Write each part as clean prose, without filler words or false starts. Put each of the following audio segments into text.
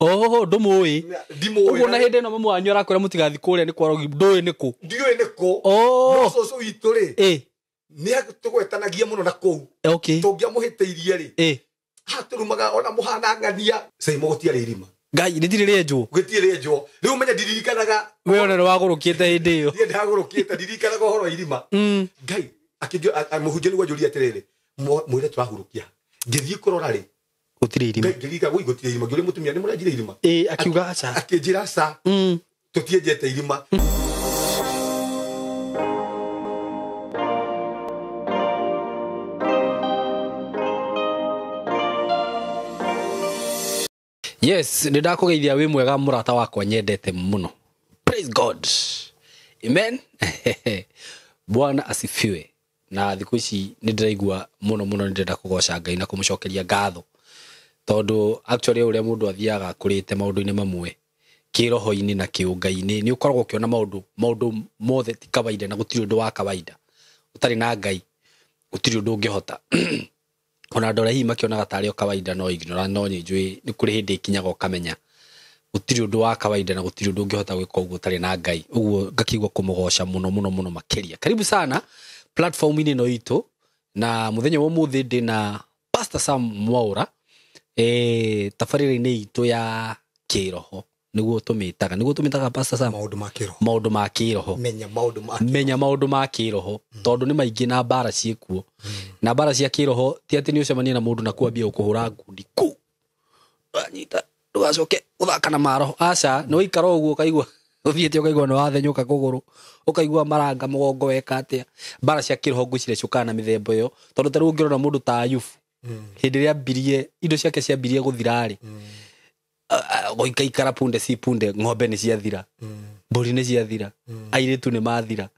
Oho ndũmũĩ. Ndimũĩ. Ũguo na hĩndĩ ĩno mamu wanyu arakwĩra mũtigathiĩ kũrĩa nĩ kwarogi ndũĩ nĩ kũ. Ndiũĩ nĩ kũ. Oh. No cũcũ witũ rĩ, Ĩ. nĩ atũgwetanagia mũno na kũu. Okay. Tũngĩamũhĩtĩirie rĩ, Ĩ. atũrumaga ona mũhana ng'ania. Caimo gũtiarĩ irima. Ngai rĩtirĩ rĩenjwo. Gũtirĩ rĩenjwo. Rĩu ũmenye ndirikanaga. We ona nĩ wagũrũkĩte hĩndĩ ĩyo. Niĩ ndagũrũkĩte ndirikanaga ũhoro wa irima. Ngai mũhunjia nĩguo anjũria atĩrĩrĩ, mwĩre tũrahurũkia. Ngĩthiĩ kũrora rĩ, Gũtirĩ irima. Ngai ngĩririkana gũi gũtirĩ irima. Ngĩũria mũtumia nĩ mũrenjire irima? Ĩ, akiuga aca. Akĩnjĩra aca. Tũtienjete irima. Yes, nĩ ndakũgeithia wĩ mwega mũrata wakwa nyendete mũno. Praise God. Amen. Bwana asifiwe. Na thikũ ici nĩ ndĩraigua mũno mũno nĩ ndĩrenda kũgoca Ngai na kũmũcokeria ngatho. Tondũ actually ũrĩa mũndũ athiaga akũrĩte maũndũ-inĩ mamwe kĩroho-inĩ na kĩũngai-inĩ nĩ ũkoragwo ũkĩona maũndũ mothe ti kawaida na gũtirĩ ũndũ wa kawaida. Ũtarĩ na Ngai gũtirĩ ũndũ ũngĩhota. Ona andũ arĩa hihi makĩonaga tarĩ o kawaida no ignorant, no nĩ njũĩ nĩ kũrĩ hĩndĩ ĩkinyaga ũkamenya gũtirĩ ũndũ wa kawaida na gũtirĩ ũndũ ũngĩhota gwĩka ũguo ũtarĩ na Ngai. Ũguo ngakĩigua kũmũgoca mũno mũno mũno makĩria. Karibu sana platform-inĩ ĩno itũ, na mũthenya wa ũmũthĩ ndĩ na Pastor Sam Mwaura, tabarĩra-inĩ itũ ya kĩroho. Nĩguo tũmĩtaga. Nĩguo tũmĩtaga Pastor Sam? Maũndũ ma kĩroho. Maũndũ ma kĩroho. Menya maũndũ ma kĩroho. Menya maũndũ ma kĩroho. Tondũ nĩ maingĩ na mbara ciĩkuo. Na mbara cia kĩroho ti atĩ nĩ ũcemanie na mũndũ na kwambia gũkũhũra ngundi ku. Wanyita ndũgacoke gũthaka na maroho. Aca, nĩ waikara ũguo ũkaigua ũthiĩte ũkaigua nĩ wathenyũka kũgũrũ, ũkaigua maranga mũgongo weka atĩa. Mbara cia kĩroho ngwĩciria ciũkaga na mĩthemba ĩyo. Tondũ ta rĩu ũngĩrora mũndũ ta Ayubu, hĩndĩ ĩrĩa ambirie, indo ciake ciambirie gũthira rĩ, gũikaikara punde si punde, ng'ombe nĩ ciathira, mbũri nĩ ciathira, airĩtu nĩ mathira.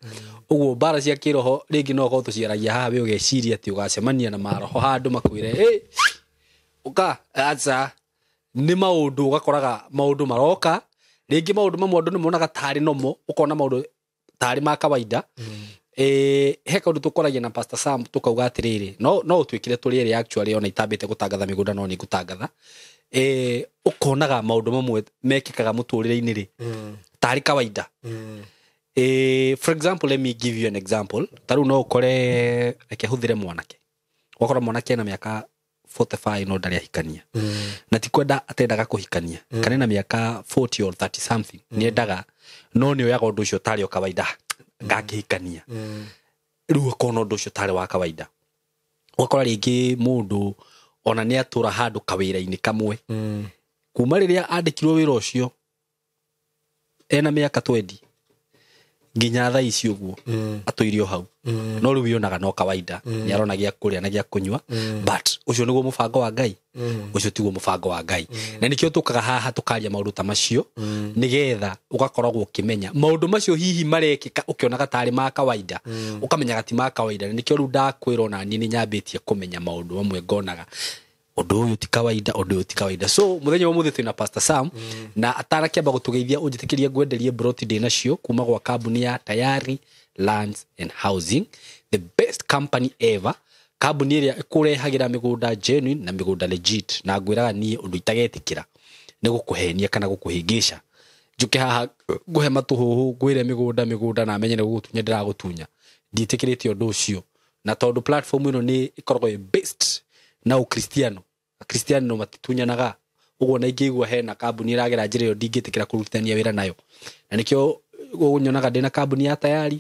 Ũguo mbara cia kĩroho rĩngĩ no ũkorwo tũciaragia haha we ũgeciria atĩ ũgacemania na maroho handũ makwĩre, hey, ũka, aca. Nĩ maũndũ ũgakoraga maũndũ maroka, rĩngĩ maũndũ mamwe andũ nĩ monaga tarĩ nomo, ũkona maũndũ tarĩ ma kawaida. He kaũndũ tũkoragia na Pastor Sam tũkauga atĩrĩrĩ, no ũtuĩkire tũrĩ erĩ actually ona itambĩte gũtangatha mĩgũnda no nĩ ngũtangatha. Ũkonaga maũndũ mamwe mekĩkaga mũtũrĩre-inĩ rĩ, tarĩ kawaida. For example, let me give you an example. Ta rĩu no ũkore, reke hũthĩre mwanake. Ũgakora mwanake ena mĩaka 45 no ndarĩ ahikania. Na ti kwenda atendaga kũhikania. Kana ena mĩaka 40 or 30 something, nĩendaga, no nĩ oyaga ũndũ ũcio tarĩ o kawaida, ngakĩhikania. Rĩu ũkona ũndũ ũcio tarĩ wa kawaida. Ũgakora rĩngĩ mũndũ ona nĩ atũra handũ kawĩra-inĩ kamwe. Kuma rĩrĩa andĩkirwo wĩra ũcio ena mĩaka 20 nginya thaa ici ũguo, atũire o hau. No rĩu yonaga no kawaida, nĩ arona gĩa kũrĩa na gĩa kũnyua, but ũcio nĩguo mũbango wa Ngai. Ũcio tiguo mũbango wa Ngai. Na nĩkĩo tũkaga haha tũkaria maũndũ ta macio, nĩgetha ũgakoragwo ũkĩmenya maũndũ macio hihi marekĩka ũkĩonaga tarĩ ma kawaida, ũkamenyaga ti ma kawaida. Na nĩkĩo rĩu ndakwĩra ona niĩ nĩ nyambĩtie kũmenya maũndũ mamwe ngonaga ũndũ ũyũ ti kawaida, ũndũ ũyũ ti kawaida. So mũthenya wa ũmũthĩ twĩna Pastor Sam, na atarakĩamba gũtũgeithia ũnjĩtĩkĩrie ngwenderie broti ndĩ nacio kuma gwa kambuni ya Tayari Lands and Housing, the best company ever, kambuni ĩrĩa ĩkũrehagĩra mĩgũnda genuine na mĩgũnda legit. Na ngwĩraga niĩ ũndũ itagetĩkĩra nĩ gũkũhenia kana gũkũhĩngĩca. Njũke haha ngũhe matũhũhũ ngwĩre mĩgũnda mĩgũnda na menye nĩ gũgũtunya ndĩragũtunya. Ndiĩtĩkĩrĩte ũndũ ũcio. Na tondũ platform ĩno nĩ ĩkoragwo ĩ based na Ũkristiano, Akristiano matitunyanaga. Ũguo na ingĩigua hena kambuni ĩragera njĩra ĩyo ndingĩtĩkĩra kũrutithania wĩra nayo. Na nĩkĩo nyonaga ndĩna kambuni ya Tayari,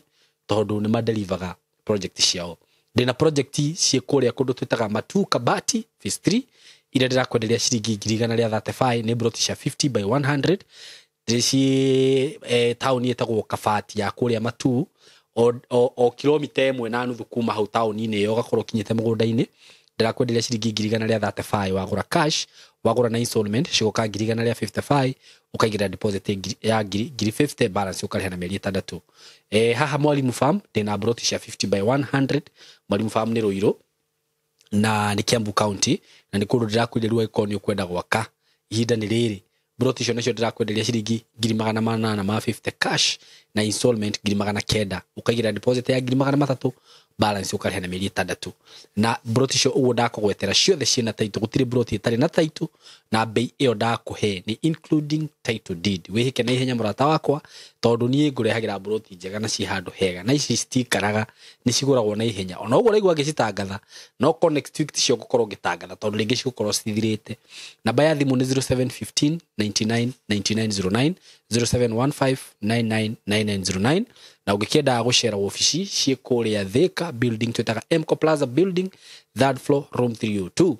tondũ nĩ madelivaga project ciao. Ndĩna project ciĩ kũrĩa kũndũ twĩtaga Matu Kabati phase 3, iria ndĩrakwenderia ciringi ngiri igana rĩa 35, nĩ broti cia 50 by 100. Ndĩ ciĩ taũni ĩtagwo Kabati ya kũrĩa Matu, o kilomita ĩmwe na nuthu kuma hau taũni-inĩ ĩyo ũgakorwo ũkinyĩte mũgũnda-inĩ. Ndĩrakwenderia ciringi ngiri igana rĩa 35, wagũra cash, wagũra na installment cigoka ngiri igana rĩa 55, ũkaigĩrĩra deposit ya ngiri 50, balance ũkarĩha na mĩeri ĩtandatũ. Haha Mwalimu Farm ndĩna broti cia 50 by 100. Mwalimu Farm nĩ Ruiru na nĩ Kiambu County, na nĩ kũndũ ndĩrakwĩria rĩu angĩkorwo nĩ ũkwenda gwaka ihinda nĩ rĩrĩ. Broti icio nacio ndĩrakwenderia ciringi ngiri magana manana ma 50 cash na installment ngiri magana kenda, ũkaigĩrĩra deposit ya ngiri magana matatũ Balance ũkarĩha na mĩeri 6. Na broti icio ũguo ndakũgwetera ciothe ciĩna title, gũtirĩ broti ĩtarĩ na title, na bei ĩyo ndakũhe nĩ including title deed. Wĩhĩke na ihenya mũrata wakwa, tondũ niĩ ngũrehagĩra broti njega na ciĩ handũ hega, na ici citikaraga, nĩ cigũragwo na ihenya. Ona ũguo ũraigua ngĩcitangatha, no ko next week ticio ngũkorwo ngĩtangatha, tondũ rĩngĩ cigũkorwo cithirĩte. Namba ya thimũ nĩ 0715 99 9909, 0715 99 9909. Na ũngĩkĩenda gũcera wabici ciĩ kũrĩa Thika building, twĩtaga Mco Plaza building, third floor, room 302.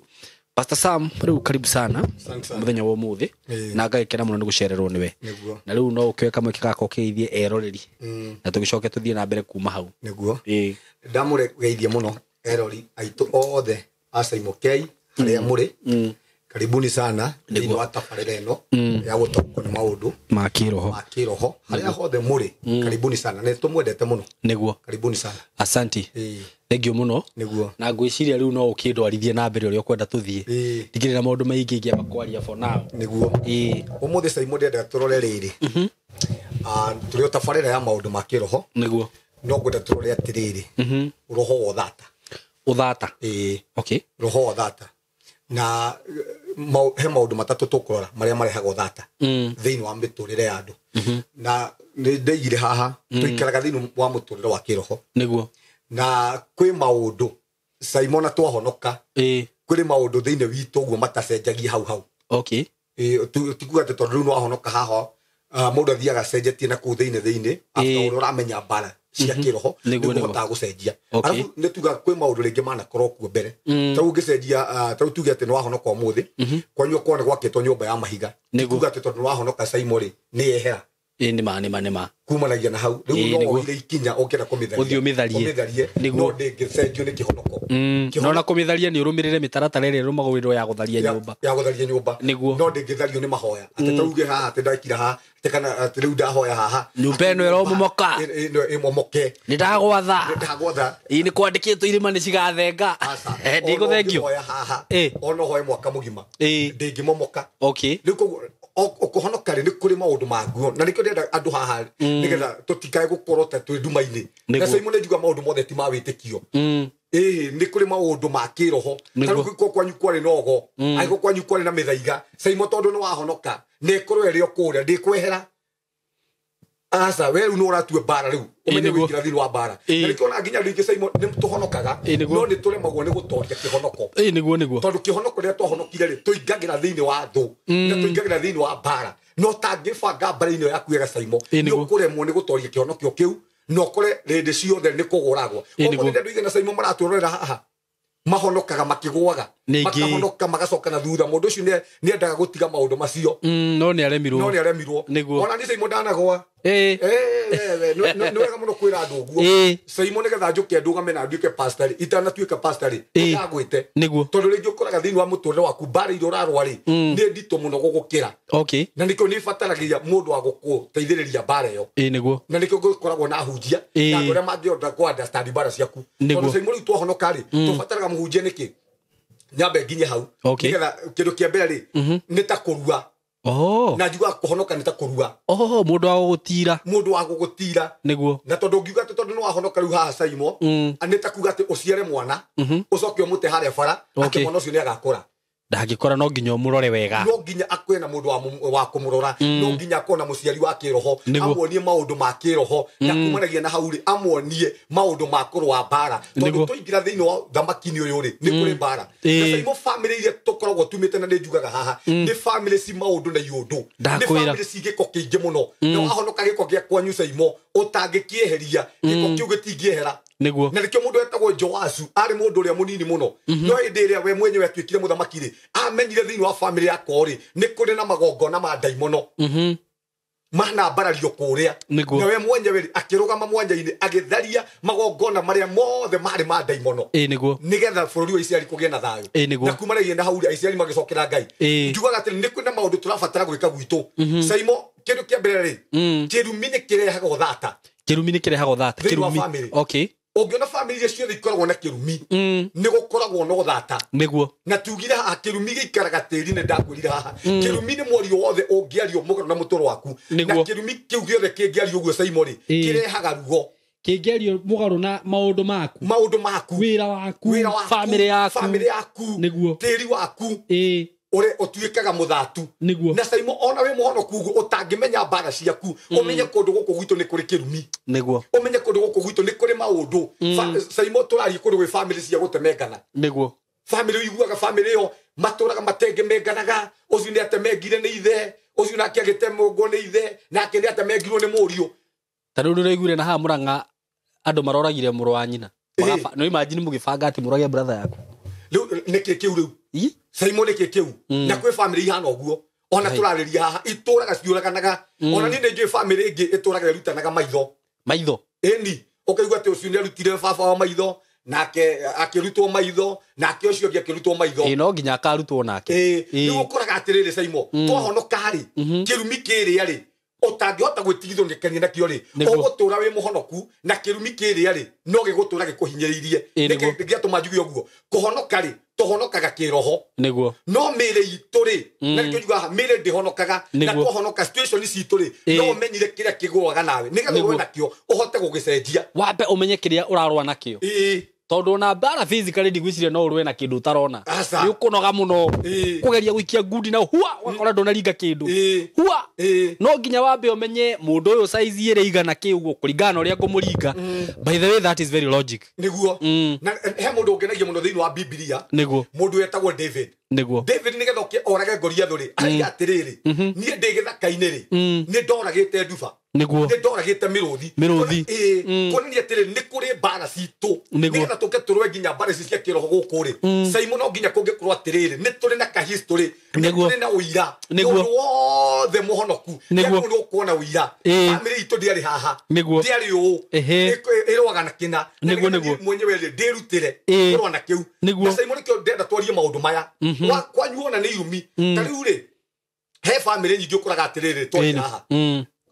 Pastor Sam, rĩu karibu sana Asante sana. mũthenya wa ũmũthĩ, na ngagĩkena mũno nĩ gũcererwo nĩwe. Nĩguo. Na rĩu no ũkĩoe kamweke gaka ũkĩgeithie eroreri, na tũgĩcoke tũthiĩ na mbere kuma hau. Nĩguo. Ndamũgeithia mũno erori aitũ othe a Saimo K harĩa mũrĩ. Karibuni sana thĩinĩ wa tabarĩra ĩno ya gũtaũkwo nĩ maũndũ ma kĩroho. Ma kĩroho harĩa hothe mũrĩ. Karibuni sana, nĩ tũmwendete mũno. Nĩguo. Karibuni sana. Asanti. Ĩĩ. Thank you mũno. Nĩguo. Na ngwĩciria rĩu no ũkĩndwarithie na mbere ũrĩa ũkwenda tũthiĩ. Ndikĩrĩ na maũndũ maingĩ ingĩamba kwaria for now. Nĩguo. Ũmũthĩ Saimo ndĩrenda tũrore rĩrĩ. Tũrĩ o tabarĩra ya maũndũ ma kĩroho. Nĩguo. No ngwenda tũrore atĩrĩrĩ. Roho wa ũthata. Ũthata. Ĩĩ. Okay. Roho wa ũthata. Na he maũndũ matatũ tũkũrora marĩa marehaga ũthata thĩinĩ wa mĩtũrĩre ya andũ. Na nĩ ndaigire haha tũikaraga thĩinĩ wa mũtũrĩre wa kĩroho. Nĩguo. Na kwĩ maũndũ Saimo na twahonoka, kwĩ maũndũ thĩinĩ witũ ũguo matacenjagia hau hau. Okay. Tikuga atĩ tondũ rĩu nĩwahonoka haha, mũndũ athiaga acenjetie na kũu thĩinĩ after ũrĩa ũramenya mbara cia kĩroho, Nĩguo, nĩguo nĩguo. ũhotaga gũcenjia. Okay. Arabu nĩ tuga kwĩ maũndũ rĩngĩ manakorwo kuo mbere. Ta rĩu ũngĩcenjia, ta rĩu tuge atĩ nĩwahonoka ũmũthĩ, kwanyu okorwo nĩ gwakĩtwo nyũmba ya mahiga. Nĩguo. Tuga atĩ tondũ nĩwahonoka Saimo rĩ, nĩ yehera. Ĩĩ, nĩ ma, nĩ ma, nĩ ma. Kumanagia na hau. Rĩu Ĩĩ, no nĩguo. woire ikinya ũngĩenda kũmĩtharia. Ũthiĩ ũmĩtharie. Ũmĩtharie, Nĩguo. no ndĩngĩcenjio nĩ kĩhonoko. No na kũmĩtharia nĩ ũrũmĩrĩre mĩtaratara ĩrĩa ĩrũmagĩrĩrwo ya gũtharia nyũmba. Ya gũtharia nyũmba. Nĩguo. No ndĩngĩthario nĩ mahoya. Atĩ ta uge haha, atĩ ndakira haha, atĩ kana atĩ rĩu ndahoya haha. Nyũmba ĩno ĩromomoka. Ĩno ĩmomoke. Nĩ ndagwatha. Nĩ ndagwatha. Ĩĩ, nĩ kwandĩkĩtwo irĩma nĩ cigathenga. Aca. Ndĩgũthengio. Ona ũngĩhoya haha, ona ũhoe mwaka mũgima. Ndĩngĩmomoka. Okay. Rĩu koguo ũkũhonoka rĩ, nĩ kũrĩ maũndũ manguo. Na nĩkĩo ndĩrenda andũ haha, nĩgetha tũtikae gũkorwo ta twĩ nduma-inĩ. Nĩguo. Na Saimo nĩ njuga maũndũ mothe ti ma wĩtĩkio. Ĩĩ, nĩ kũrĩ maũndũ ma kĩroho. Nĩguo. Ta rĩu gũkorwo kwanyu kwarĩ na ũgo, angĩkorwo kwanyu kwarĩ na mĩthaiga, Saimo tondũ nĩ wahonoka, nĩ ĩkorwo ĩrĩ o kũrĩa, ndĩkwehera. Aca, we rĩu nĩ ũratua mbara rĩu. Ũmenye Nĩguo. wĩingĩra thĩinĩ wa mbara. Na nĩkĩo ona nginya rĩngĩ Saimo nĩ tũhonokaga, Nĩguo. no nĩ tũremagwo nĩ gũtoria kĩhonoko. Ĩĩ, nĩguo, nĩguo. Tondũ kĩhonoko rĩrĩa twahonokire rĩ, tũingagĩra thĩinĩ wa thũ, na tũingagĩra thĩinĩ wa mbara. No tangĩbanga mbara-inĩ ĩyo yaku wega Saimo, Ĩĩ, nĩ nĩguo. ũkũremwo nĩ gũtoria kĩhonokio kĩu, na ũkore rĩndĩ ciothe nĩ kũgũragwo. Ĩĩ, Ũmũthĩ nĩguo. andũ aingĩ na Saimo maratwĩrorera haha, mahonokaga makĩgũaga. Ningĩ. Makahonoka magacoka na thutha. Mũndũ ũcio nĩendaga gũtiga maũndũ macio. No nĩ aremirwo. No nĩ aremirwo. Nĩguo. Ona niĩ Saimo ndanagũa. Nĩ wega mũno kwĩra andũ ũguo. Saimo nĩgetha njũke ndũgame na nduĩke pastor rĩ, itanatuĩka pastor rĩ, ndagwĩte. Nĩguo. Tondũ rĩngĩ ũkoraga thĩinĩ wa mũtũrĩre waku mbara iria ũrarũa rĩ, nĩ nditũ mũno gũgũkĩra. Okay. Na nĩkĩo nĩ ĩbataragia mũndũ wa gũgũteithĩrĩria mbara ĩyo. Ĩĩ, nĩguo. Na nĩkĩo gũkoragwo na ahunjia, na andũ arĩa mangĩhota kũ understand mbara ciaku. Nĩguo. Tondũ Saimo rĩu twahonoka rĩ, tũbataraga mũhunjia nĩkĩ? Nyambe nginye hau. Okay. Nĩgetha kĩndũ kĩa mbere rĩ, nĩ ta kũrua. Na njugaga kũhonoka nĩ ta kũrua. Mũndũ wa gũgũtira. Mũndũ wa gũgũtira. Nĩguo. Na tondũ ũngiuga atĩ tondũ nĩ wahonoka rĩu haha Saimo, nĩ ta kuga atĩ ũciare mwana, ũcoke ũmũte harĩa bara, atĩ Okay. mwana ũcio nĩ agakũra. Ndangĩkora no nginya ũmũrore wega. No nginya akwe na mũndũ wa kũmũrora, no nginya akorwo na mũciari wa kĩroho, Nĩguo. amuonie maũndũ ma kĩroho, na kumanagia na hau rĩ, amuonie maũndũ ma kũrũa mbara. Tondũ Nĩguo. twaingĩra thĩinĩ wa thamaki-inĩ ũyũ rĩ, nĩ kũrĩ mbara. Na Saimo famĩlĩ iria tũkoragwo tumĩte na nĩ njugaga haha, nĩ famĩlĩ ci maũndũ na iũndũ. Nĩ Ndakwĩra. famĩlĩ ci gĩko kĩingĩ mũno. Na wahonoka gĩko gĩa kwanyu Saimo, ũtangĩkĩeheria, gĩko kĩu gĩtingĩehera. Nĩguo. Na nĩkĩo mũndũ etagwo Joasu arĩ mũndũ ũrĩa mũnini mũno. No hĩndĩ ĩrĩa we mwenyewe atuĩkire mũthamaki rĩ, amenyire thĩinĩ wa famĩlĩ yakwa rĩ, nĩ kũrĩ na magongona ma ndaimono. Manambarario kũrĩa. Nĩguo. Na we mwenyewe rĩ, akĩrũgama mwanya-inĩ agĩtharia magongona marĩa mothe marĩ ma ndaimono. Ĩĩ, nĩguo. Nĩgetha bũrũri wa Isiraeli kũgĩe na thayũ. Ĩĩ, nĩguo. Na kumanagia na hau rĩ, Aisiraeli magĩcokera Ngai. Njugaga atĩrĩ, nĩ kwĩna maũndũ tũrabatara gwĩka gwitũ. Saimo, kĩndũ kĩa mbere rĩ, kĩrumi nĩ kĩrehaga ũthata. Kĩrumi nĩ kĩrehaga ũthata. Thĩinĩ wa Kĩrumi. famĩlĩ. Okay. Ũngĩona famĩlĩ iria ciothe ikoragwo na kĩrumi, nĩ gũkoragwo na ũthata. Nĩguo. Na tugire haha kĩrumi gĩikaraga tĩri-inĩ, ndakwĩrire haha. Kĩrumi nĩ mwario wothe ũngĩario mũgarũ na mũtũrũ waku. Nĩguo. Na kĩrumi kĩu gĩothe kĩngĩario ũguo Saimo rĩ, kĩrehaga ruo. Kĩngerio mũgarũ na maũndũ maku. Maũndũ maku. Wĩra waku. Family yaku. Family yaku. Nĩguo. Tĩri waku. Ĩĩ. Ure ũtuĩkaga mũthatu. Nĩguo. Na Saimo ona wĩ mũhonoku ũguo ũtangĩmenya mbara ciaku, ũmenye kũndũ gũkũ gwitũ nĩ kũrĩ kĩrumi. Nĩguo. Ũmenye kũndũ gũkũ gwitũ nĩ kũrĩ maũndũ. Saimo tũraria kũndũ gwĩ family cia gũtemengana. Nĩguo. Family ũiguaga family ĩyo matũraga matengemenganaga, ũcio nĩ atemengire nĩ ithe, ũcio nake agĩtemengwo nĩ ithe, nake nĩ atemengirwo nĩ mũriũ. Ta rĩu nĩũraiguire na haha Murang'a andũ maroragire mũrũ wa nyina. No imagine mũgĩbanga atĩ mũrage brother yaku. Rĩu nĩkĩ kĩu rĩu? Saimo nĩkĩ kĩu? Na kwĩ family ihana ũguo. Ona tũrarĩria haha itũraga ciũraganaga. Ona niĩ nĩnjũĩ family ĩngĩ ĩtũraga ĩrutanaga maitho. Maitho? Ĩni. Ũkaigua atĩ ũcio nĩarutire baba wa maitho, nake akĩrutwo maitho, nake ũcio ũngĩ akĩrutwo maitho. Ĩĩ no nginya akarutwo nake. Ĩĩ. Rĩu ũkoraga atĩrĩrĩ Saimo, twahonoka rĩ, kĩrumi kĩrĩa rĩ, ũtangĩhota gwĩtigithũkania nakĩo rĩ, ũgũtũra wĩ mũhonoku na kĩrumi kĩrĩa rĩ, no gĩgũtũra gĩkũhinyĩrĩirie. Nĩkĩ gĩatũma njuge ũguo? Kũhonoka rĩ, tũhonokaga kĩroho. Nĩguo. No mĩĩrĩ itũ rĩ, na nĩkĩo njugaga mĩĩrĩ ndĩhonokaga, na twahonoka situation citũ rĩ, no ũmenyire kĩrĩa kĩgũaga nawe, nĩgetha ũrũe nakĩo, ũhote gũgĩcenjia. Wambe ũmenye kĩrĩa ũrarũa nakĩo. Ĩĩ. Tondũ ona mbara physically ndigwĩciria no ũrũe na kĩndũ ũtarona. Nĩ ũkũnoga mũno. Kũgeria gũikia ngundi na hua ũgakora ndũnaringa kĩndũ. Hua. No nginya wambe ũmenye mũndũ ũyũ size ĩrĩa igana kĩ ũguo kũringana na ũrĩa ngũmũringa. By the way, that is very logic. Nĩguo. Na he mũndũ ũngenagia mũno thĩinĩ wa Bibilia. Nĩguo. Mũndũ wetagwo David. Nĩguo. David nĩgetha ũke orage Goliath rĩ, araiga atĩrĩrĩ, niĩ ndĩ gĩthaka-inĩ rĩ, nĩ ndoragĩte nduba. Nĩguo. Nĩ ndoragĩte mĩrũthi. Mĩrũthi. Ĩĩ. Kuonania atĩrĩrĩ, nĩ kũrĩ mbara citũ. Nĩgetha tũke tũrũe nginya mbara ici cia kĩroho gũkũ rĩ. Saimo no nginya kũngĩkorwo atĩrĩrĩ, nĩ tũrĩ na ka history, nĩ tũrĩ na ũira. Nĩguo. Mũndũ wothe mũhonoku, Nĩguo. nĩ ũkuona ũira. Family itũ ndĩarĩ haha. Nĩguo. Ndĩarĩ ũũ. Ĩrũaga na kĩna. Nĩguo, nĩguo. Mwenyewe rĩ, ndĩrutĩre kũrũa na kĩu. Nĩguo. Na Saimo nĩkĩo ndĩrenda twarie maũndũ maya. Kwanyu ona nĩ irumi. Ta rĩu rĩ, he family nyingĩ ũkoraga atĩrĩrĩ, twarie haha.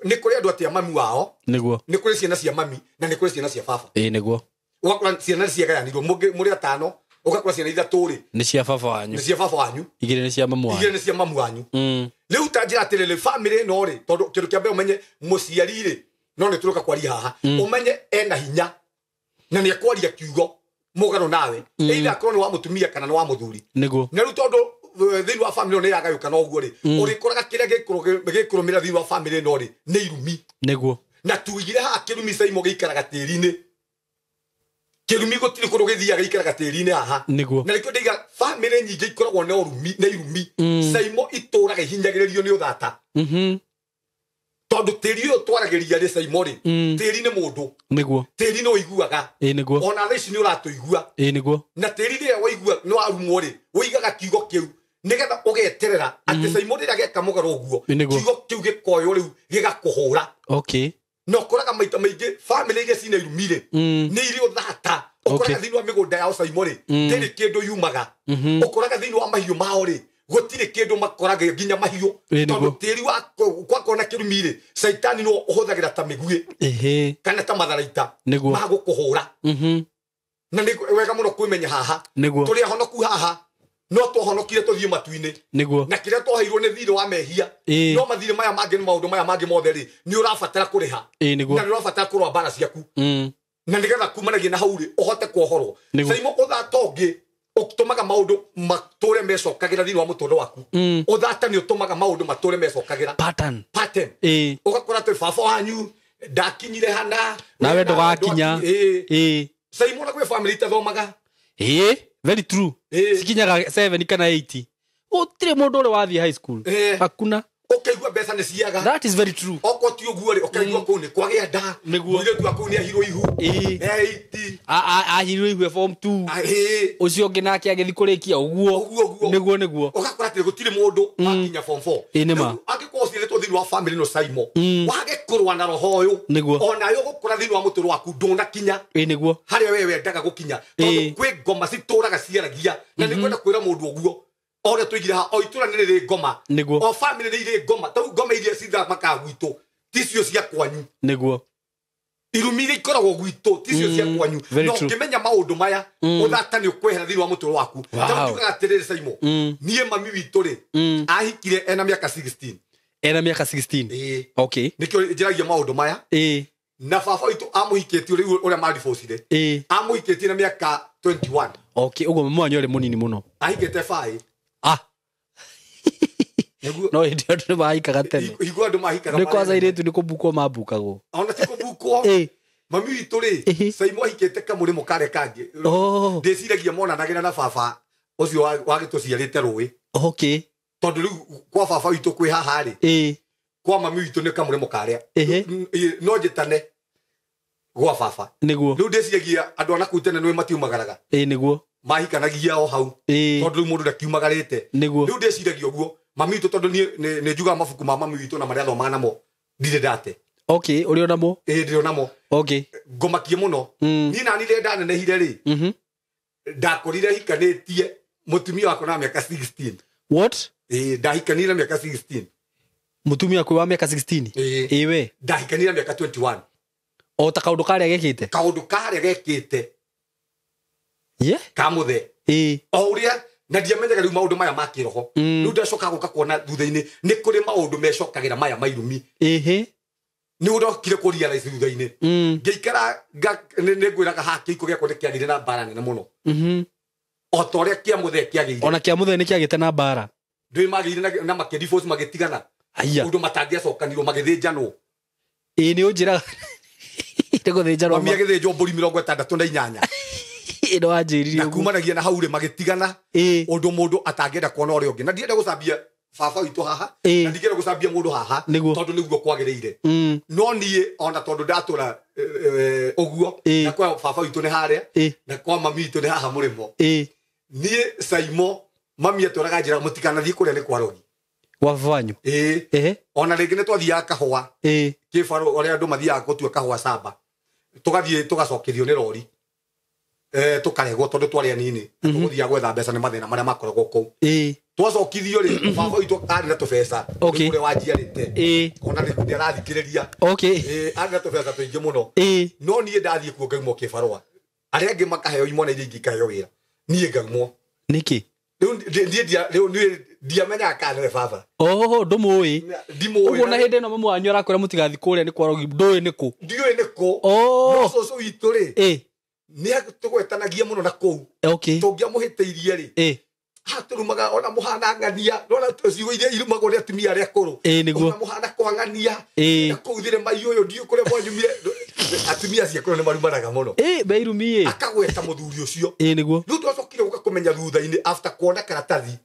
Nĩ kũrĩ andũ atĩa mami wao. Nĩguo. Nĩ kũrĩ ciana cia mami na nĩ kũrĩ ciana cia baba. Ĩĩ nĩguo. Ũgakora ciana ciagayanirwo, mũrĩ atano, ũgakora ciana ithatũ rĩ, nĩ cia baba wanyu. Nĩ cia baba wanyu. Igĩrĩ nĩ cia mamu wanyu. Igĩrĩ nĩ cia mamu wanyu. Rĩu ta njĩra atĩrĩrĩ, family ĩno rĩ, tondũ kĩndũ kĩa mbere ũmenye mũciari rĩ, no nĩ tũroka kwaria haha, ũmenye ena hinya na nĩ ekwaria kiugo mũgarũ nawe. Either akorwo nĩ wa mũtumia kana nĩ wa mũthuri. Nĩguo. Na rĩu tondũ thĩinĩ wa family ĩno nĩ ĩragayũkana ũguo rĩ, ũrĩkoraga kĩrĩa gĩkũrũmĩrĩra thĩinĩ wa family ĩno rĩ, nĩ irumi. Nĩguo. Na tuigire haha kĩrumi Saimo gĩikaraga tĩri-inĩ. Kĩrumi gũtirĩ kũndũ gĩthiaga gĩikaraga tĩri-inĩ haha. Nĩguo. Na nĩkĩo ndaiga family nyingĩ ikoragwo na ũrumi, na irumi. Saimo itũraga ihinyagĩrĩrio nĩ ũthata. Tondũ tĩri ũyũ twaragĩria rĩ Saimo rĩ, tĩri nĩ mũndũ. Nĩguo. Tĩri nĩ ũiguaga. Ĩĩ nĩguo. Ona thaa ici nĩ ũratũigua. Ĩĩ nĩguo. Na tĩri rĩrĩa waigua nĩ warumwo rĩ, ũigaga kiugo kĩu nĩgetha ũgeterera atĩ Saimo rĩrĩa geka mũgarũ ũguo, kiugo kĩu gĩkoywo rĩu gĩgakũhũra. Okay. Na ũkoraga maita maingĩ family iria cina irumi rĩ, nĩ irĩ ũthata. Ũkoraga thĩinĩ wa mĩgũnda yao Saimo rĩ, ndĩrĩ kĩndũ yumaga. Ũkoraga thĩinĩ wa mahiũ mao rĩ, gũtirĩ kĩndũ makoraga nginya mahiũ. Tondũ tĩri wa kwakorwo na kĩrumi rĩ, caitani no ũhũthagĩra ta mĩguĩ kana ta matharaita ma gũkũhũra. Na nĩ wega mũno kwĩmenya haha. Tũrĩ ahonoku haha, no twahonokire tũthiĩ matu-inĩ. Nĩguo. Na kĩrĩa twaheirwo nĩ thirĩ wa mehia. No mathirĩ maya mangĩ nĩ maũndũ maya mangĩ mothe rĩ, nĩ ũrabatara kũrĩha. Nĩguo. Na nĩ ũrabatara kũrũa mbara ciaku. Na nĩgetha kumanagia na hau rĩ, ũhote kuohorwo. Saimo ũthata ũngĩ ũtũmaga maũndũ matũre mecokagĩra thĩinĩ wa mũtũrĩre waku. Ũthata nĩ ũtũmaga maũndũ matũre mecokagĩra. Pattern. Pattern. Ũgakora atĩ baba wanyu ndakinyire hana, nawe ndũgakinya. Saimo na kwĩ family itathomaga. Very true. Cikinyaga 7 kana 8. Gũtirĩ mũndũ ũrĩ wathiĩ high school. Hakuna. Ũkaigua mbeca nĩ ciaga. That is very true. Okorwo ti ũguo rĩ, ũkaigua kũu nĩ kwagĩa nda. Mũirĩtu wa kũu nĩ ahirwo ihu. 8. Ahirwo ihu form 2. Ũcio ũngĩ nake agĩthiĩ kũrĩkia ũguo. Nĩguo nĩguo. Ũgakora atĩ gũtirĩ mũndũ wakinya form 4. Ĩĩ nĩ ma. Angĩkorwo ũciarĩtwo thĩinĩ wa family ĩno Saimo, wage kũrũa na roho ũyũ. Onawe ũgũkũra thĩinĩ wa mũtũrĩre waku ndũnakinya. Ĩĩ nĩguo. Harĩa we wendaga gũkinya. Tondũ kwĩ ngoma citũraga ciaragia. Na nĩ ngwenda kwĩra mũndũ ũguo. Ore tuigire ha o itura nĩ rĩrĩ ngoma. Nĩguo. O family nĩ irĩ ngoma. Ta rĩu ngoma iria cithamakaga gwitũ ticio cia kwanyu. Nĩguo. Irumi iria ikoragwo gwitũ ticio cia kwanyu. Very No true. ũngĩmenya maũndũ maya, ũthata nĩ ũkwehera thĩinĩ wa mũtũrĩre waku. Wow. Ta rĩu njugaga atĩrĩrĩ Saimo, niĩ mami witũ rĩ, ahikire ena mĩaka 16. Ena mĩaka 16. Ĩĩ. Okay. Nĩkĩo njĩragia maũndũ maya. Na baba witũ amũhikĩtie rĩu ũrĩa madibocire. Amũhikĩtie na mĩaka 21. Okay, ũguo mami wanyu arĩ mũnini mũno. Ahikĩte 5. Ah. Nĩguo. No hĩndĩ ĩyo andũ nĩmahikaga tene. Hingo andũ mahikaga. Nĩ kwanza airĩtu nĩ kũbukwo mabukagwo. Ona ti kũbukwo. Mami witũ rĩ, Saimo ahikĩte kamũrĩmo karĩa kangĩ. Ndĩciragia monanagĩra na baba ũcio wagĩtũciarĩte rũĩ. Okay. Tondũ rĩu kwa baba witũ kwĩ haha rĩ. Kwa mami witũ nĩ kamũrĩmo karĩa. No njĩtane gwa baba. Nĩguo. Rĩu ndĩciragia andũ a nakũu tene nĩ matiumagaraga. Nĩguo. Mahikanagia o hau. Tondũ rĩu mũndũ ndakiumagarĩte. Nĩguo. Rĩu ndĩciragia ũguo. Mami witũ tondũ niĩ nĩ njugaga mabuku ma mami witũ na marĩa athomaga namo ndirĩ ndate. Okay, ũrĩ onamo? Ndĩrĩ onamo. Okay. Ngomakie mũno. Niĩ nani rĩrĩa ndanenehire rĩ, ndakorire hikanĩtie mũtumia wakwa na mĩaka 16. What? Ndahikanire mĩaka 16. Mũtumia waku wa mĩaka 16? Ĩwe. Ndahikanire mĩaka 21. O ta kaũndũ karĩa gekĩte? Kaũndũ karĩa gekĩte. Yeah? Kamũthe. O ũrĩa na ndiamenyaga rĩu maũndũ maya ma kĩroho. Rĩu ndacoka gũka kuona thutha-inĩ nĩ kũrĩ maũndũ mecokagĩra maya mairumi. Nĩ ũndokire kũ realize thutha-inĩ. Ngĩikara nĩ ngwĩraga haha kĩhiko gĩakwa nĩ kĩagĩire na mbara nene mũno. O ta ũrĩa kĩa mũthee kĩagĩire. Ona kĩa mũthee nĩ kĩagĩte na mbara. Ndũĩ magĩire na makĩdivorce magĩtigana. Aya. Ũndũ matangĩacokanirwo magĩthĩnjanwo. Nĩ ũnjĩraga. Nĩ gũthĩnjanwo. Mami agĩthĩnjwo mbũri 68. Ĩno wanjĩrire Na ũguo. kumanagia na hau rĩ magĩtigana. Ũndũ mũndũ atangĩenda kuona ũrĩa ũngĩ. Na ndienda gũcambia baba witũ haha. Na ndingĩenda gũcambia mũndũ haha. Tondũ nĩguo kwagĩrĩire. No niĩ ona tondũ ndatũra ũguo. Na kwa baba witũ nĩ harĩa. Na kwa mami witũ nĩ haha mũrĩmo. Niĩ Saimo mami atwaraga njĩra mũtikanathiĩ kũrĩa nĩ kwa rogi. Gwa baba wanyu? Ona rĩngĩ nĩ twathiaga kahũa. Kĩbarũ ũrĩa andũ mathiaga gũtua kahũa camba. Tũgathiĩ tũgacokerio nĩ rori. Tũkaregwo tondũ twarĩ anini. Tũgũthiaga gwetha mbeca nĩ mathĩna marĩa makoragwo kũu. Twacokithio rĩ, baba witũ arĩ na tũbeca. Ũrĩa wanjiarĩte. Ona nĩ arathikĩrĩria. Arĩ na tũbeca tũingĩ mũno. No niĩ ndathiĩ kuo ngaumwo kĩbarũa. Arĩa angĩ makaheo imwana iria ingĩ ikaheo wĩra. Niĩ ngaumwo. Nĩkĩ? Rĩu niĩ ndiamenyaga kana nĩwe baba. Oho, ndũmũĩ. Ndimũĩ. Ũguo na hĩndĩ ĩno mamu wanyu arakwĩra mũtigathiĩ kũrĩa nĩ kwa rogi, ndũĩ nĩ kũ? Ndiũĩ nĩ kũ. No cũcũ witũ rĩ, nĩ tũgwetanagia mũno na kũu. Tũngĩamũhĩtĩirie rĩ, atũrumaga ona mũhana ng'ania, nona ciugo iria irumagwo nĩ atumia arĩa akũrũ. Nĩguo. Ona mũhana kwang'ania. Na kũu thĩrĩ mai ũyũ ndiũĩ kũrĩa mwanyumire. Atumia acio akũrũ nĩ marumanaga mũno. Meirumi. Akagweta mũthuri ũcio. Nĩguo. Rĩu twacokire gũka kũmenya thutha-inĩ after kuona karatathi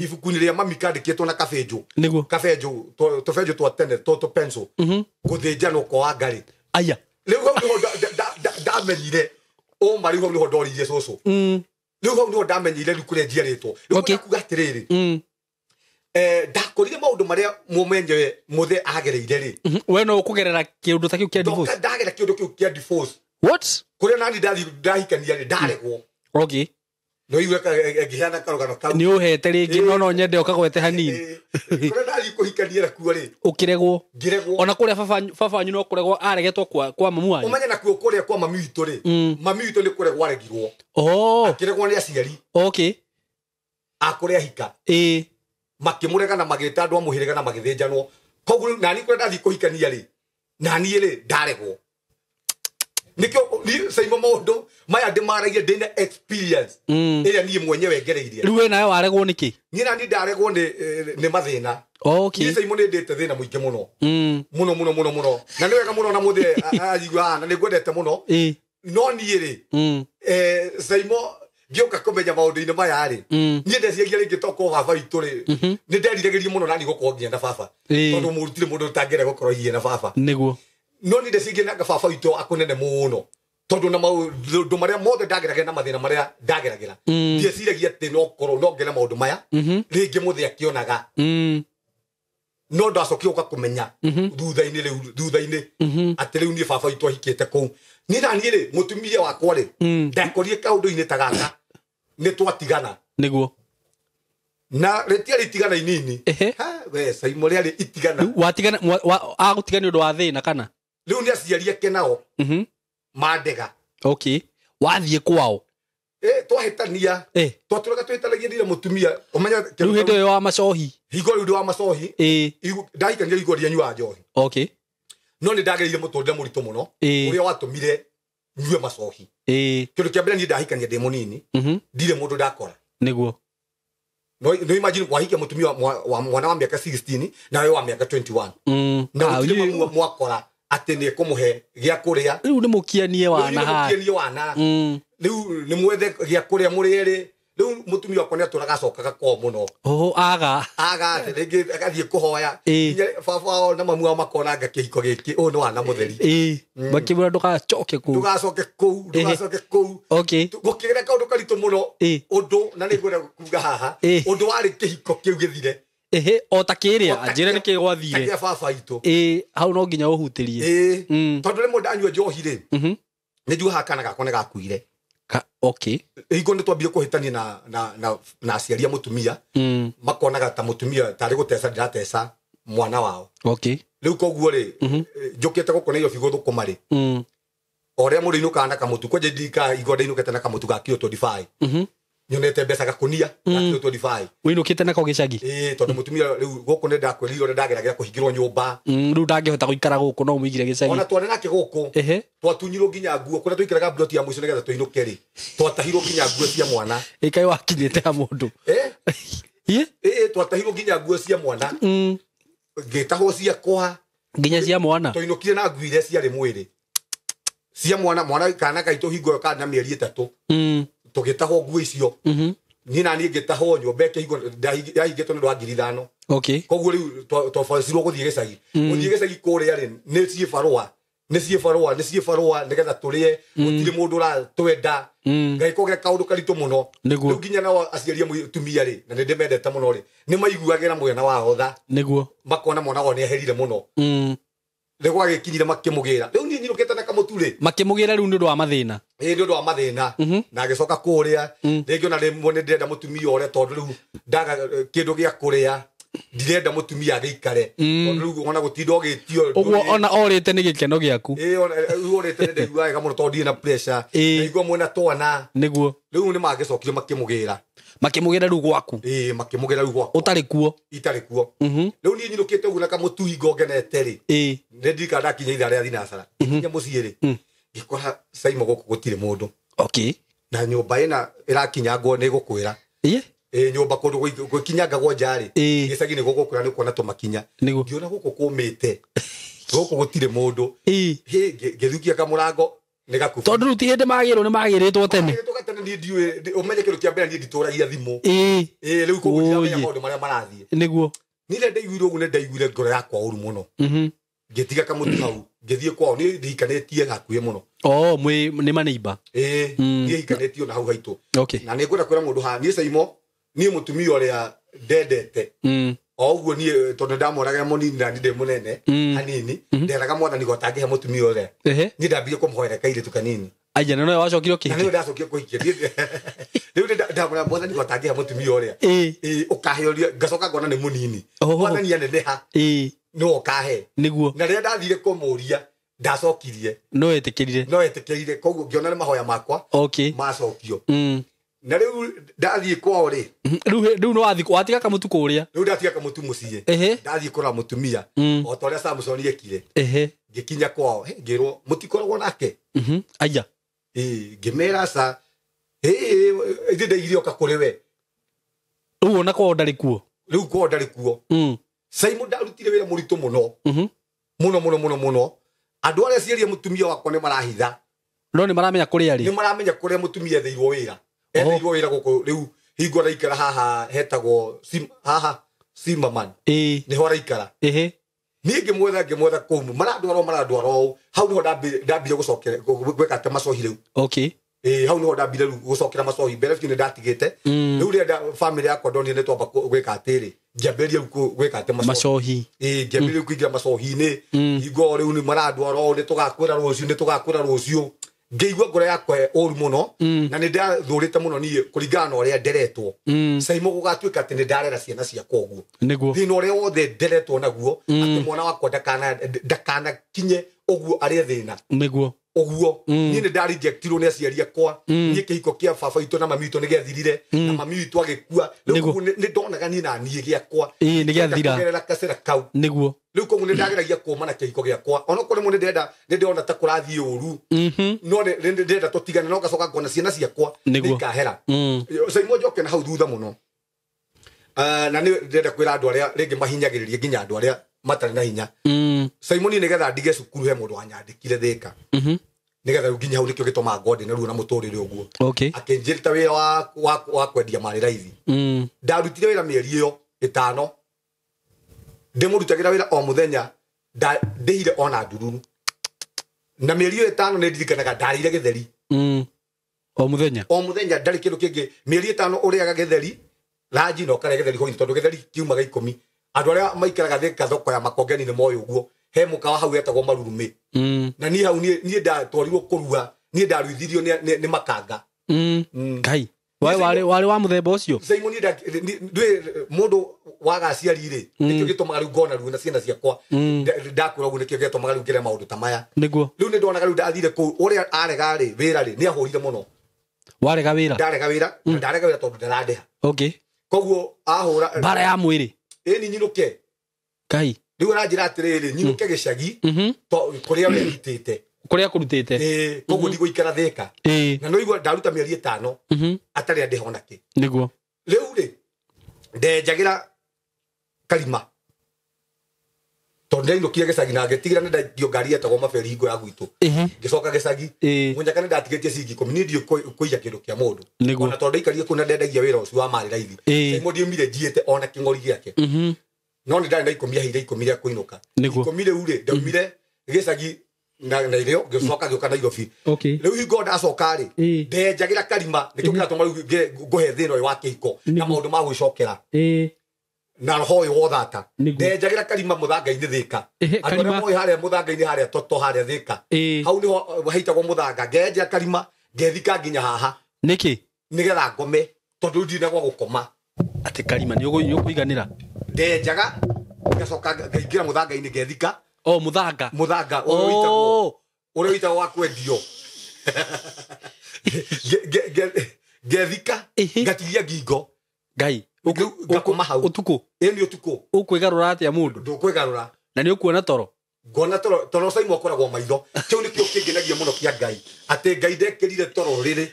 ibuku-inĩ rĩa mami kandĩkĩtwo na kabenjũ. Nĩguo. Kabenjũ, tũbenjũ twa tene, tũ pencil. Gũthĩnjanwo kwa Wangarĩ. Aya. Rĩu hau nĩho ndamenyire. Ũma rĩu hau nĩho ndoririe cũcũ. Rĩu hau nĩho ndamenyire rĩu kũrĩa njiarĩtwo. Rĩu kuga atĩrĩrĩ. Ndakorire maũndũ marĩa mũmenyewe mũthee agereire rĩ. We no ũkũgerera kĩũndũ ta kĩu kĩa divorce? Ndagera kĩũndũ kĩu kĩa divorce. What? Kũrĩa nani ndahikania rĩ, ndaregwo. No iwe ngĩheana karũgano kau. Nĩ ũhete rĩngĩ, no no nyende ũkagwete hanini. Kũrĩa ndathiĩ kũhikania nakuo rĩ. Ũkĩregwo. Ngĩregwo. Ona kũrĩa baba wanyu no kũregwo aregetwo kwa mamu wanyu. Ũmenye nakuo kũrĩa kwa mami witũ rĩ. Mami witũ nĩ kũregwo aregirwo. Akĩregwo nĩ aciari. Akũrĩa ahika. Makĩmũrega na magĩta andũ a mũhĩrĩga na magĩthĩnjanwo. Koguo nani kũrĩa ndathiĩ kũhikania rĩ, naniĩ rĩ ndaregwo. Nĩkĩo niĩ Saimo maũndũ maya ndĩmaragia ndĩna experience ĩrĩa niĩ mwenyewe ngereirie. Rĩu we nawe waregwo nĩkĩ? Niĩ nani ndaregwo nĩ mathĩna. Niĩ Saimo nĩ ndĩte thĩna mũingĩ mũno. Mũno mũno mũno mũno. Na nĩ wega mũno na mũthee ajigua haha na nĩ ngwendete mũno. No niĩ rĩ, Saimo ngĩũka kũmenya maũndũ-inĩ maya rĩ, niĩ ndeciragia rĩngĩ tokorwo baba witũ rĩ, nĩ nderiragĩria mũno nani gũkorwo nginya na baba. Tondũ mũrutire mũndũ ũtangĩenda gũkorwo hihi na baba. Nĩguo. No niĩ ndeciragia nanga baba witũ akũnene mũno. Tondũ na maũndũ marĩa mothe ndageragĩra na mathĩna marĩa ndageragĩra. Ndieciragia atĩ no korwo no ngere maũndũ maya, rĩngĩ mũthee akĩonaga. No ndacokire gũka kũmenya thutha-inĩ rĩu, thutha-inĩ atĩ rĩu niĩ baba witũ ahikĩte kũu. Niĩ na niĩ rĩ, mũtumia wakwa rĩ, ndakorire kaũndũ-inĩ ta gaka, nĩ twatigana. Nĩguo. Na rĩtiarĩ itigana inini. We Saimo rĩarĩ itigana. Rĩu watigana, agũtiga nĩ ũndũ wa thĩna kana? Rĩu nĩ aciari ake nao mandega. Wathiĩ kwao? Twahĩtania. Twatũraga twĩtanagia ndire mũtumia. Ũmenye Rĩu hĩndĩ ĩyo wa macohi. Hingo rĩu ndĩ wa macohi. Ndahikania hingo ndianyuaga njohi. No nĩ ndagereire mũtũrĩre mũritũ mũno ũrĩa watũmire nyue macohi. Kĩndũ kĩa mbere niĩ ndahikania ndĩ mũnini, ndirĩ mũndũ ndakora. Nĩguo. No imagine wahikia mũtumia wa mwana wa mĩaka 16 na wewe wa mĩaka 21. Na gũtirĩ mwakora atĩ nĩ kũmũhe gĩa kũrĩa. Rĩu nĩ mũkianie wana. Rĩu nĩ mũkianie wana. Rĩu nĩ mwethe gĩa kũrĩa mũrĩ erĩ. Rĩu mũtumia wakwa nĩ atũraga acokaga kwao mũno. Oho aga. Aga rĩngĩ agathiĩ kũhoya. Nginya baba wao na mamu wao makona anga kĩhiko gĩkĩ ũyũ nĩ wana mũtheri. Makĩmwĩra ndũgacoke kũu. Ndũgacoke kũu, ndũgacoke kũu. Okay. Gũkĩgera kaũndũ karitũ mũno. Ũndũ na nĩ ngwenda kuga haha. Ũndũ warĩ kĩhiko kĩu gĩthire. Ehe, o ta kĩrĩa, njĩra nĩ kĩ gwathire. Ta kĩa baba itũ. Hau no nginya ũhutĩrie. Tondũ rĩmwe ndanyua njohi rĩ. Nĩ njugaga kana gakwa nĩ gakuire. Okay. Hingo nĩ twambire kũhĩtania na aciari a mũtumia. Makonaga ta mũtumia tarĩ gũteca ndĩrateca mwana wao. Okay. Rĩu koguo rĩ, njũkĩte gũkũ Nairobi gũthũkũma rĩ. O ũrĩa mũndũ ainũkaga na kamũtu, kwanja ndirikanaga hingo ndainũkĩte na kamũtu ga kiro 25. Nyonete mbeca gakunia ga kiro 25. Ũinũkĩte nako gĩcagi? Tondũ mũtumia rĩu gũkũ nĩ ndakwĩrire ũrĩa ndageragĩra kũhingĩrwo nyũmba. Rĩu ndangĩhota gũikara gũkũ no ũmũigire gĩcagi. Ona twarĩ nake gũkũ. Twatunyirwo nginya nguo kũrĩa twaikaraga mburoti ya mũico nĩgetha tũinũke rĩ. Twatahirwo nginya nguo cia mwana. Ĩkaĩ wakinyĩte ha mũndũ. Twatahirwo nginya nguo cia mwana. Ngĩtahwo ciakwa. Nginya cia mwana. Twainũkire na nguo iria ciarĩ mwĩrĩ. Cia mwana, mwana kana gaitũ hingo ĩyo kana mĩeri 3. Tũgĩtahwo nguo icio. Niĩ na niĩ ngĩtahwo nyũmba ĩkĩhingwo, yahingĩtwo nĩ ũndũ wa 5,000. Okay. Koguo rĩu twabacirwo gũthiĩ gĩcagi. Gũthiĩ gĩcagi kũrĩa rĩ, nĩ ciĩ barũa. Nĩ ciĩ barũa, nĩ ciĩ barũa nĩgetha tũrĩe, gũtirĩ mũndũ ũratwenda. Ngai kũgĩa kaũndũ karitũ mũno. Rĩu nginya nao aciari a mũtumia rĩ, na nĩ ndĩmendete mũno rĩ, nĩ maiguagĩra mwena wao tha. Nĩguo. Makona mwana wao nĩ eherire mũno. Rĩu gwagĩkinyire makĩmũgĩra. Rĩu niĩ nyinũkĩte na kamũtu rĩ. Makĩmũgĩra rĩu nĩ ũndũ wa mathĩna. Nĩ ũndũ wa mathĩna. Na agĩcoka kũrĩa. Rĩngĩ ona rĩmwe nĩ ndĩrenda mũtumia ũrĩa tondũ rĩu ndaga kĩndũ gĩa kũrĩa. Ndirenda mũtumia agĩikare. Tondũ rĩu ona gũtinda ũgĩtio. Ũguo ona orĩte nĩ gĩkeno gĩaku. Ona rĩu orĩte nĩ ndaigua wega mũno tondũ ndirĩ na pressure. Ndaigua mwĩna twana. Nĩguo. Rĩu nĩ magĩcokire makĩmũgĩra. Makĩmũgĩra rĩu gwaku. Makĩmũgĩra rĩu gwakwa. Ũtarĩ kuo. Itarĩ kuo. Rĩu niĩ nyinũkĩte ũguo na kamũtu hingo ngenete rĩ. Nĩ ndirikanaga ndakinya ithaa rĩa thinacara. Nginya mũciĩ rĩ. Ngĩkora Saimo gũkũ gũtirĩ mũndũ. Okay. Na nyũmba ĩna ĩrakinyangwo nĩ gũkwĩra. Nyũmba kũndũ gwĩkinyangagwo nja rĩ. Gĩcagi nĩ gũgũkwĩra nĩ ũkuona tũmakinya. Ngĩona gũkũ kũmĩte. Gũkũ gũtirĩ mũndũ. Ngĩthukia kamũrango nĩ gakuba. Tondũ rĩu ti hĩndĩ magĩrwo nĩ magĩrĩtwo tene. Magĩrĩtwo gatene niĩ ndiũĩ, ũmenye kĩndũ kĩa mbere niĩ nditũragia thimũ. Rĩu koguo ndiramenya maũndũ marĩa marathiĩ. Nĩguo. Niĩ rĩrĩa ndaiguire ũguo nĩ ndaiguire ngoro yakwa ũru mũno. Ngĩtiga kamũtu hau, ngĩthiĩ kwao, niĩ ndihikanĩtie hakuhĩ mũno. Oh, mwĩ nĩ maneiba. Niĩ hikanĩtie ona hau haitũ. Okay. Na nĩ ngwenda kwĩra mũndũ haha, niĩ Saimo, niĩ mũtumia ũrĩa ndendete. O ũguo niĩ tondũ ndamwonaga mũnini na niĩ ndĩ mũnene hanini, nderaga mwathani gwa tangĩhe mũtumia ũrĩa. Niĩ ndambire kũmũhoera kairĩtu kanini. Aija, na nowe wacokire ũkĩhikia? Na nĩwe ndacokire kũhikia. Rĩu nĩ ndamwĩra mwathani gwa tangĩhe mũtumia ũrĩa. Ũkahe ũrĩa, ngacoka ngona nĩ mũnini. Mwathani aneneha. Nĩwe ũkahe. Nĩguo. Na rĩrĩa ndathire kũmũria, ndacokirie. No etĩkĩrire. No etĩkĩrire, koguo ngĩona nĩ mahoya makwa. Okay. Macokio. Na rĩu ndathiĩ kwao rĩ. Rĩu no wathiĩ watiga kamũtu kũrĩa. Rĩu ndatiga kamũtu mũciĩ. Ndathiĩ kũrora mũtumia. O ta ũrĩa Samson ekire. Ngĩkinya kwao, ngĩrwo mũtikoragwo nake. Aya. Ngĩmera aca. Ithe ndaigire oka kũrĩ we. Rĩu ona kwao ndarĩ kuo. Rĩu kwao ndarĩ kuo. Simon ndarutire wĩra mũritũ mũno. Mũno mũno mũno mũno. Andũ arĩa aciari a mũtumia wakwa nĩ marahitha. No nĩ maramenya kũrĩa arĩ. Nĩ maramenya kũrĩa mũtumia etheirwo wĩra. Etheirwo wĩra gũkũ rĩu hingo araikara haha hetagwo haha Zimmerman. Nĩho araikara. Niĩ ngĩmwetha kũu marandwara ũũ. Hau nĩho ndambire gũcokera gwĩka atĩ macohi rĩu. Okay. Hau nĩho ndambire rĩu gũcokera macohi mbere biũ nĩ ndatigĩte. Rĩu rĩrĩa family yakwa ndonire nĩ twamba gwĩka atĩrĩ, ngĩambĩrĩria rĩu gwĩka atĩ macohi. Ngĩambĩrĩria rĩu kũingĩra macohi-inĩ. Hingo rĩu nĩ marandwara ũũ, nĩ tũgakwĩra rũciũ, nĩ tũgakwĩra rũciũ. Ngĩigua ngoro yakwa ũru mũno, na nĩ ndathũrĩte mũno niĩ kũringana na ũrĩa nderetwo. Saimo gũgatuĩka atĩ nĩ ndarera ciana ciakwa ũguo. Nĩguo. Thĩna ũrĩa wothe nderetwo naguo, atĩ mwana wakwa ndakanakinye ũguo arĩ thĩna. Nĩguo. Ũguo. Niĩ nĩ ndarejectirwo nĩ aciari akwa. Niĩ kĩhiko kĩa baba witũ na mami witũ nĩ gĩathirire, na mami witũ agĩkua. Rĩu Nĩguo. ũguo nĩ ndonaga niĩ na niĩ gĩakwa. Nĩ gĩathira. Kũgerera gacĩra kau. Nĩguo. Rĩu koguo nĩ ndageragia kũma na kĩhiko gĩakwa onokorwo rĩmwe nĩ ndĩrona ta kũrathiĩ ũru no nĩ ndĩrenda tũtigane no ngacoka ngona ciana ciakwa nĩ ikahera. Saimo njoke na hau thutha mũno na nĩ ndĩrenda kwĩra andũ arĩa rĩngĩ mahinyagĩrĩria nginya andũ arĩa matarĩ na hinya. Saimo niĩ nĩgetha ndige cukuru he mũndũ wanyandĩkire Thĩka nĩgetha rĩu nginya hau nĩkĩo gĩtũmaga ngorwo ndĩna ruo na mũtũrĩre ũguo. Akĩnjĩrĩta wĩra wa kwendia marĩ raithi. Ndarutire wĩra mĩeri ĩyo 5 ndĩmũrutagĩra wĩra o mũthenya ndĩhire ona ndururu na mĩeri ĩyo 5 nĩ ndirikanaga ndarĩire gĩtheri o mũthenya o mũthenya ndarĩ kĩndũ kĩngĩ. Mĩeri 5 ũrĩaga gĩtheri ranji na ũkarĩa gĩtheri hwaĩ-inĩ tondũ gĩtheri kiumaga 10. Andũ arĩa maikaraga Thĩka thoko ya Makongeni nĩ moĩ ũguo he mũkawa hau wetagwo Marurumĩ. Na niĩ hau niĩ ndatwarirwo kũrua niĩ ndaruithirio nĩ makanga. Ngai warĩ wa mũthemba ũcio. Saimo niĩ mũndũ waga aciari rĩ nĩkĩo gĩtũmaga rĩu ngona ruo na ciana ciakwa ndakũra ũguo nĩkĩo gĩatũmaga rĩu ngere maũndũ ta maya. Nĩguo rĩu nĩ ndonaga rĩu ndathire kũu ũrĩa arega rĩ wĩra rĩ nĩ ahũrire mũno. Warega wĩra? Ndarega wĩra ndarega wĩra tondũ ndarandĩha. Koguo ahũra mbara ya mwĩrĩ ĩni nyinũke. Ngai rĩu aranjĩra atĩrĩrĩ nyinũke gĩcagi kũrĩa werutĩte kũrĩa kũrutĩte koguo ndigũikara Thĩka na no igua ndaruta mĩeri 5 atarĩ andĩha ona kĩ. Nĩguo rĩu rĩ ndenjagĩra karima tondũ ndainũkire gĩcagi na ngĩtigĩra nĩ ndaigio ngari yetagwo maberi hingo ya gwitũ ngĩcoka gĩcagi mũnyaka nĩ ndatigĩtie ciringi 10 niĩ ndiũĩ kũiya kĩndũ kĩa mũndũ ona tondũ ndaikarire kũu na ndendagia wĩra ũcio wa marĩ raithi. Saimo ndiumire njiĩte ona kĩng'ori gĩake no nĩ ndarĩ na 10 aheire 10 rĩa kũinũka. 10 rĩu rĩ ndaumire gĩcagi na irio ngĩcoka ngĩũka Nairobi. Rĩu hingo ndacoka rĩ ndenjagĩra karima nĩkĩo kĩratũma rĩu ngũhe thĩna ũyũ wa kĩhiko na maũndũ ma gwĩcokera na roho ũyũ wa ũthata. Ndenjagĩra karima mũthanga-inĩ Thĩka. Andũ arĩa moĩ harĩa mũthanga-inĩ harĩa toto harĩa Thĩka hau nĩho haitagwo mũthanga. Ngenjera karima ngethika nginya haha. Nĩkĩ? Nĩgetha ngome tondũ rĩu ndirĩ na gwa gũkoma. Atĩ karima nĩ ũkũiganĩra? Ndenjaga ngacoka ngaingĩra mũthanga-inĩ ngethika. O mũthanga. Mũthanga ũrĩa wĩtagwo wa kwendio. Ngethika ngatigia ngingo. Ngai ngakoma hau ũtukũ. Ĩni ũtukũ. Ũkwĩgarũra atĩa mũndũ? Ndũkwĩgarũra. Na nĩ ũkuona toro? Ngona toro toro Saimo akoragwo maitho. Kĩu nĩkĩo kĩngenagia mũno kĩa Ngai atĩ Ngai ndekĩrire toro rĩrĩ.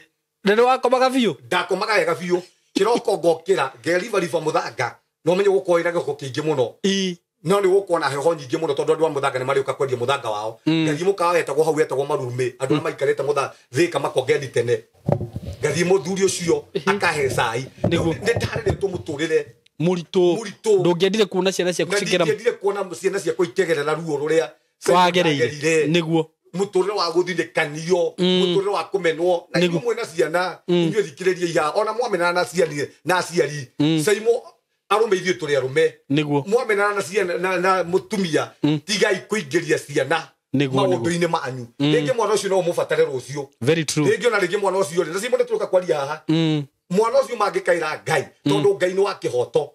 Na nĩ wakomaga biũ? Ndakomaga wega biũ. Kĩroko ngokĩra ngeribariba mũthanga no menye gũkorwo ĩna gĩko kĩingĩ mũno. No nĩ gũkorwo na heho nyingĩ mũno tondũ andũ a mũthanga nĩ marĩũka kwendia mũthanga wao. Ngathiĩ mũkawa wetagwo hau wetagwo Marurumĩ andũ arĩa maikarĩte Thĩka Makongeni tene. Ngathiĩ mũthuri ũcio akahe cai. Nĩ ndarĩrĩtwo mũtũrĩre mũritũ. Ndũngĩendire kuona ciana ciaku cikĩra. Ndingĩendire kuona ciana ciakwa ikĩgerera ruo rũrĩa wagereire. Nĩguo mũtũrĩre wa gũthinĩkanio mũtũrĩre wa kũmenwo na inyuĩ mwĩna ciana inyuĩ thikĩrĩria iha ona mwamenana na ciana na aciari. Saimo arũme ithuĩ tũrĩ arũme. Nĩguo mwamenana na ciana na mũtumia tigai kũingĩria ciana maũndũ-inĩ manyu. Rĩngĩ mwana ũcio no ũmũbatare rũciũ. Very true. Rĩngĩ ona rĩngĩ mwana ũcio rĩ na Saimo nĩ tũroka kwaria haha. Mwana ũcio mangĩkaĩra Ngai tondũ Ngai nĩ wa kĩhoto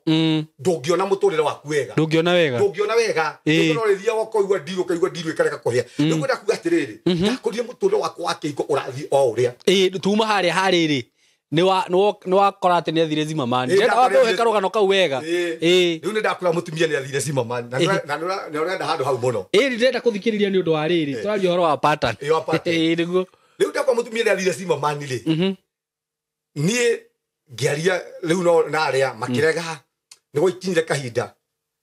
ndũngĩona mũtũrĩre waku wega. Ndũngĩona wega. Ndũngĩona wega. No rĩthiaga ũkaigua ndiru ũkaigua ndiru ĩkarega kũhĩa. Rĩu ngwenda kuga atĩrĩrĩ ndakũrire mũtũrĩre wakwa wa kĩhiko ũrathiĩ o ũrĩa. Tuma harĩa harĩrĩ nĩ wakora atĩ nĩ athire Zimmerman. Ndĩrenda wambe ũhe karũgano kau wega. Rĩu nĩ ndakora mũtumia nĩ athire Zimmerman na nĩ ũrenda handũ hau mũno. Ndĩrenda kũthikĩrĩria nĩ ũndũ wa rĩrĩ tũraria ũhoro wa pattern. Nĩguo rĩu ndakora mũtumia nĩ athire Zimmerman rĩ niĩ ngĩaria rĩu no na arĩa makĩrega nĩ gwaikinyire kahinda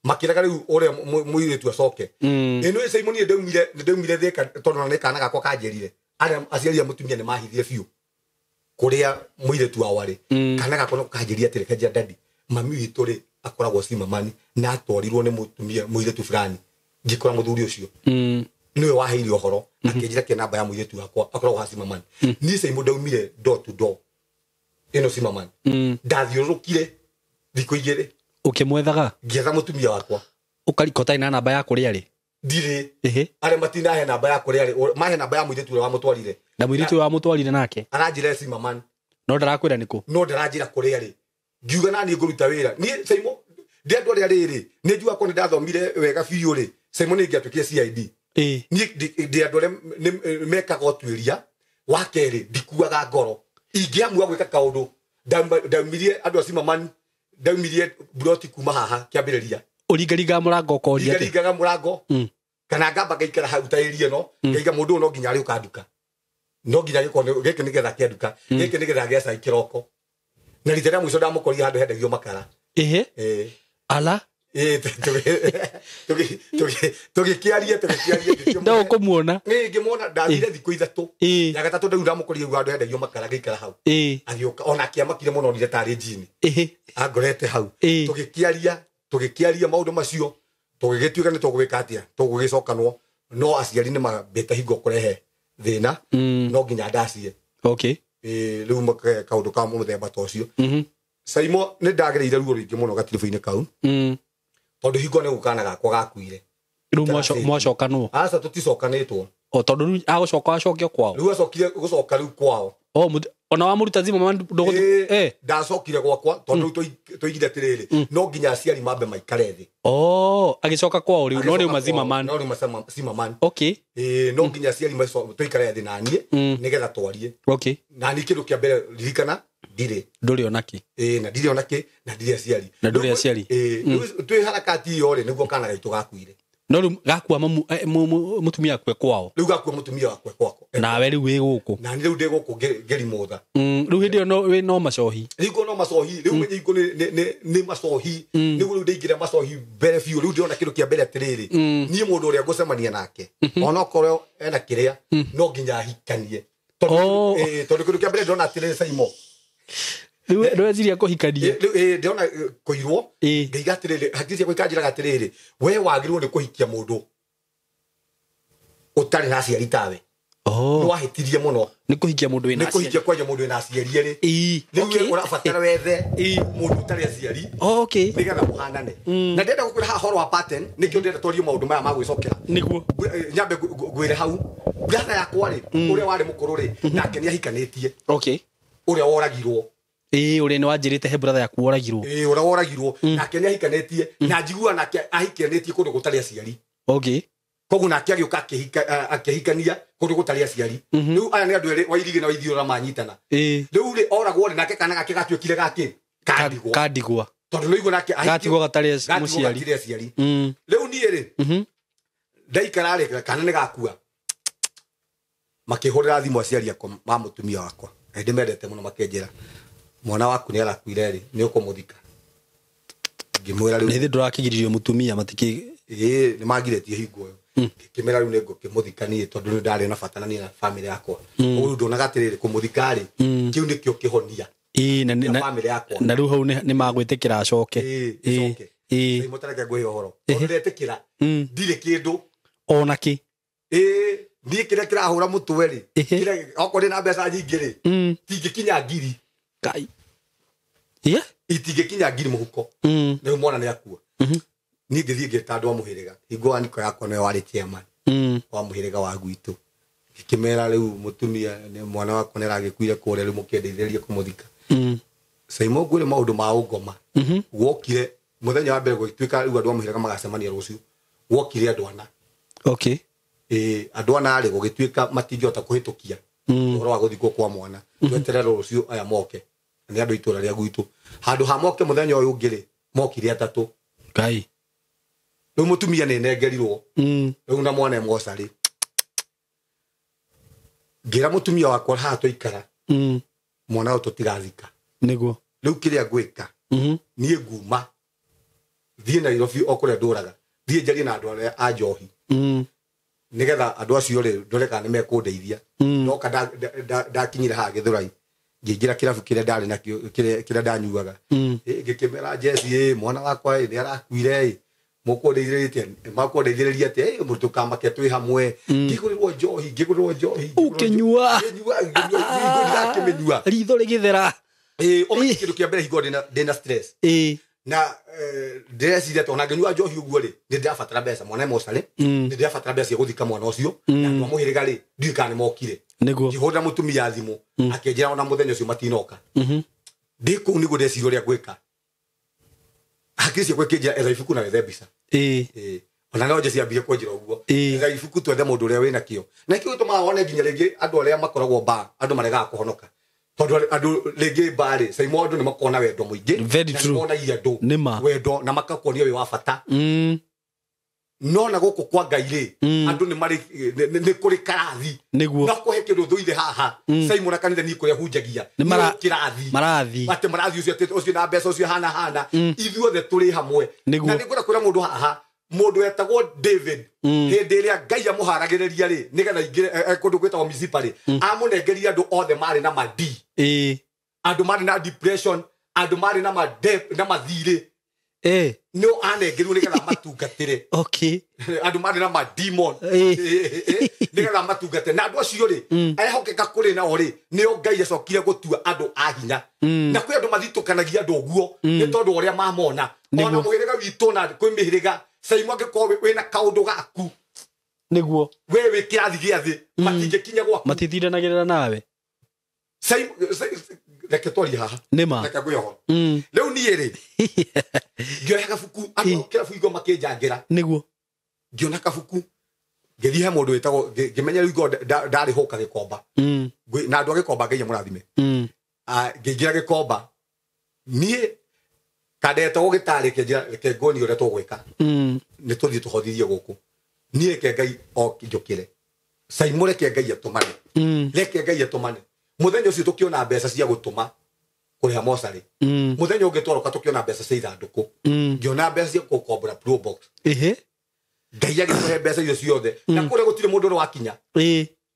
makĩrega rĩu ũrĩa mũirĩtu acoke. Ĩno Saimo niĩ ndaumire Thĩka tondũ na nĩ kana gakwa kanjĩrire arĩa aciari a mũtumia nĩ mahithire biũ kũrĩa mũirĩtu wao arĩ. Kana gakwa no kanjĩrire atĩrĩ kanjĩra dadi mami witũ rĩ akoragwo Zimmerman na atwarirwo nĩ mũtumia mũirĩtu fulani. Ngĩkora mũthuri ũcio nĩwe waheire ũhoro akĩnjĩra kĩ namba ya mũirĩtu wakwa akoragwo ha Zimmerman. Niĩ Saimo ndaumire door to door ĩno Zimmerman. Ndathiũrũrũkire thikũ 2 ũkĩmwethaga ngĩetha mũtumia wakwa. Ũkarika ũtarĩ na namba ya kũrĩa rĩ? Ndirĩ. Arĩa matinahe namba ya kũrĩa rĩ mahe namba ya mũirĩtu ũrĩa wamũtwarire. Na mũirĩtu ũrĩa wamũtwarire nake aranjĩra Zimmerman no ndarakwĩra nĩkũ? No ndaranjĩra kũrĩa rĩ. Ngiuga na niĩ ngũruta wĩra niĩ Saimo ndĩ andũ arĩa rĩrĩ nĩ njuga ko nĩ ndathomire wega biũ rĩ Saimo nĩ ingĩatuĩkire CID. Niĩ ndĩ andũ arĩa mekaga ũtuĩria wa kerĩ ndikuaga ngoro ingĩamua gwĩka kaũndũ ndaumirie andũ a Zimmerman ndaumirie buroti kuma haha kĩambĩrĩria. Ũringaringaga mũrango ũkoria atĩa? Ringaringaga mũrango kana ngamba ngaikara hau ta ĩria ĩno, ngaiga mũndũ ũyũ no nginya arĩũka nduka, no nginya gĩkorwo gĩkĩ nĩgetha kĩa nduka, gĩkĩ nĩgetha gĩa cai kĩroko. Na rita rĩa mũico ndamũkorire handũ hendagio makara. Ĩhĩ. Ĩĩ. Ala. Ĩĩ, tũgĩkĩaria ngĩkĩmũhe. No ũkũmuona. Ĩĩ, ngĩmuona ndathire thikũ 3. Ĩĩ. Ya gatatũ rĩu ndamũkorire handũ hendagio makara ngĩikara hau. Ĩĩ. Agĩũka ona akĩamakire mũno onire tarĩ njini. Ĩhĩ. Angorete hau. Ĩĩ. Tũgĩkĩaria maũndũ macio, tũgĩgĩtuĩka nĩ tũgwĩka atĩa, tũgũgĩcokanwo, no aciari nĩ mambĩte hingo kũrehe thĩna, no nginya ndacie. Okay. Ĩĩ, rĩu kaũndũ ka mũthemba ta ũcio. Saimo nĩ ndagereire ruo rũingĩ mũno gatiribũ-inĩ kau. Tondũ hingo nĩ gũkana gakwa gakuire. Rĩu mwacokanwo? Aca, tũticokanĩtwo. O tondũ rĩu agũcoka acokio kwao? Rĩu acokire gũcoka rĩu kwao. O, ona wamũruta Zimmerman ndũgũthiĩ? Ndacokire gwakwa tondũ rĩu tũigire atĩrĩrĩ, no nginya aciari mambe maikare thĩ. Oh, agĩcoka kwao rĩu, no rĩu ma Agĩcoka kwao, Zimmerman. no rĩu ma Zimmerman. Okay. Ĩĩ, no nginya aciari tũikare thĩ na niĩ, nĩgetha twarie. Okay. Na niĩ kĩndũ kĩa mbere ririkana ndirĩ. Ndũrĩ ona kĩ. Ĩĩ, na ndirĩ ona kĩ, na ndirĩ aciari. Na ndũrĩ aciari. Ĩĩ, rĩu twĩ harakati ĩyo rĩ, nĩguo kana gaitũ gakuire. No rĩu gakua mũtumia akue kwao. Rĩu gakua mũtumia wakwe kwakwa. Nawe rĩu wĩ gũkũ. Na niĩ rĩu ndĩ gũkũ ngĩrimũtha. Rĩu hĩndĩ ĩyo wĩ no macohi. Rĩu no macohi, rĩu menye hingo nĩ macohi. Nĩguo rĩu ndaingĩra macohi mbere biũ, rĩu ndĩrona kĩndũ kĩa mbere atĩrĩrĩ. Niĩ mũndũ ũrĩa ngũcemania nake, onokorwo ena kĩrĩa, no nginya ahikanie. Tondũ kĩndũ kĩa mbere ndĩrona atĩrĩrĩ, Saimo. Rĩu ndweciria kũhikania? Rĩu, ndĩrona kũirwo, ngaiga atĩrĩrĩ, hakiri ciakwa ikanjĩraga atĩrĩrĩ, we wagĩrĩirwo nĩ kũhikia mũndũ ũtarĩ na aciari tawe. Oh. Nĩ wahĩtirie mũno. Nĩ kũhikia mũndũ wĩna Nĩ kũhikia aciari. kwanja mũndũ wĩna aciari erĩ. Ĩĩ. Rĩu Okay. we ũrabatara wethe Ĩĩ. mũndũ ũtarĩ aciari. Okay. Nĩgetha mũhanane. Na ndĩrenda gũkwĩra haha ũhoro wa pattern, nĩkĩo ndĩrenda twarie maũndũ maya ma gwĩcokera. Nĩguo. Nyambe ngwĩre hau. Brother yakwa rĩ, ũrĩa warĩ mũkũrũ rĩ, nake nĩahikanĩtie. Okay. Ũrĩa woragirwo. Ĩĩ, ũrĩa nĩ wanjĩrĩte he brother yaku woragirwo. Ĩĩ, ũrĩa woragirwo, nake nĩahikanĩtie, na njiguaga nake ahikanĩtie kũndũ gũtarĩ aciari. Okay. Koguo nake agĩũka akĩhikania kũndũ gũtarĩ aciari. Rĩu aya nĩ andũ erĩ, Wairigĩ na Waithiũrũra manyitana. Ĩĩ. Rĩu rĩ, oragwo rĩ, nake kana gake gatuĩkire gakĩ? Kandigwa. Kandigwa. Tondũ nĩũigua nake ahikio- Gatigwo gatarĩ gatigwo mũciari. gatirĩ aciari. Rĩu niĩ rĩ, ndaikara rĩ, kana nĩ gakua. Makĩhũrĩra thimũ aciari akwa ma mũtumia wakwa. Na ndĩmendete mũno, makĩnjĩra, mwana waku nĩ arakuire rĩ, nĩ ũkũmũthika. Ngĩmwĩra rĩu Nĩ thĩ ndũrakĩgiririo mũtumia matikĩ Ĩĩ, nĩ mangirĩtie hingo ĩyo. Ngĩkĩmera rĩu nĩ ngũkĩmũthika niĩ tondũ nĩ ndarĩ na bata na niĩ na bamĩrĩ yakwa. Ũguo rĩu ndonaga atĩrĩrĩ, kũmũthika rĩ, kĩu nĩkĩo kĩhonia Ĩĩ, kĩa bamĩrĩ yakwa. na rĩu hau nĩ magwĩtĩkĩra acoke. Ĩĩ, Ĩĩ, ĩcoke. ĩĩ. Rĩu mũtareke ngwĩhe ũhoro. Tondũ ndetĩkĩra, ndirĩ kĩndũ. Ona kĩ? Ĩĩ, niĩ kĩrĩa kĩrahũra mũtwe rĩ, Ĩhĩ. kĩrĩa, okorwo ndĩ na mbeca nyingĩ rĩ, tingĩkinya ngiri. Ngai. Ĩĩ? Itingĩkinya ngiri mũhuko. Rĩu mwana nĩ akua. Niĩ ngĩthiĩ ngĩta andũ a mũhĩrĩga. Hingo wa niko yakwa nĩwe warĩ chairman wa mũhĩrĩga wa gwitũ. Ngĩkĩmera rĩu mũtumia nĩ mwana wakwa nĩ aragĩkuire kũrĩa, rĩu mũkĩndeithĩrĩrie kũmũthika. Saimo ngwĩre maũndũ ma ũngoma. Wokire mũthenya wa mbere gũgĩtuĩka rĩu andũ a mũhĩrĩga magacemania rũciũ. Wokire andũ ana. Okay. Ĩĩ, andũ ana rĩ, gũgĩtuĩka matingĩhota kũhĩtũkia ũhoro wa gũthikwo kwa mwana. Tweterere rũciũ aya moke. Nĩ andũ itũra rĩa gwitũ. Handũ ha moke mũthenya ũyũ ũngĩ rĩ, mokire atatũ. Ngai. Rĩu mũtumia nĩ nengerirwo. Rĩu na mwana mocarĩ. Ngĩra mũtumia wakwa haha twaikara. Mwana ũyũ tũtigathika. Nĩguo. Rĩu kĩrĩa ngwĩka, niĩ nguma thiĩ Nairobi o kũrĩa ndũraga, thiĩ njarie na andũ arĩa a njohi. Nĩgetha andũ acio rĩ, ndore kana nĩmekũndeithia. Ndoka ndakinyire haha Gĩthũrai, ngĩingĩra kĩrabu kĩrĩa ndarĩ nakĩo, kĩrĩa ndanyuaga. Ngĩkĩmera Jesse, mwana wakwa, nĩ arakuire, mũkũndeithĩrĩria atĩa? Makũndeithĩrĩria atĩa? Mũtũkamake twĩ hamwe. Ngĩgũrĩrwo njohi, ngĩgũrĩrwo njohi, ngĩgũrĩrwo Ũkĩnyua. Ngĩnyua, ngĩnyua, ngĩnyua, ndakĩmĩnyua. Ritho rĩgĩthera. Ũmenye kĩndũ kĩa mbere hingo ndĩna stress. Na ndĩreciria atĩ ona ngĩnyua njohi ũguo rĩ, nĩ ndĩrabatara mbeca, mwana e mocarĩ, nĩ ndĩrabatara mbeca cia gũthika mwana ũcio, na andũ a mũhĩrĩga rĩ, ndiũĩ kana nĩ mokire. Nĩguo. Ngĩhũrĩra mũtumia thimũ, akĩnjĩra ona mũthenya ũcio matinoka. Ndĩ kũu nĩguo ndeciria ũrĩa ngwĩka. Hakiri ciakwa ikĩnjĩra etha ibuku na wethe mbica. Ona no njeci ambie kũnjĩra ũguo. Etha ibuku twethe mũndũ ũrĩa wĩna kĩo. Na kĩo gĩtũmaga wone nginya rĩngĩ andũ arĩa makoragwo bar, andũ maregaga kũhonoka. Tondu andu ringi mbari Saimo andu ni makona wendo muingi. Very true. Monagia andu wendo na makakuonia wi wa bata. No na guku kwa Ngai ri andu ni mari ni kuri karathi niguo no kuhe kindu thuire haha Saimo na kanitha ni kuria hunjagia ni kirathi marathi ati marathi ucio ati ucio na mbeca ucio hana hana ithuothe turi hamwe na ningwenda kwira mundu haha mundu etagwo David hindi iria Ngai amuharagiriria ri nigetha ingire kundu gwitagwo Mizipa ri amunengeria andu othe mari na madi andu mari na depression andu mari na na mathiri no anengerirwo nigetha matungatire. Okay. Andu mari na mademon nigetha matungate na andu acio ri ehokeka kuri nao ri nio Ngai acokire gutua andu a hinya na kwi andu mathitũkanagia andu uguo ni tondu uria mamona ona muhiriga witu na kwi mihiriga Saimo angikorwo wina kaundu gaku niguo we wi kirathi gia thi matingĩkinya gwaku matithindanagĩrĩra nawe. Saimo reke twarie haha nĩma reke ngwĩre ũhoro rĩu niĩ rĩ ngĩoya kabuku andũ kĩrabu igua makĩnjangĩra nĩguo ngĩona kabuku ngĩthiĩ he mũndũ wĩtagwo ngĩmenya rĩu igua ndarĩ hũka Gĩkomba na andũ a Gĩkomba Ngai amũrathime ngĩingĩra Gĩkomba niĩ kandetagwo gĩtarĩ kĩnjĩra reke nguonie ũrĩa tũgwĩka nĩ tũthiĩ tũhothithie gũkũ niĩ reke Ngai njũkĩre Saimo reke Ngai atũmane reke Ngai atũmane muthenya ucio tukiona mbeca cia gutuma kuriha mocarĩ muthenya ungi twaroka tukiona mbeca cia ithanduku ngiona mbeca cia gukombora pro box ehe Ngai agĩtũhe mbeca icio ciothe na kũrĩa gũtirĩ mũndũ ũrĩa wakinya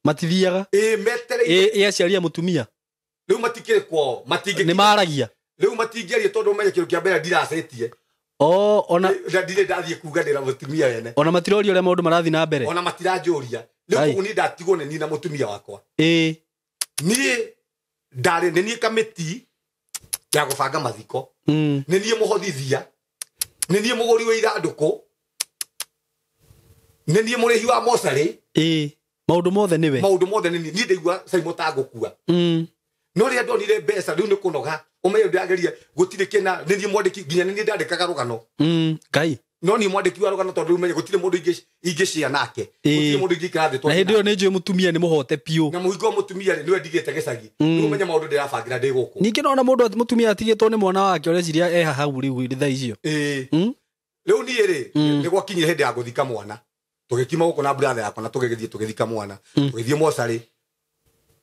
matithiaga metereire aciari a mũtumia rĩu matikĩrĩ kwao matingĩ nĩ maragia rĩu matingĩaria tondũ ũmenye kĩndũ kĩa mbere ndiracetie ona na ndirĩ ndathiĩ kuganĩra mũtumia wene ona matiroria ũrĩa maũndũ marathiĩ na mbere ona matiranjũria rĩu koguo niĩ ndatigwo nĩ niĩ na mũtumia wakwa niĩ ndarĩ nĩ niĩ kamĩti ya gũbanga mathiko nĩ niĩ mũhothithia nĩ niĩ mũgũri wa ithandũkũ nĩ niĩ mũrĩhi wa mocarĩ maũndũ mothe nĩwe maũndũ mothe nĩ niĩ niĩ ndaigua Saimo ta ngũkua no rĩrĩa ndonire mbeca rĩu nĩ kũnoga ũmenye ndĩrageria gũtirĩ kĩna nĩ niĩ mwandĩki nginya nĩ niĩ ndandĩkaga rũgano Ngai no niĩ mwandĩki wa rũgano tondũ rĩu ũmenye gũtirĩ mũndũ ingĩcia nake gũtirĩ mũndũ ingĩikara thĩ na hĩndĩ ĩyo nĩ njũĩ mũtumia nĩ mũhote piũ na mũhingo wa mũtumia rĩ nĩwe ndigĩte gĩcagi rĩu ũmenye maũndũ ndĩrabangĩra ndĩ gũkũ ningĩ nona mũndũ mũtumia atigĩtwo nĩ mwana wake ũreciria eha hau rĩu thaa icio rĩu niĩ rĩ nĩ gwakinyire hĩndĩ ya gũthika mwana tũgĩkiuma gũkũ na brother yakwa na tũgĩgĩthiĩ tũgĩthika mwana tũgĩthiĩ mocarĩ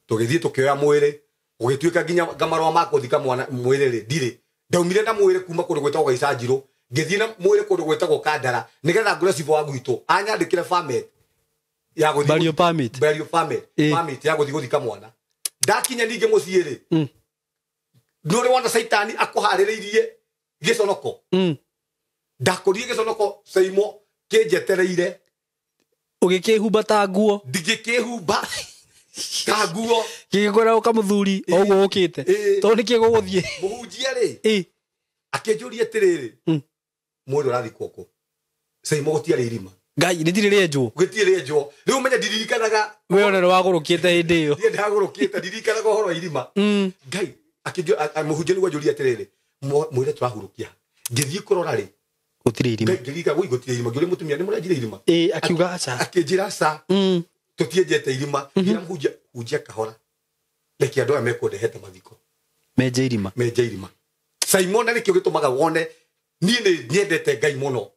tũgĩthiĩ tũkĩoya mwĩrĩ ũgĩtuĩka nginya ngamarũa ma gũthika mwana mwĩrĩ rĩ ndirĩ ndaumire na mwĩrĩ kuma kũndũ gwĩtagwo Gaicanjirũ ngĩthiĩ na mwĩrĩ kũndũ gwĩtagwo Kandara nĩgetha ngũre cibũ wa gwitũ anyandĩkĩre permit ya gũthiĩ burial permit burial permit permit ya gũthiĩ gũthika mwana ndakinya ningĩ mũciĩ rĩ nĩ ũrĩ wona Caitani akũharĩrĩirie gĩconoko ndakũrire gĩconoko Saimo kĩnjetereire ũgĩkĩhumba ta nguo ndingĩkĩhumba ta nguo gĩgĩkwĩra ũka mũthuri o ũguo ũkĩte tondũ nĩkĩ gũgũthiĩ mũhunjia rĩ akĩnjũria atĩrĩrĩ mwĩrĩ ũrathikwo kũ Saimo gũtiarĩ irima Ngai rĩtirĩ rĩenjwo gũtirĩ rĩenjwo rĩu ũmenye ndirikanaga we ona nĩ wagũrũkĩte hĩndĩ ĩyo niĩ ndagũrũkĩte ndirikanaga ũhoro wa irima Ngai mũhunjia nĩguo anjũria atĩrĩrĩ mwĩrĩ tũrahurũkia ngĩthiĩ kũrora rĩ gũtirĩ irima ngĩririkana gũi gũtirĩ irima ngĩũria mũtumia nĩ mũrenjire irima akiuga aca akĩnjĩra aca tũtienjete irima ngĩra mũhunjia hunjia kahora reke andũ aya mekũndehete mathiko menje irima menje irima Saimo na nĩkĩo gĩtũmaga wone niĩ nĩ nyendete Ngai mũno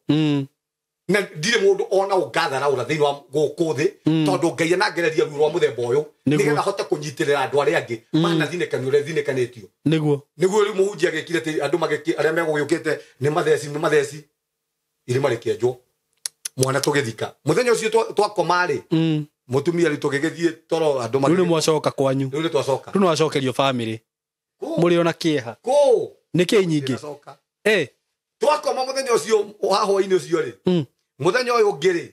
na ndirĩ mũndũ ona ũngatharaũra thĩinĩ wa gũkũ thĩ tondũ Ngai anangereria ruo rwa mũthemba ũyũ nĩgetha hote kũnyitĩrĩra andũ arĩa angĩ manathinĩkanio ũrĩa thinĩkanĩtio nĩguo nĩguo rĩu mũhunjia agĩkire atĩ andũ arĩa megũgĩũkĩte nĩ matheci nĩ matheci irima rĩkĩenjwo mwana tũgĩthika mũthenya ũcio twakoma rĩ mũtumia rĩu tũgĩgĩthiĩ toro andũ rĩu nĩ mwacoka kwanyu rĩu nĩ twacoka rĩu nĩ wacokerio bamĩrĩ mũrĩ ona kĩeha kũ nĩ kĩ nyingĩ twakoma mũthenya ũcio wa hwainĩ ũcio rĩ mũthenya ũyũ ũngĩ rĩ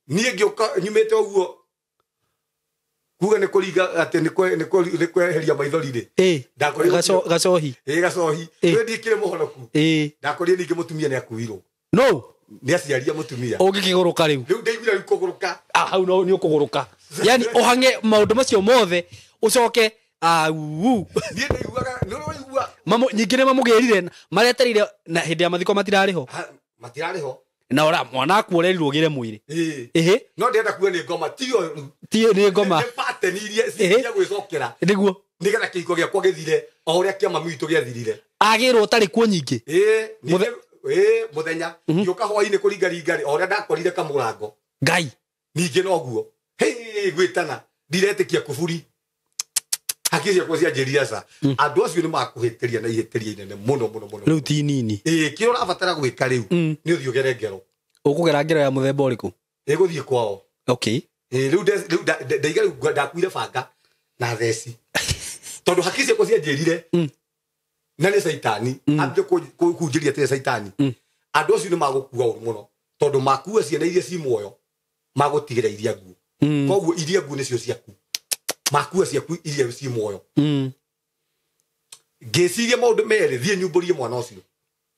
niĩ ngĩũka nyumĩte ũguo kuga nĩ kũringa atĩ nĩ kweheria maithori rĩ gacohi gacohi rĩu ndikĩrĩ mũhonoku ndakorire ningĩ mũtumia nĩ akuirwo no nĩ aciaria mũtumia ũngĩkĩgũrũka rĩu rĩu ndaiguire rĩu kũgũrũka hau no nĩ ũkũgũrũka yani ũhang'e maũndũ macio mothe ũcoke au niĩ ndaiguaga nĩ ũraigua nyingĩ nĩ mamũgĩrire maretereire na hĩndĩ ya mathiko matirarĩ ho matirarĩ ho na ora mwana aku ũrerirwo ũgĩre mwĩrĩ ĩhĩ no ndĩrenda kuga nĩ ngoma tiyo ti nĩ ngoma nĩ pattern iria cia gwĩcokera nĩguo Nĩgetha kĩhiko gĩakwa gĩthire o ũrĩa kĩa mami witũ gĩathirire. Agĩrwo ũtarĩ kuo nyingĩ. Ĩĩ, mũthenya ngĩũka hwainĩ kũringaringa rĩ, o ũrĩa ndakorire kamũrango. Ngai. Ningĩ noguo. Hĩ, gwĩtana ndiretĩkia kuburi. Hakiri ciakwa cianjĩrire aca. Andũ acio nĩ makũhĩtĩria na ihĩtĩria inene mũno mũno mũno. Rĩu ti nini. Ĩĩ, kĩrĩa ũrabatara gwĩka rĩu nĩ ũthiĩ ũgere ngero. Ũkũgera ngero ya mũthemba ũrĩkũ? Ĩgũthiĩ kwao. Okay. Ĩĩ, rĩu ndaiga rĩu ndakuire banga na theci. Tondũ hakiri ciakwa cianjĩrire na nĩ caitani, ambie kũnjĩria atĩ nĩ caitani. Andũ acio nĩ magũkua ũru mũno tondũ makua ciana iria ci muoyo magũtigĩra iria nguo. Koguo iria nguo nĩcio ciaku. Makua ciaku iria ci muoyo. Ngĩciria maũndũ merĩ, thiĩ nyumbũrie mwana ũcio.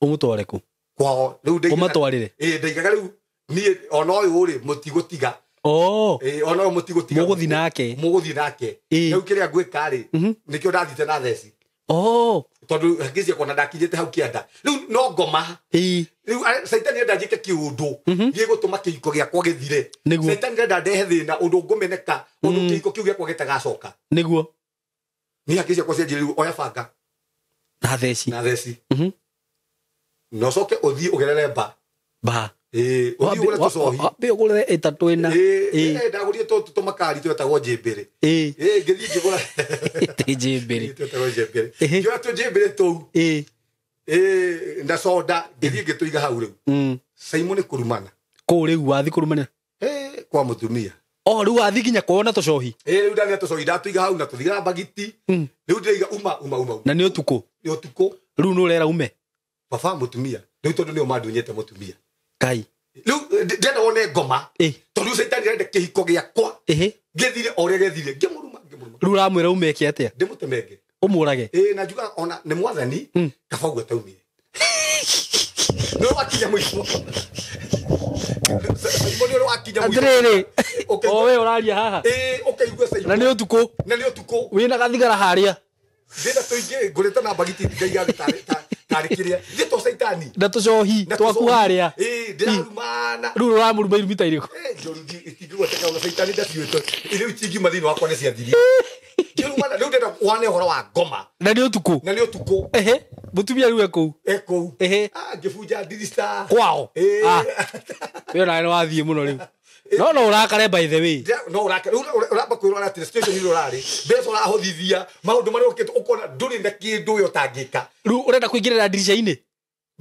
Ũmũtware kũ? Kwao. Rĩu ndaigaga. Ũmatwarĩre? Ĩĩ, ndaigaga rĩu niĩ ona ũyũ rĩ mũtigũtiga. Oh. Ĩĩ, ona ũyũ mũtigũtiga. Mũgũthiĩ nake. Mũgũthiĩ nake. Rĩu kĩrĩa ngwĩka rĩ, nĩkĩo ndathiĩte na theci. Oh. Tondũ hakiri ciakwa na ndakinyĩte hau kĩanda. Rĩu no ngoma. Rĩu caitani enda njĩke kĩũndũ gĩgũtũma kĩhiko gĩakwa gĩthire. Caitani enda ndehe thĩna ũndũ ngũmeneka ũndũ kĩhiko kĩu gĩakwa gĩtagacoka. Nĩguo. Niĩ hakiri ciakwa cianjĩrire rĩu oya banga. Na theci. Na theci. Na ũcoke ũthiĩ ũgerere mba. Mba. Ĩĩ, ũthiĩ ũgũre tũcohi. Wambe ũgũre ĩtatũ ĩna. Ĩĩ, ndagũrire tũmakari twetagwo njĩmbĩrĩ. Ĩĩ. Ĩĩ, ngĩthiĩ ngĩgũra. Tĩ njĩmbĩrĩ. Twetagwo njĩmbĩrĩ. Ngĩoya tũnjĩmbĩrĩ tũu. Ĩĩ. Ĩĩ, na soda, ngĩthiĩ ngĩtũiga hau rĩu. Simon kũrumana. Kũu rĩu wathiĩ kũrumana? Ĩĩ, kwa mũtumia. Oh, rĩu wathiĩ nginya kwao na tũcohi? Ĩĩ, rĩu ndathiĩ na tũcohi, ndatũiga hau na tũthiĩ na mbagiti. Rĩu ndĩraiga uma, uma, uma. Na nĩ ũtukũ? Nĩ ũtukũ. Rĩu nĩ ũrera ume? Baba mũtumia. Rĩu tondũ nĩo mandunyĩte mũtumia. Ngai. Rĩu ndĩrenda wone ngoma. Tondũ rĩu caitani arenda kĩhiko gĩakwa. Gĩthire o ũrĩa gĩthire. Ngĩmũruma, ngĩmũruma. Rĩu ũramwĩra ume eke atĩa? Ndĩmũtemenge. Ũmũrage? Ĩĩ, na njugaga ona nĩ mwathani, kaba ũguo ataumire. Nĩ wakinya mũico. Simon nĩ wakinya mũico. Atĩrĩrĩ, o we ũraria haha. Ĩĩ, ũkaigua Simon. Na nĩ ũtukũ. Na nĩ ũtukũ. Wĩna gathigara harĩa. Ndĩna tũingĩ ngũrĩte na mbagiti ngaiga tarĩ kĩrĩa. Ithuĩ to caitani. Na tũcohi twaku harĩa. Ĩĩ, ndĩrarumana. Rĩu ũramũruma irumi ta irĩkũ? Ĩĩ, njũru itingĩgweteka ona caitani ndaciũĩ. Rĩu itingiuma thĩinĩ wakwa nĩ ciathirire. Ngĩrumana, rĩu ndĩrenda wane ũhoro wa ngoma. Na nĩ ũtukũ. Na nĩ ũtukũ. Ehe, mũtumia rĩu e kũu. E kũu. Ehe. Ah, ngĩbunja ndirica. Kwao. Ĩĩ. Ah. We onawe nĩ wathiĩ mũno rĩu. No no ũrakare by the way. No ũrakare. Rĩu ũramba kwĩrora atĩ situation ĩrĩa ũrarĩ, mbeca ũrahũthithia, maũndũ marĩa ũkĩte ũkona ndũrĩ na kĩndũ we ũtangĩka. Rĩu ũrenda kũingĩrĩra ndirica-inĩ?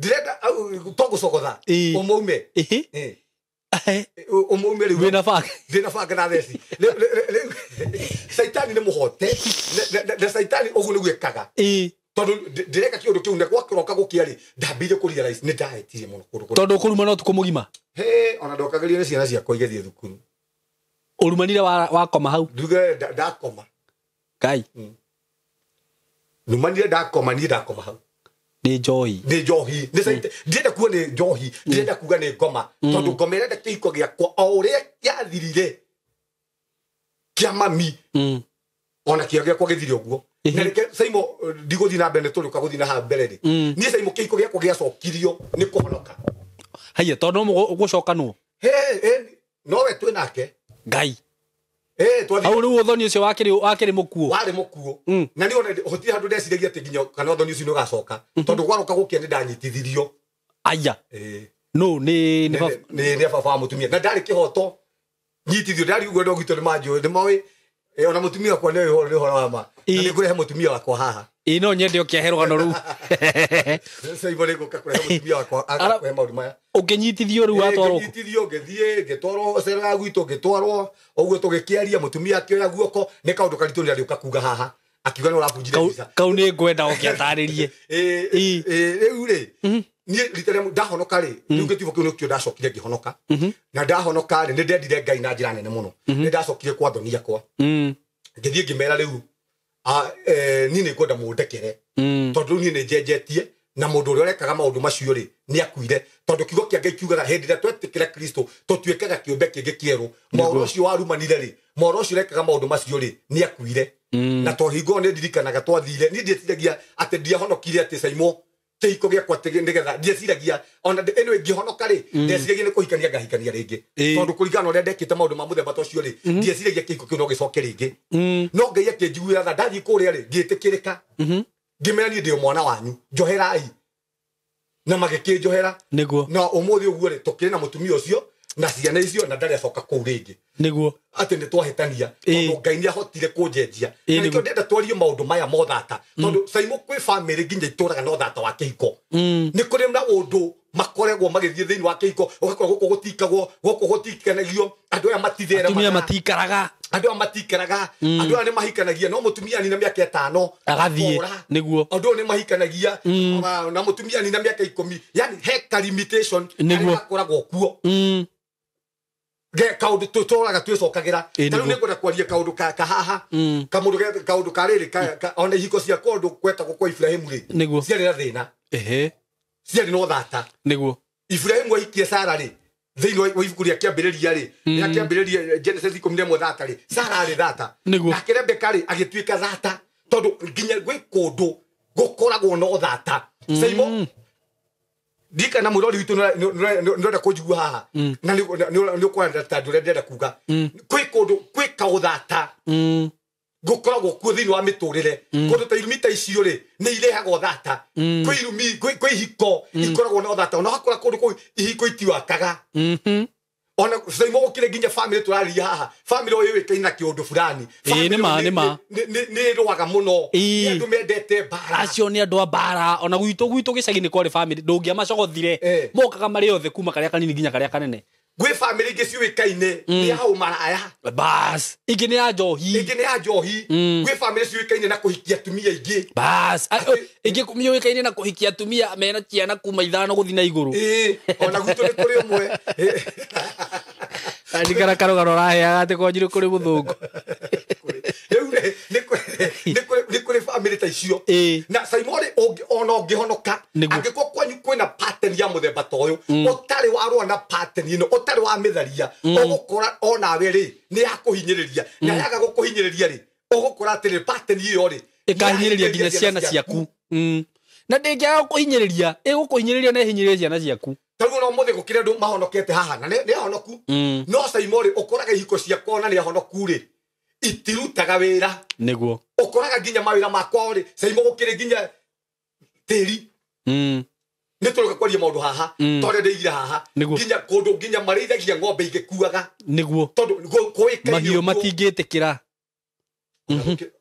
Ndĩrenda to gũcogotha. Ũmũume. Ĩhĩ. Ũmũume rĩu. Wĩna banga. Ndĩna banga na theci. Rĩu caitani nĩ mũhote. Na caitani ũguo nĩguo ekaga. Tondũ ndĩreka kĩũndũ kĩu na gwakĩroka gũkĩa rĩ, ndambĩrĩirie kũ realize nĩ ndahĩtirie mũno kũndũ kũrĩa. Tondũ ũkũrumana ũtukũ mũgima? Hĩ, ona ndokagĩrio nĩ ciana ciakwa igĩthiĩ thukuru. Ũrumanire wakoma hau? Nduge ndakoma. Ngai. Numanire ndakoma, niĩ ndakoma hau. Nĩ njohi. Nĩ njohi. Nĩ caite. Ndĩrenda kuga nĩ njohi, ndĩrenda kuga nĩ ngoma. Tondũ ngoma ĩrenda kĩhiko gĩakwa o ũrĩa gĩathirire kĩa mami. Ona kĩo gĩakwa gĩthire ũguo. Na reke Simon ndigũthiĩ na mbere nĩ tũrĩũka gũthiĩ na haha mbere rĩ. Niĩ Simon kĩhiko gĩakwa gĩacokirio nĩ kũhonoka. Haiya, tondũ no mũgũcokanwo. Hĩ, nowe twĩ nake. Ngai. Twathi. Hau rĩu ũthoni ũcio wakĩrĩ mũkuũ. Warĩ mũkuũ. Na niĩ ona gũtirĩ handũ ndeciragia atĩ nginya kana ũthoni ũcio nĩ ũgacoka. Tondũ gwaroka gũkĩa nĩ ndanyitithirio. Aya. No, nĩ nĩ baba wa mũtumia. Na ndarĩ kĩhoto nyitithio, ndarĩ ũguo andũ a gwitũ nĩ manjũĩ, nĩ moĩ. Ona mũtumia wakwa nĩ ũĩ ũhoro wa ma. Na nĩ ngũrehe mũtumia wakwa haha. Ĩĩ, no nyende ũkĩahe rũgano rũu. Simon nĩ ngũka kũrehe mũtumia wakwa, agakũhe maũndũ maya. Ũkĩnyitithio rĩu watwarwo kũ? Ngĩnyitithio, ngĩthiĩ, ngĩtwarwo cera ya gwitũ, ngĩtwarwo ũguo tũgĩkĩaria, mũtumia akĩoya guoko, nĩ kaũndũ karitũ nĩ arĩũka kuga haha. Akiuga nĩ ũrabunjire mbica. Kau nĩ ngwenda ũkĩatarĩrie. Rĩu rĩ, niĩ rita rĩa ndahonoka rĩ, rĩu gĩtibo kĩu nĩkĩo ndacokire ngĩhonoka. Na ndahonoka rĩ, nĩ ndendire Ngai na njĩra nene mũno. Nĩ ndacokire kwa thoni yakwa. Ngĩthiĩ ngĩmera rĩu, niĩ nĩ ngwenda mũndekere. Tondũ rĩu niĩ nĩ njenjetie, na mũndũ ũrĩa ũrekaga maũndũ macio rĩ, nĩ akuire. Tondũ kiugo kĩa Ngai kiugaga hĩndĩ ĩrĩa twetĩkĩra Kristo, tũtuĩkaga kĩũmbe kĩngĩ kĩerũ. Mohoro ũcio warumanire rĩ, mohoro ũcio ũrekaga maũndũ macio rĩ, nĩ akuire. Na to hingo nĩ ndirikanaga twathire, niĩ ndieciragia atĩ ndiahonokire atĩ Simon Kĩhiko gĩakwa nĩgetha ndieciragia ona anyway ngĩhonoka rĩ, ndeciragia nĩ kũhikania ngahikania rĩngĩ, tondũ kũringana na ũrĩa ndekĩte maũndũ ma mũthemba ta ũcio rĩ, ndieciragia kĩhiko kĩu no gĩcoke rĩngĩ. No Ngai akĩnjiguĩra tha, ndathiĩ kũrĩa rĩ, ngĩtĩkĩrĩka, ngĩmera niĩ ndĩ mwana wanyu, njoherai, na magĩkĩnjohera. Nĩguo. Na ũmũthĩ ũguo rĩ, tũkĩrĩ na mũtumia ũcio na ciana icio, na ndarĩ acoka kũu rĩngĩ. Nĩguo. Atĩ nĩ twahĩtania, tondũ Ngai nĩ ahotire kũnjenjia. Na nĩkĩo ndenda twarie maũndũ maya mothata, tondũ Saimo kwĩ bamĩrĩ nginya itũraga na ũthata wa kĩhiko. Nĩ kũrĩ na ũndũ makoragwo magĩthiĩ thĩinĩ wa kĩhiko, ũgakora gũkũ gũtikagwo, gũkũ gũtikanagio, andũ aya matitheremaga, atumia matikaraga, andũ aya matikaraga, andũ aya nĩ mahikanagia no mũtumia nina mĩaka 5 agathiĩ. Nĩguo. Andũ aya nĩ mahikanagia na mũtumia nina mĩaka 10, yani he ka limitation karĩa gakoragwo kuo. Kaundu tũtũraga twĩcokagĩra. Ta rĩu nĩngwenda kwaria kaundu kahaha, kamũndũ kaundu ka rĩrĩ, ona ihiko cia kũndũ gwetagwo kwa Ibrahimu rĩ, ciarĩ na thĩna. Ciarĩ na ũthata. Nĩguo. Ibrahimu ahikie Sara rĩ, thĩinĩ wa ibuku rĩa kĩambĩrĩria rĩ, rĩa kĩambĩrĩria Genesis 11 thata rĩ, Sara arĩ thata. Nake Rebeka rĩ, agĩtuĩka thata, tondũ nginya gwĩ kũndũ gũkoragwo na ũthata. Saimo, ndikana mwĩrori witũ nĩũrenda kũnjigua haha, na nĩ ũkwaria ta ũrĩa ndĩrenda kuga. Kwĩ kũndũ kwĩ kaũthata gũkoragwo kuo thĩinĩ wa mĩtũrĩre. Kũndũ ta irumi ta icio rĩ, nĩ irehaga ũthata. Kwĩ irumi, kwĩ ihiko ikoragwo na ũthata. Ona wakora kũndũ kũu ihiko itiwakaga. Ona Saimo gũkĩrĩ nginya bamĩrĩ tũrarĩria haha, bamĩrĩ ũyũ yũĩkaine na kĩũndũ fulani. Nĩ nĩ ĩrũaga mũno. Nĩ andũ mendete mbara. Acio nĩ andũ a mbara. Ona gwitũ gĩcagi-inĩ kwarĩ bamĩrĩ ndũngĩamacogothire, mokaga marĩ othe kuma karĩa kanini nginya karĩa kanene. Gwĩ bamĩrĩ ingĩ ciũĩkaine nĩ ya ũmaraya. Bas, ingĩ nĩ ya njohi. Ingĩ nĩ ya njohi. Gwĩ bamĩrĩ ciũĩkaine na kũhikia atumia aingĩ. Bas, ingĩ yũĩkaine na kũhikia atumia mena ciana kuma 5 gũthiĩ na igũrũ. Ona gwitũ nĩ kũrĩ ũmwe. Ndirikana karũgano ũraheaga atĩ kwanyu nĩ kũrĩ mũthũngũ. Rĩu rĩ, nĩ kũrĩ bamĩrĩ ta icio. Na Saimo rĩ, ona ũngĩhonoka, angĩkorwo kwanyu kwĩna pattern ya mũthemba ta ũyũ, ũtarĩ warũa na pattern ĩno, ũtarĩ wa mĩtharia, ũgũkora onawe rĩ, nĩ yakũhinyĩrĩria. Na yaga gũkũhinyĩrĩria rĩ, ũgũkora atĩrĩ pattern ĩyo rĩ, ĩkahinyĩrĩria nginya ciana ciaku. Na ndĩngĩaga gũkũhinyĩrĩria, ĩgũkũhinyĩrĩria na ĩhinyĩrĩrie ciana ciaku. Ta rĩu ona ũmũthĩ gũkĩrĩ andũ mahonokete haha, na nĩ ahonoku. No Saimo rĩ, ũkoraga ihiko ciakwa ona nĩ ahonoku rĩ, itirutaga wĩra. Nĩguo. Ũkoraga nginya mawĩra makwa rĩ, Saimo gũkĩrĩ nginya tĩri. Nĩ tũroka kwaria maũndũ haha, tondũ ndĩigire haha. Nginya kũndũ nginya marĩithagia ng'ombe igĩkuaga. Nĩguo. Tondũ kũĩkaine mahiũ ũguo. Matingĩtĩkĩra.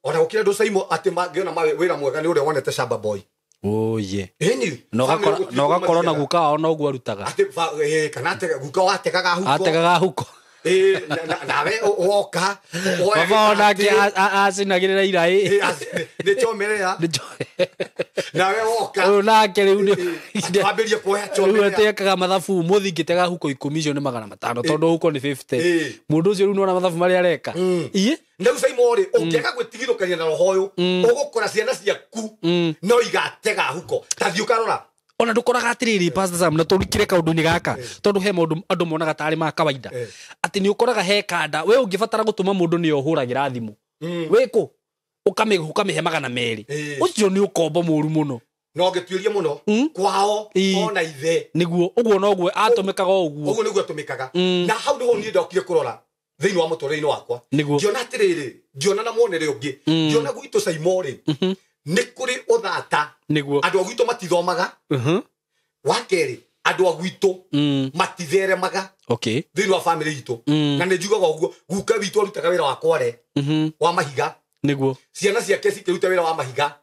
Ona gũkĩrĩ andũ Saimo atĩ mangĩona wĩra mwega nĩ ũrĩa wonete Shamba Boy. Oye. Ĩni. Na ũgakorwo na guka wao noguo arutaga. Atĩ kana guka wao ategaga huko. Ategaga huko. Nawe woka, Baba onake acinagĩrĩra iraĩ. Nĩ chomerea. Nawe woka. Ũyũ nake rĩu nĩ wambĩrĩrie kuoya Rĩu chomerea. atekaga mathabu ũmũthĩ ingĩtega huko 10 icio nĩ 500 tondũ huko nĩ 50. Mũndũ ũcio rĩu nĩwona mathabu marĩa areka. Iĩ? Na rĩu Saimo rĩ, ũngĩaga gwĩtigithũkania na roho ũyũ, ũgũkora ciana ciaku no igatega huko. Ta thiĩ ũkarora. Ona ndũkoraga atĩrĩrĩ, Pastor Sam, na tũrikire kaũndũ-inĩ gaka, tondũ he maũndũ andũ monaga tarĩ ma kawaida. Atĩ nĩ ũkoraga he kanda, we ũngĩbatara gũtũma mũndũ nĩyo ũhũragĩra thimũ. Wĩkũ? Ũkamĩhe 200. Ũcio nĩ ũkombo mũru mũno. No ngĩtuĩrie mũno, kwao, ona ithe. Nĩguo, ũguo noguo atũmĩkaga o ũguo. Ũguo nĩguo atũmĩkaga. Na hau nĩho niĩ ndokire kũrora thĩinĩ wa mũtũrĩre-inĩ wakwa. Nĩguo. Ngĩona atĩrĩrĩ, ngĩona na muonere ũngĩ. Ngĩona gwitũ Saimo rĩ, nĩ kũrĩ ũthata. Nĩguo. Andũ a gwitũ matithomaga. Wa kerĩ, andũ a gwitũ matitheremaga. Thĩinĩ wa bamĩrĩ itũ. Na nĩ njugaga ũguo, guka witũ arutaga wĩra wa kware, wa mahiga. Nĩguo. Ciana ciake cikĩruta wĩra wa mahiga.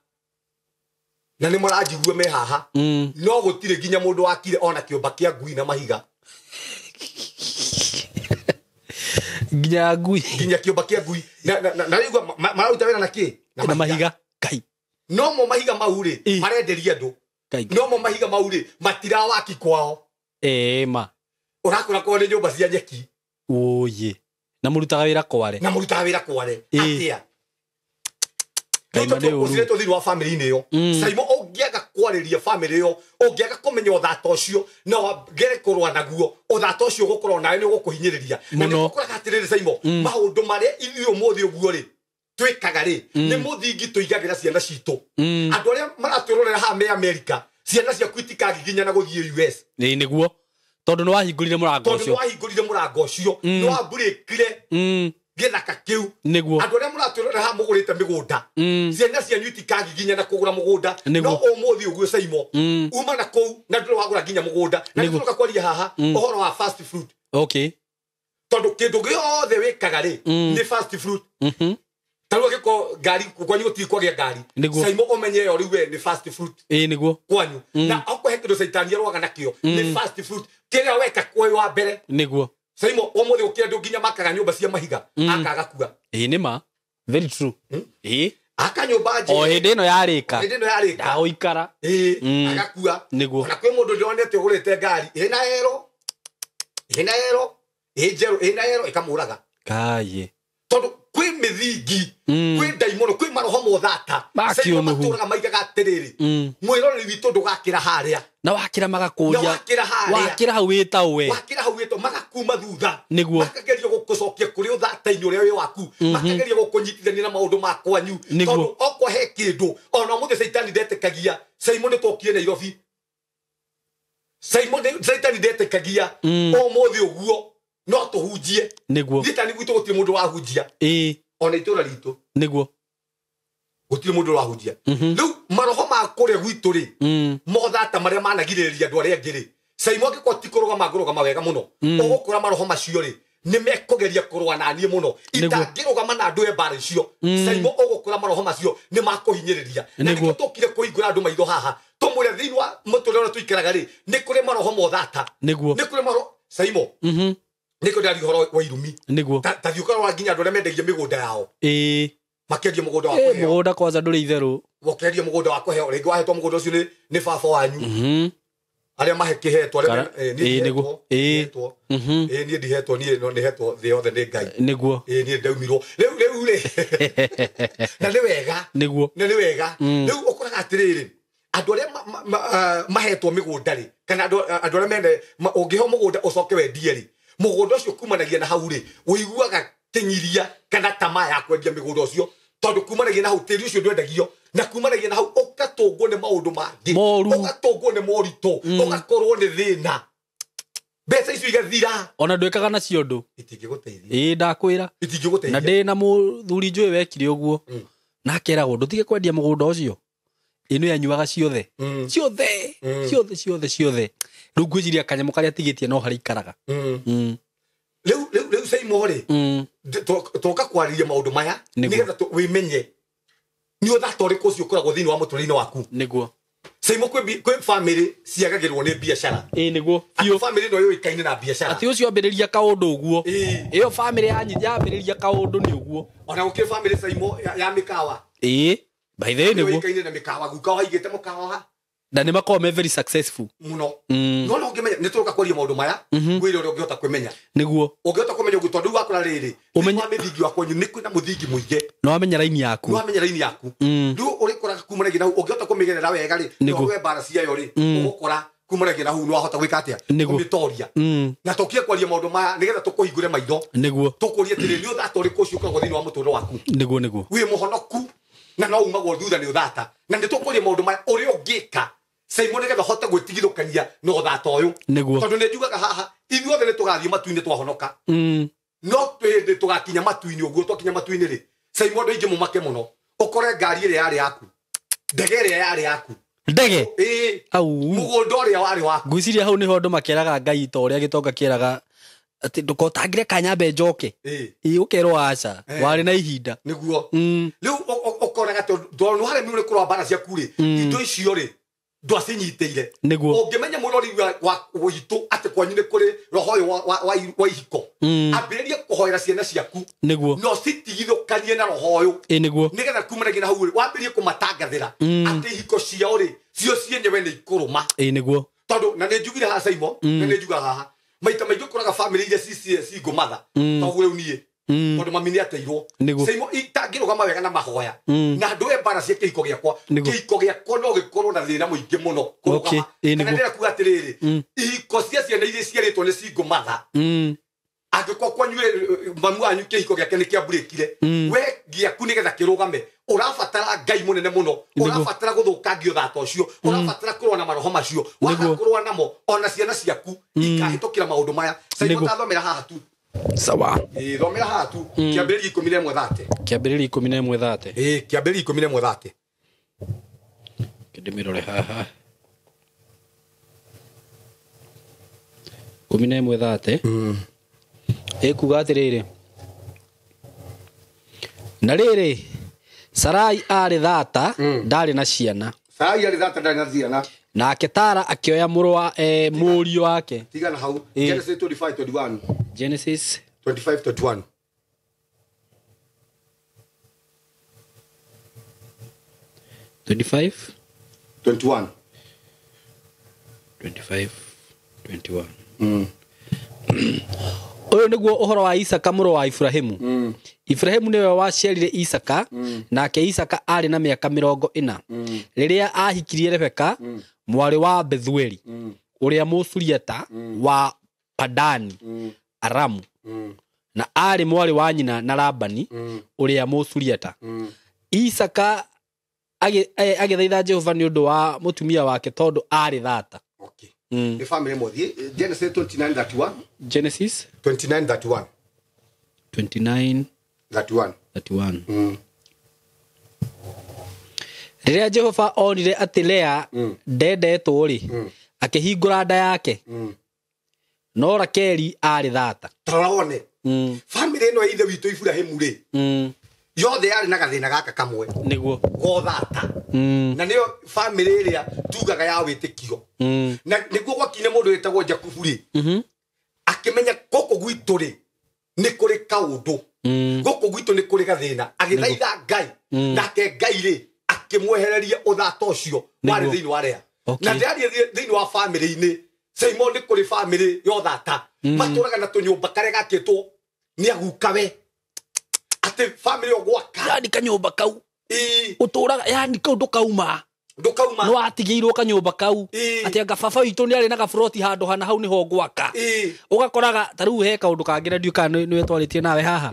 Na nĩ maranjigua me haha. No gũtirĩ nginya mũndũ wakire ona kĩũmba kĩa ngui na mahiga. Nginya ngui. Nginya kĩũmba kĩa ngui. Na rĩu mararuta wĩra na kĩ? Na mahiga. Ngai. No mo mahiga mau rĩ, marenderia andũ. No mo mahiga mau rĩ, matirawaki kwao. Ma. Ũrakora kwao nĩ nyũmba cia nyeki. Oye. Na mũrutaga wĩra kware. Na mũrutaga wĩra kware. Atĩa? Ngai ma nĩ ũru. Ũciretwo thĩinĩ wa bamĩrĩ-inĩ ĩyo. Saimo ũngĩaga kwarĩria bamĩrĩ ĩyo, ũngĩaga kũmenya ũthata ũcio, na wagere kũrũa naguo, ũthata ũcio ũgũkorwo nawe nĩ ũgũkũhinyĩrĩria. Na nĩ ũkoraga atĩrĩrĩ Saimo, maũndũ marĩa ithuĩ ũmũthĩ ũguo rĩ, twĩkaga rĩ, nĩ mũthingi tũigagĩra ciana citũ. Andũ arĩa maratwĩrorera haha me America, Ciana ciaku itikagiginyana gũthiĩ US. Ĩĩ nĩguo. Tondũ nĩ wahingũrire mũrango Tondũ ũcio. nĩ wahingũrire mũrango ũcio. Nĩ wamburĩkire gĩthaka kĩu. Nĩguo. Andũ arĩa mũratwĩrorera haha mũgũrĩte mĩgũnda. Ciana cianyu itikagiginyana kũgũra mũgũnda. Nĩguo. No ũmũthĩ ũguo Saimo, uma na kũu na ndũrĩ wagũra nginya mũgũnda. Na Nĩguo. nĩtũroka kwaria haha ũhoro wa fast fruit. Okay. Tondũ kĩndũ gĩothe wĩkaga rĩ nĩ fast fruit. Ta rĩu angĩkorwo ngari kwanyu gũtirĩ kwagĩa ngari. Nĩguo. Saimo ũmenye ĩyo rĩu we nĩ fast fruit. Ĩĩ nĩguo. Kwanyu. Na okorwo he kĩndũ caitani arũaga nakĩo nĩ fast fruit. Kĩrĩa weka kwĩ wa mbere. Nĩguo. Saimo ũmũthĩ gũkĩra andũ nginya makaga nyũmba cia mahiga akaga kua. Ĩĩ nĩ ma. Very true. Ĩĩ. Aka nyũmba njega. O hĩndĩ ĩno yarĩka. Hĩndĩ ĩno yarĩka. Ndagũikara. Ĩĩ agakua. Nĩguo. Ona kwĩ mũndũ ndĩronete ũgũrĩte ngari ĩna ero. Ĩna ero. Ĩ njerũ ĩna ero ĩkamũraga. Kaye. Tondũ kwĩ mĩthingi, kwĩ ndaimono, kwĩ maroho mothata. Ma Saimo kĩũnũhu. matũraga maigaga atĩrĩrĩ, mwĩroreri witũ ndũgakĩra harĩa. Na wakĩra magakũria. Na wakĩra harĩa. Wakĩra hau wĩtaũwe. Wakĩra hau wĩtwo magakuma thutha. Nĩguo. Makageria gũkũcokia kũrĩ ũthata-inĩ ũrĩa wĩ waku. Makageria gũkũnyitithania na maũndũ ma kwanyu. Nĩguo. Tondũ okorwo he kĩndũ, ona ũmũthĩ caitani ndetĩkagia. Saimo nĩ twokire Nairobi. Saimo caitani ndetĩkagia. Ũmũthĩ ũguo no tũhunjie. Nĩguo. Niĩ tani gwitũ gũtirĩ mũndũ wahunjia. Ĩĩ. Ona itũra ritũ. Nĩguo. Gũtirĩ mũndũ ũrahunjia. Rĩu maroho ma kũrĩa gwitũ rĩ, mothata marĩa managirĩrĩria andũ arĩa angĩ rĩ, Saimo angĩkorwo ti kũrũgama ngũrũgama wega mũno, ũgũkora maroho macio rĩ, nĩ mekũgeria kũrũa na niĩ mũno. Itangĩrũgama na ndũe mbara icio, Saimo ũgũkora maroho macio nĩ makũhinyĩrĩria. Na Nĩguo. nĩkĩo tũkire kũhingũra andũ maitho haha, tũmwĩre thĩinĩ wa mũtũrĩre ũrĩa tũikaraga rĩ, nĩ kũrĩ maroho mothata. Nĩguo. Nĩ kũrĩ maroho, Saimo, nĩkĩo ndĩraria ũhoro wa irumi. Nĩguo. Ta thiĩ ũkarora nginya andũ arĩa mendagia mĩgũnda yao. Ĩĩ. Makĩendia mũgũnda wa Ĩĩ, kũheo. mũgũnda kwanza ndũrĩ itherũ. Ũkendia mũgũnda wa kũheo, rĩngĩ wahetwo mũgũnda ũcio nĩ baba wanyu. Arĩa mahekĩhetwo, arĩa Kana- niĩ Ĩĩ, ndihetwo, nĩguo. Ĩĩ. ndihetwo. Ĩĩ, niĩ ndihetwo, niĩ no nĩhetwo thĩ yothe nĩ Ngai. Nĩguo. Ĩĩ, niĩ ndaumirwo. Rĩu rĩ. Na nĩ wega. Nĩguo. Na nĩ wega. Rĩu ũkoraga atĩrĩrĩ, andũ arĩa mahetwo mĩgũnda rĩ, kana andũ arĩa mene, ũngĩheo mũgũnda ũcoke wendie rĩ, mũgũnda ũcio kumanagia na hau rĩ, ũiguaga kĩnyiria kana tamaa ya kwendia mĩgũnda ũcio, tondũ kumanagia na hau tĩri ũcio ndwendagio, na kumanagia na hau ũgatũngwo nĩ maũndũ mangĩ, Moru. ũgatũngwo nĩ moritũ, ũgakorwo nĩ thĩna, mbeca icio igathira. Ona ndwĩkaga nacio ũndũ. Itingĩgũteithia. Ĩĩ ndakwĩra. Itingĩgũteithia. Na ndĩ na mũthuri njũĩ wekire ũguo. Na akeragwo ndũtige kwendia mũgũnda ũcio. Ĩno yanyuaga ciothe. Ciothe. Ciothe, ciothe, ciothe. Rĩu ngwĩciria kanyamũ karĩa atigĩtie no harĩa ikaraga. Rĩu Saimo rĩ, tũroka kwarĩria maũndũ maya, Nĩguo. nĩgetha wĩmenye nĩ ũthata ũrĩkũ ũcio ũkoragwo thĩinĩ wa mũtũrĩre-inĩ waku. Nĩguo. Saimo kwĩ bamĩrĩ ciagagĩrwo nĩ biacara. Ĩĩ nĩguo. Atĩ Biũ. bamĩrĩ ĩno yũĩkaine na biacara. Atĩ ũcio ambĩrĩria kaũndũ ũguo. Ĩĩ. Ĩyo bamĩrĩ yanyu yambĩrĩria kaũndũ nĩ ũguo. Ona gũkĩrĩ bamĩrĩ Saimo ya mĩkawa. Ĩĩ. By the way nĩguo. Yũĩkaine na mĩkawa, guka waigĩte mũkawa. Na nĩ makoragwo me very successful. Mũno. No no ũngĩmenya, nĩ tũroka kwaria maũndũ maya, ngwĩre ũrĩa ũngĩhota kwĩmenya. Nĩguo. Ũngĩhota kũmenya ũguo, tondũ rĩu wakora rĩrĩ, Ũmenye- thĩinĩ wa mĩthingi wa kwanyu nĩ kwĩna mũthingi mũige. Na wamenya raini yaku. Nĩ wamenya raini yaku. Rĩu ũrĩkoraga kumanagia na hau, ũngĩhota kũmĩgerera wega rĩ, Nĩguo. na ũgwe mbara ciayo rĩ, ũgũkora kumanagia na hau nĩ wahota gwĩka atĩa? Nĩguo. Kũmĩtoria. Na tũkire kwaria maũndũ maya nĩgetha tũkũhingũre maitho. Nĩguo. Tũkũrie atĩrĩ, nĩ ũthata ũrĩkũ ũcio ũkoragwo thĩinĩ wa mũtũrĩre waku? Nĩguo, nĩguo. Wĩ mũhonoku na no umagwo thutha nĩ ũthata. Na nĩ tũkũria maũndũ maya ũrĩa ũngĩka Saimo nĩgetha ũhote gwĩtigithũkania na ũthata ũyũ. Nĩguo. Tondũ nĩ njugaga haha, ithuothe nĩ tũgathiĩ matu-inĩ twahonoka. No twĩndĩ tũgakinya matu-inĩ ũguo, twakinya matu-inĩ rĩ, Saimo andũ aingĩ mũmake mũno. Ũkore ngari ĩrĩa yarĩ yaku, ndege ĩrĩa yarĩ yaku. Ndege? Ĩĩ. Au. Mũgũnda ũrĩa warĩ waku. Ngwĩciria hau nĩho andũ makeraga Ngai ta ũrĩa gĩtonga kĩeraga atĩ ndũkotangire kanyambe njoke. Ĩĩ. Ĩĩ, ũkerwo aca, warĩ na ihinda. Nĩguo. Rĩu ũkonaga tondũ nĩ waremirwo nĩ kũrũa mbara ciaku rĩ, indo icio rĩ, ndwacinyitĩire. Nĩguo. Ũngĩmenya mũrori wa witũ atĩ kwanyu nĩ kũrĩ roho ũyũ wa ihiko, ambĩrĩrie kũhoera ciana ciaku. Nĩguo. Na ũcitigithũkanie na roho ũyũ. Ĩĩ nĩguo. Nĩgetha kumanagia na hau rĩ, wambĩrĩrie kũmatangathĩra atĩ ihiko ciao rĩ, cio cienyewe nĩ ikũrũma. Ĩĩ nĩguo. Tondũ na nĩ njugire haha Saimo, na nĩ njugaga haha, maita maingĩ ũkoraga bamĩrĩ iria ci mother, toguo rĩu niĩ, tondũ mami nĩ ateirwo. Nĩguo. Saimo itangĩrũgama wega na mahoya, na ndũe mbara cia kĩhiko gĩakwa, Nĩguo. kĩhiko gĩakwa no gĩkorwo na thĩna mũingĩ mũno Okay. kũrũgama. Ĩĩ, Kana nĩguo. ndĩrenda kuga atĩrĩrĩ, ihiko cia ciana iria ciarĩtwo nĩ single mother, Angĩkorwo kwanyu mamu wanyu kĩhiko gĩake nĩ kĩambũrĩkire, we gĩaku nĩgetha kĩrũgame ũrabatara Ngai mũnene mũno, ũrabatara gũthũkangio thata ũcio, ũrabatara kũrũa na maroho macio, waga kũrũa namo ona ciana ciaku ikahĩtũkĩra maũndũ maya. Sasa thomera haha tu. Sawa. Thomera haha tu. Kĩambĩrĩria 11 thate. Kĩambĩrĩria 11 thate. Kĩambĩrĩria 11 thate. Kĩndĩmĩrore haha. 11 thate. Ĩkuga atĩrĩrĩ. Na rĩrĩ Sarai aarĩ thata ndarĩ na ciana. Sarai aarĩ thata ndarĩ na ciana. Nake Tara akĩoya mũrũ wa mũriũ wake. Tigana hau. Genesis 25:21. Genesis 25:21. 25 21. 25 21. Ũyũ nĩguo ũhoro wa Isaka mũrũ wa Ibrahimu. Ibrahimu nĩwe waciarire Isaka, nake Isaka aarĩ na mĩaka 40 rĩrĩa ahikirie Rebeka mwarĩ wa Bethueli ũrĩa Mũsuriata wa Padani Aramu, na aarĩ mwarĩ wa nyina na Labani ũrĩa Mũsuriata. Isaka agĩthaitha Jehova nĩ ũndũ wa mũtumia wake tondũ aarĩ thata. Okay. Nĩ family mothiĩ Genesis 29:31. Genesis 29:31. 29:31. 31. Rĩrĩa Jehova onire atĩ Lea ndendetwo rĩ, akĩhingũra nda yake. No Rakeli aarĩ thata. Tarora wone. Family ĩno ya ithe witũ Ibrahimu rĩ, yothe yarĩ na gathĩna gaka kamwe. Nĩguo. Gothata. Na nĩyo family ĩrĩa tugaga ya wĩtĩkio. Na nĩguo gwakinya mũndũ wĩtagwo Jakubu rĩ, akĩmenya gũkũ gwitũ rĩ nĩ kũrĩ kaũndũ, gũkũ gwitũ nĩ kũrĩ gathĩna, agĩthaitha Ngai, nake Ngai rĩ akĩmwehereria ũthata ũcio warĩ thĩinĩ wa Lea. Na ndĩraria thĩinĩ wa family-inĩ, Simon, nĩ kũrĩ family ya ũthata matũraga na tũnyũmba karĩa gakĩtwo nĩ agukawe, atĩ family ĩyo gwaka yani kanyũmba kau ũtũraga yani kau ndũkauma ndukauma no atigĩirwo kanyũmba kau atĩ anga baba witũ nĩ arĩ na gaburoti handũ hana hau nĩho ngwaka. Ũgakoraga ta rĩu he kaũndũ kangĩ na ndiũĩ kana nĩwe twarĩtie nawe haha,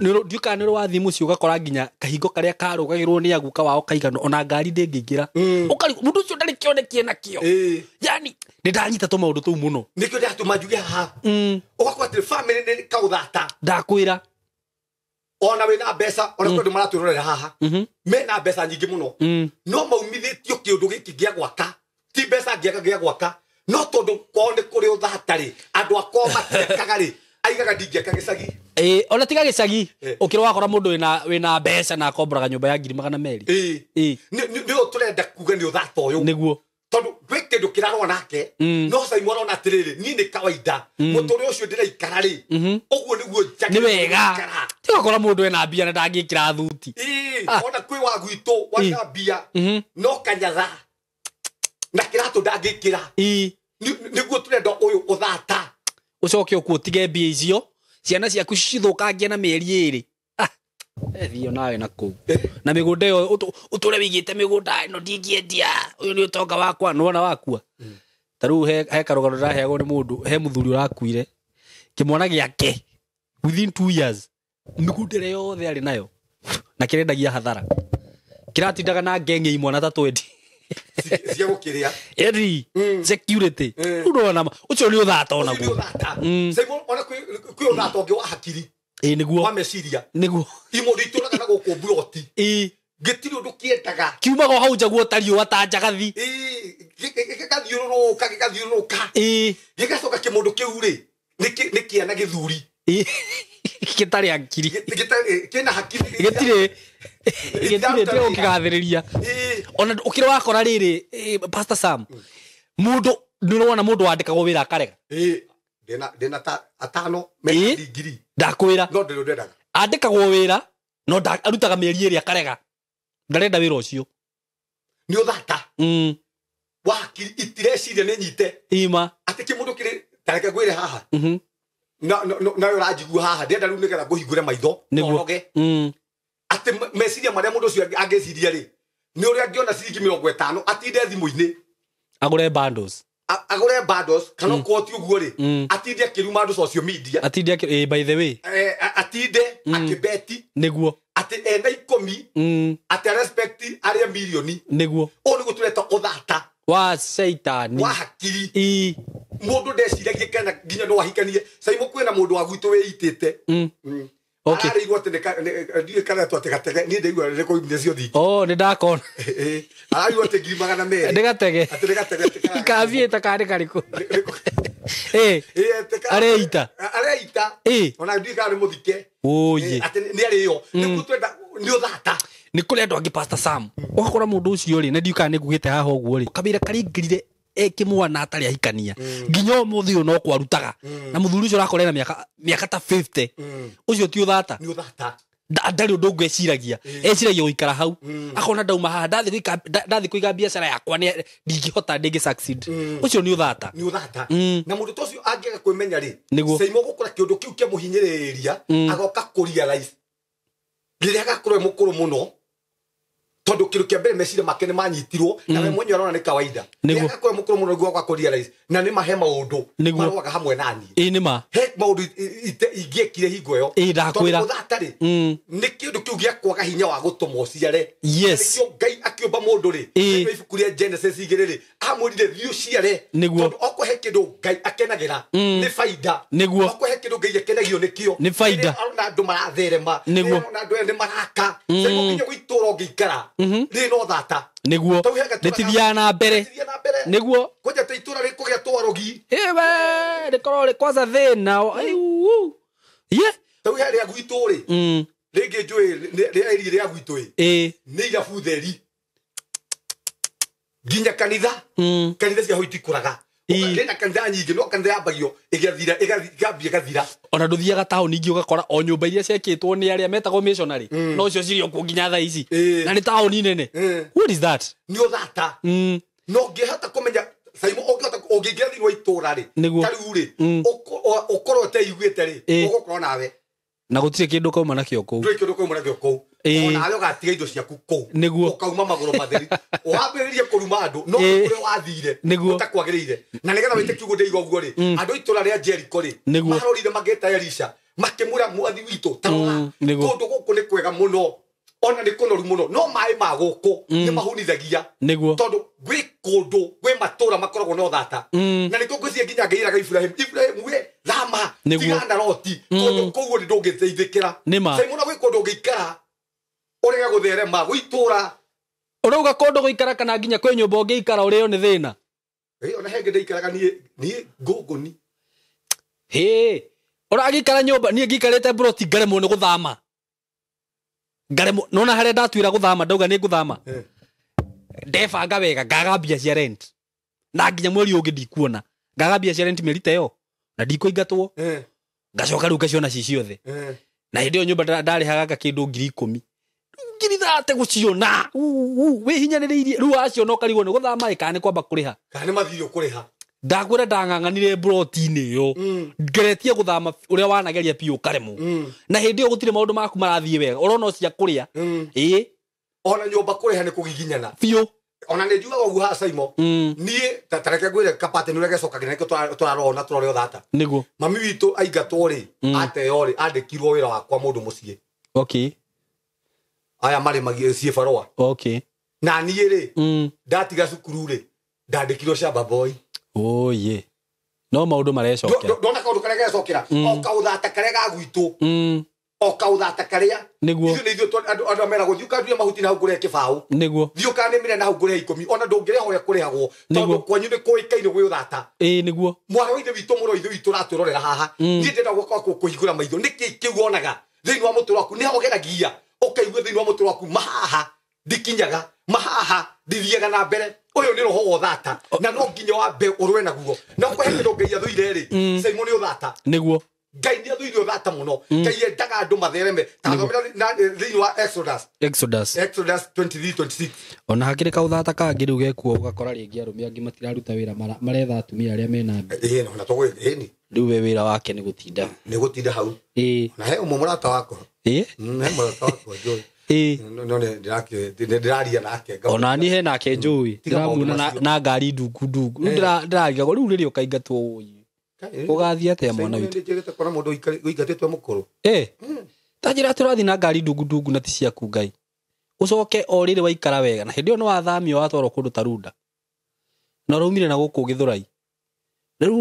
ndiũĩ kana nĩ wathiĩ mũciĩ ũgakora nginya kahingo karĩa karũgagĩrwo nĩ aguka wao kaigana ona ngari ndĩngĩingĩra, mũndũ ũcio ndarĩ kĩonekie nakĩo. Yani nĩ ndanyita tũmaũndũ tũu mũno, nĩkĩo ndĩratũma njuge haha. Ũgakora atĩ family nĩ kaũthata. Ndakwĩra ona wĩna mbeca, ona kwĩ andũ maratwĩrorera haha mena mbeca nyingĩ mũno, no maumithĩtio kĩũndũ gĩkĩ gĩa gwaka, ti mbeca ngĩaga gĩa gwaka, no tondũ kwao nĩ kũrĩ ũthata rĩ, andũ akwa matiakaga rĩ, aigaga ndingĩaka gĩcagi. Ona tiga gĩcagi, ũkĩrĩ wakora mũndũ wĩna mbeca na akomboraga nyũmba ya 200,000. Nĩ ũyũ tũrenda kuga nĩ ũthata ũyũ. Nĩguo. Tondũ gwĩ kĩndũ kĩrarũa nake, no Simon arona atĩrĩrĩ, niĩ nĩ kawaida mũtũrĩre ũcio ndĩraikara rĩ, ũguo nĩguo nĩ wega. Tigakora mũndũ ena mbia na ndangĩkĩra thuti. Ona kwĩ wa gwitũ wana mbia no kanyatha na kĩratũ ndangĩkĩra. Nĩguo tũrenda ũyũ ũthata. Ũcoke ũkuo ũtige mbia icio ciana ciaku cithũkangie na mĩeri ĩrĩ. Thio nawe na kũu na mĩgũnda ĩyo ũtũre wĩigĩte mĩgũnda ĩno ndingĩendia, ũyũ nĩ ũtonga wakwa, nĩwona wakua. Ta rĩu he karũgano ndĩraheagwo nĩ mũndũ, he mũthuri ũrakuire kĩmwana gĩake within 2 years mĩgũnda ĩrĩa yothe arĩ nayo na kĩrendagia hathara, kĩratindaga na ngenge imwana ta 20 cia gũkĩrĩa eri security. Ũrona ũcio nĩ ũthata ona guo. Simon, ona kwĩ ũthata ũngĩ wa hakiri. Nĩguo. Wa meciria. Nĩguo. Imũndũ itũraga na gũkũ mburoti. Gĩtirĩ ũndũ kĩendaga. Kiumaga hau nja guo ta riũa ta njagathi. Gĩgathiũrũrũka gĩgathiũrũrũka. Gĩgacoka kĩmũndũ kĩu rĩ nĩ kĩana gĩthuri. Gĩtarĩ hakiri. Kĩna hakiri. Gĩtirĩ gĩtirĩ ũkĩgathĩrĩria. Ona ũkĩrĩ wakora rĩrĩ Pastor Sam, mũndũ nĩ ũrona mũndũ wandĩkagwo wĩra akarega. Ndĩna ta atano mena digiri. Ndakwĩra. No ndĩrĩ ndendaga. Andĩkagwo wĩra no arutaga mĩeri ĩrĩ akarega. Ndarenda wĩra ũcio. Nĩ ũthata. Wa hakiri itireciria nĩ nyite. Ima. Atĩ kĩmũndũ kĩrĩ tareke ngwĩre haha. Na nawe ũranjigua haha ndĩrenda rĩu nĩgetha ngũhingũre maitho nonoge. Atĩ meciria marĩa mũndũ ũcio angĩciria rĩ, nĩ ũrĩa angĩona ciringi 50 atinde thimũ-inĩ agũre bundles. Agũre bundles kana okorwo ti ũguo rĩ, atinde akĩruma andũ social media. Atinde by the way. Atinde akĩbeti. Nĩguo. Atĩ ena 10 atĩ respect arĩa milioni. Nĩguo. Ũũ nĩguo tũreta ũthata. Wa caitani. Wa hakiri. Mũndũ ndeciragia kana nginya no ahikanie. Caimo kwĩna mũndũ wa gwitũ wĩitĩte. Okay. Ararĩirwo atĩ ndiũĩ kana etwo atĩ gatege, niĩ ndaigua nĩ kũu nĩcio thingi. Oh, nĩ ndakona. Ararĩirwo atĩ 200,000. Nĩ gatege. Atĩ nĩ gatege, atĩ Kabiĩta kana nĩ karĩkũ? Areita. Areita. Ona ndiũĩ kana nĩ mũthike. Oye. Atĩ nĩ arĩo. Nĩguo twenda nĩ ũthata. Nĩ kũrĩ andũ angĩ Pastor Sam. Ũgakora mũndũ ũcio rĩ, na ndiũĩ kana nĩ ngugĩte haha ũguo rĩ. Kabira karĩingĩrire ekĩmwana atarĩ ahikania. Nginya ũmũthĩ ũyũ no kwarutaga. Na mũthuri ũcio ũrakora ena mĩaka ta 50. Ũcio ti ũthata. Nĩ ũthata. Ndarĩ ũndũ ũngĩ eciragia. Eciragia gũikara hau. Akona ndauma haha, ndathiĩ kũiga biacara yakwa ndingĩhota, ndĩngĩ succeed. Ũcio nĩ ũthata. Nĩ ũthata. Na mũndũ ta ũcio angĩaga kwĩmenya rĩ, Nĩguo. Caimo gũkora kĩũndũ kĩu kĩamũhinyĩrĩria, agoka kũ-realize rĩrĩa agakorwo e mũkũrũ mũno, tondũ kĩndũ kĩa mbere meciria make nĩ manyitirwo, na we mwenyewe arona nĩ kawaida. Nĩguo. Rĩrĩa agakorwo e mũkũrũ mũno nĩguo agoka kũ-realize, na nĩ ma he maũndũ Nĩguo. marũaga hamwe na niĩ. Ĩĩ nĩ ma. He maũndũ ingĩekire hingo ĩyo. Ĩĩ, ndakwĩra. Tondũ ũthata rĩ, nĩ kĩndũ kĩu gĩa kwaga hinya wa gũtũma ũciare. Yes. Nĩkĩo Ngai akĩũmba mũndũ rĩ, Ĩĩ. thĩinĩ wa ibuku rĩa Genesis 2 rĩ, amwĩrire thiĩ ũciare. Nĩguo. Tondũ okorwo he kĩndũ Ngai akenagĩra, nĩ baida. Nĩguo. Okorwo he kĩndũ Ngai akenagio nĩkĩo, Nĩ baida. Rĩrĩa arona andũ maratherema, Nĩguo. rĩrĩa arona andũ aya nĩ maraka, Caimo nginya gwĩtũra ũngĩikara, rĩrĩ no thata. Nĩguo. Tau he gatũra Rĩtithiaga na mbere. Rĩtithiaga na mbere. Nĩguo. Kwanja ta itũra rĩkũgĩa twarogi. Ĩwe, rĩkorwo rĩ kwanza thĩna. Ye. Tau he rĩa gwitũ rĩ, rĩngĩ njũĩ rĩa area rĩa gwitũ ĩ, nĩ irabu theri. Nginya kanitha, kanitha cia hau itikũraga. Rĩna kanitha nyingĩ, no kanitha yambagio ĩgathira, ĩgambia ĩgathira. Ona ndũthiaga taũni ingĩ ũgakora o nyũmba iria ciakĩtwo nĩ arĩa metagwo missionary, no cio cirĩ o kuo nginya thaa ici. Na nĩ taũni nene. What is that? Nĩ ũthata. No ũngĩhota kũmenya, Caimo, ũngĩingĩra thĩinĩ wa itũũra rĩ, Nĩguo. ta rĩu rĩ, ũkorwo ũteiguĩte rĩ, ũgũkorwo nawe. Na gũtirĩ kĩndũ kauma nakĩo kũu. Ndũrĩ kĩndũ kauma nakĩo kũu. Ona nawe ũgatiga indo ciaku kũu. Nĩguo. Ũkauma magũrũ matheri. Wambĩrĩrie kũruma andũ, no kũrĩa wathire, Nĩguo. ũtakwagĩrĩire. Na nĩgetha wĩte kiugo ndĩigua ũguo rĩ, andũ a itũũra rĩa Jericho rĩ, Nĩguo. marorire magĩta Elisha, makĩmwĩra mwathi witũ, ta rora, Nĩguo. kũndũ gũkũ nĩ kwega mũno, ona nĩ kũnoru mũno, no maĩ ma gũkũ nĩ mahunithagia. Nĩguo. Tondũ gwĩ kũndũ, gwĩ matũũra makoragwo na ũthata. Na nĩkĩo ngwĩciria nginya Ngai eraga Ibrahim, Ibrahim we, thama, Nĩguo. tigana na Loti, kũndũ kũu nĩ ndũngĩteithĩkĩra. Nĩ ma. Caimo, na gwĩ kũndũ ũngĩikara, ũrege gũtherema, gwĩ itũũra. Ũrauga kũndũ gũikara kana nginya kwĩ nyũmba ũngĩikara ũrĩo nĩ thĩna? Ona he ngĩ ndaikaraga niĩ ngũngũni. Hĩ, ũragĩikara nyũmba, niĩ ngĩikarĩte mburoti ngaremwo nĩ gũthama. Ngaremwo, nona harĩa ndatuĩra gũthama, ndauga nĩ ngũthama. Ndebanga wega, ngaga mbia cia rent. Na nginya mweri ũngĩ ndikuona. Ngaga mbia cia rent mĩeri ta ĩyo, na ndikũingatwo. Ngacoka rĩu ngaciona ci ciothe. Na hĩndĩ ĩyo nyũmba ndarĩhaga kĩndũ 10,000. 30,000 gũciona. Wĩhinyanĩrĩirie. Rĩu waciona ũkarigwo nĩ gũthama ĩ kana nĩ kwamba kũrĩha. Kana nĩ mathirĩ ũkũrĩha. Ndakwĩra ndang'ang'anire mburoti-inĩ ĩyo. Ngeretie gũthama ũrĩa wanageria biũ ũkaremwo. Na hĩndĩ ĩyo gũtirĩ maũndũ maku marathiĩ wega. Ũrona o cia kũrĩa. Ĩĩ. Ona nyũmba kũrĩha nĩ kũgiginyana. Biũ. Ona nĩ njugaga ũguo haha Caimo. Niĩ ta reke ngwĩre kapate nĩ ũrĩa gecokagĩra nĩkĩo tũrarora tũrore ũthata. Nĩguo. Mami witũ aingatwo rĩ, ateo rĩ, andĩkirwo wĩra wakwa mũndũ mũciĩ. Aya marĩmagia ciĩ barũa. Na niĩ rĩ, ndatiga cukuru rĩ, ndandĩkirwo shamba boy. Oye. No maũndũ marecokera. Ndona kaũndũ karĩa gecokera. O kaũthata karĩa ga gwitũ. O kaũthata karĩa. Nĩguo. Ithuĩ nĩ ithuĩ andũ arĩa meragwo, thiĩ ũkandue mahuti na hau ngũrĩhe kĩbaũ. Nĩguo. Thiĩ ũkanĩmĩre na hau ngũrĩhe 10. Ona ndũngĩrĩha ũrĩa kũrĩhagwo. Nĩguo. Tondũ kwanyu nĩ kũĩkaine gwĩ ũthata. Ĩĩ, nĩguo. Mwarĩ wa ithe witũ, mũrũ wa ithe witũ ũratwĩrorera haha. Niĩ ndĩrenda gũka kũhingũra maitho. Nĩkĩ kĩu wonaga thĩinĩ wa mũtũrĩre waku? Nĩho ũgeragia ũkaigua thĩinĩ wa mũtũrĩre waku, mahaha ndikinyaga, mahaha ndithiaga na mbere. Ũyũ nĩ roho wa ũthata. Na no nginya wambe ũrũe naguo. Na ũkũhe kĩndũ Ngai athũire rĩ, Caimo nĩ ũthata. Nĩguo. Ngai nĩ athũire ũthata mũno. Ngai endaga andũ mathereme. Ta thomera thĩinĩ wa Exodus. Exodus. Exodus 23:26. Ona hakĩrĩ kaũthata kangĩ rĩu gekuo ũgakora rĩngĩ arũme angĩ matiraruta wĩra maretha atumia arĩa mena mbia. Ĩĩ, no, na tũgũ-, ĩĩ ni. Rĩu we wĩra wake nĩ gũtinda. Nĩ gũtinda hau. Ĩĩ. Na he ũmwe mũrata wakwa. Ĩĩ? He mũrata wakwa njũĩ. No ndĩraria nake. Ona niĩ he nake njũĩ ndĩramuona na ngari ndungu ndungu. Rĩu ndĩrarigagwo rĩu rĩrĩa ũkaingatwo ũĩ. Ũgathiĩ atĩa mwana witũ? Nĩnjĩrĩte kuona mũndũ ũingatĩtwo mũkũrũ. Ta njĩra atĩ ũrathiĩ na ngari ndungu ndungu na ti ciaku Ngai. Ũcoke o rĩrĩ waikara wega na hĩndĩ ĩyo nĩ wathamio watwarwo kũndũ ta Runda. Na ũraumire na gũkũ Gĩthũrai. Rĩu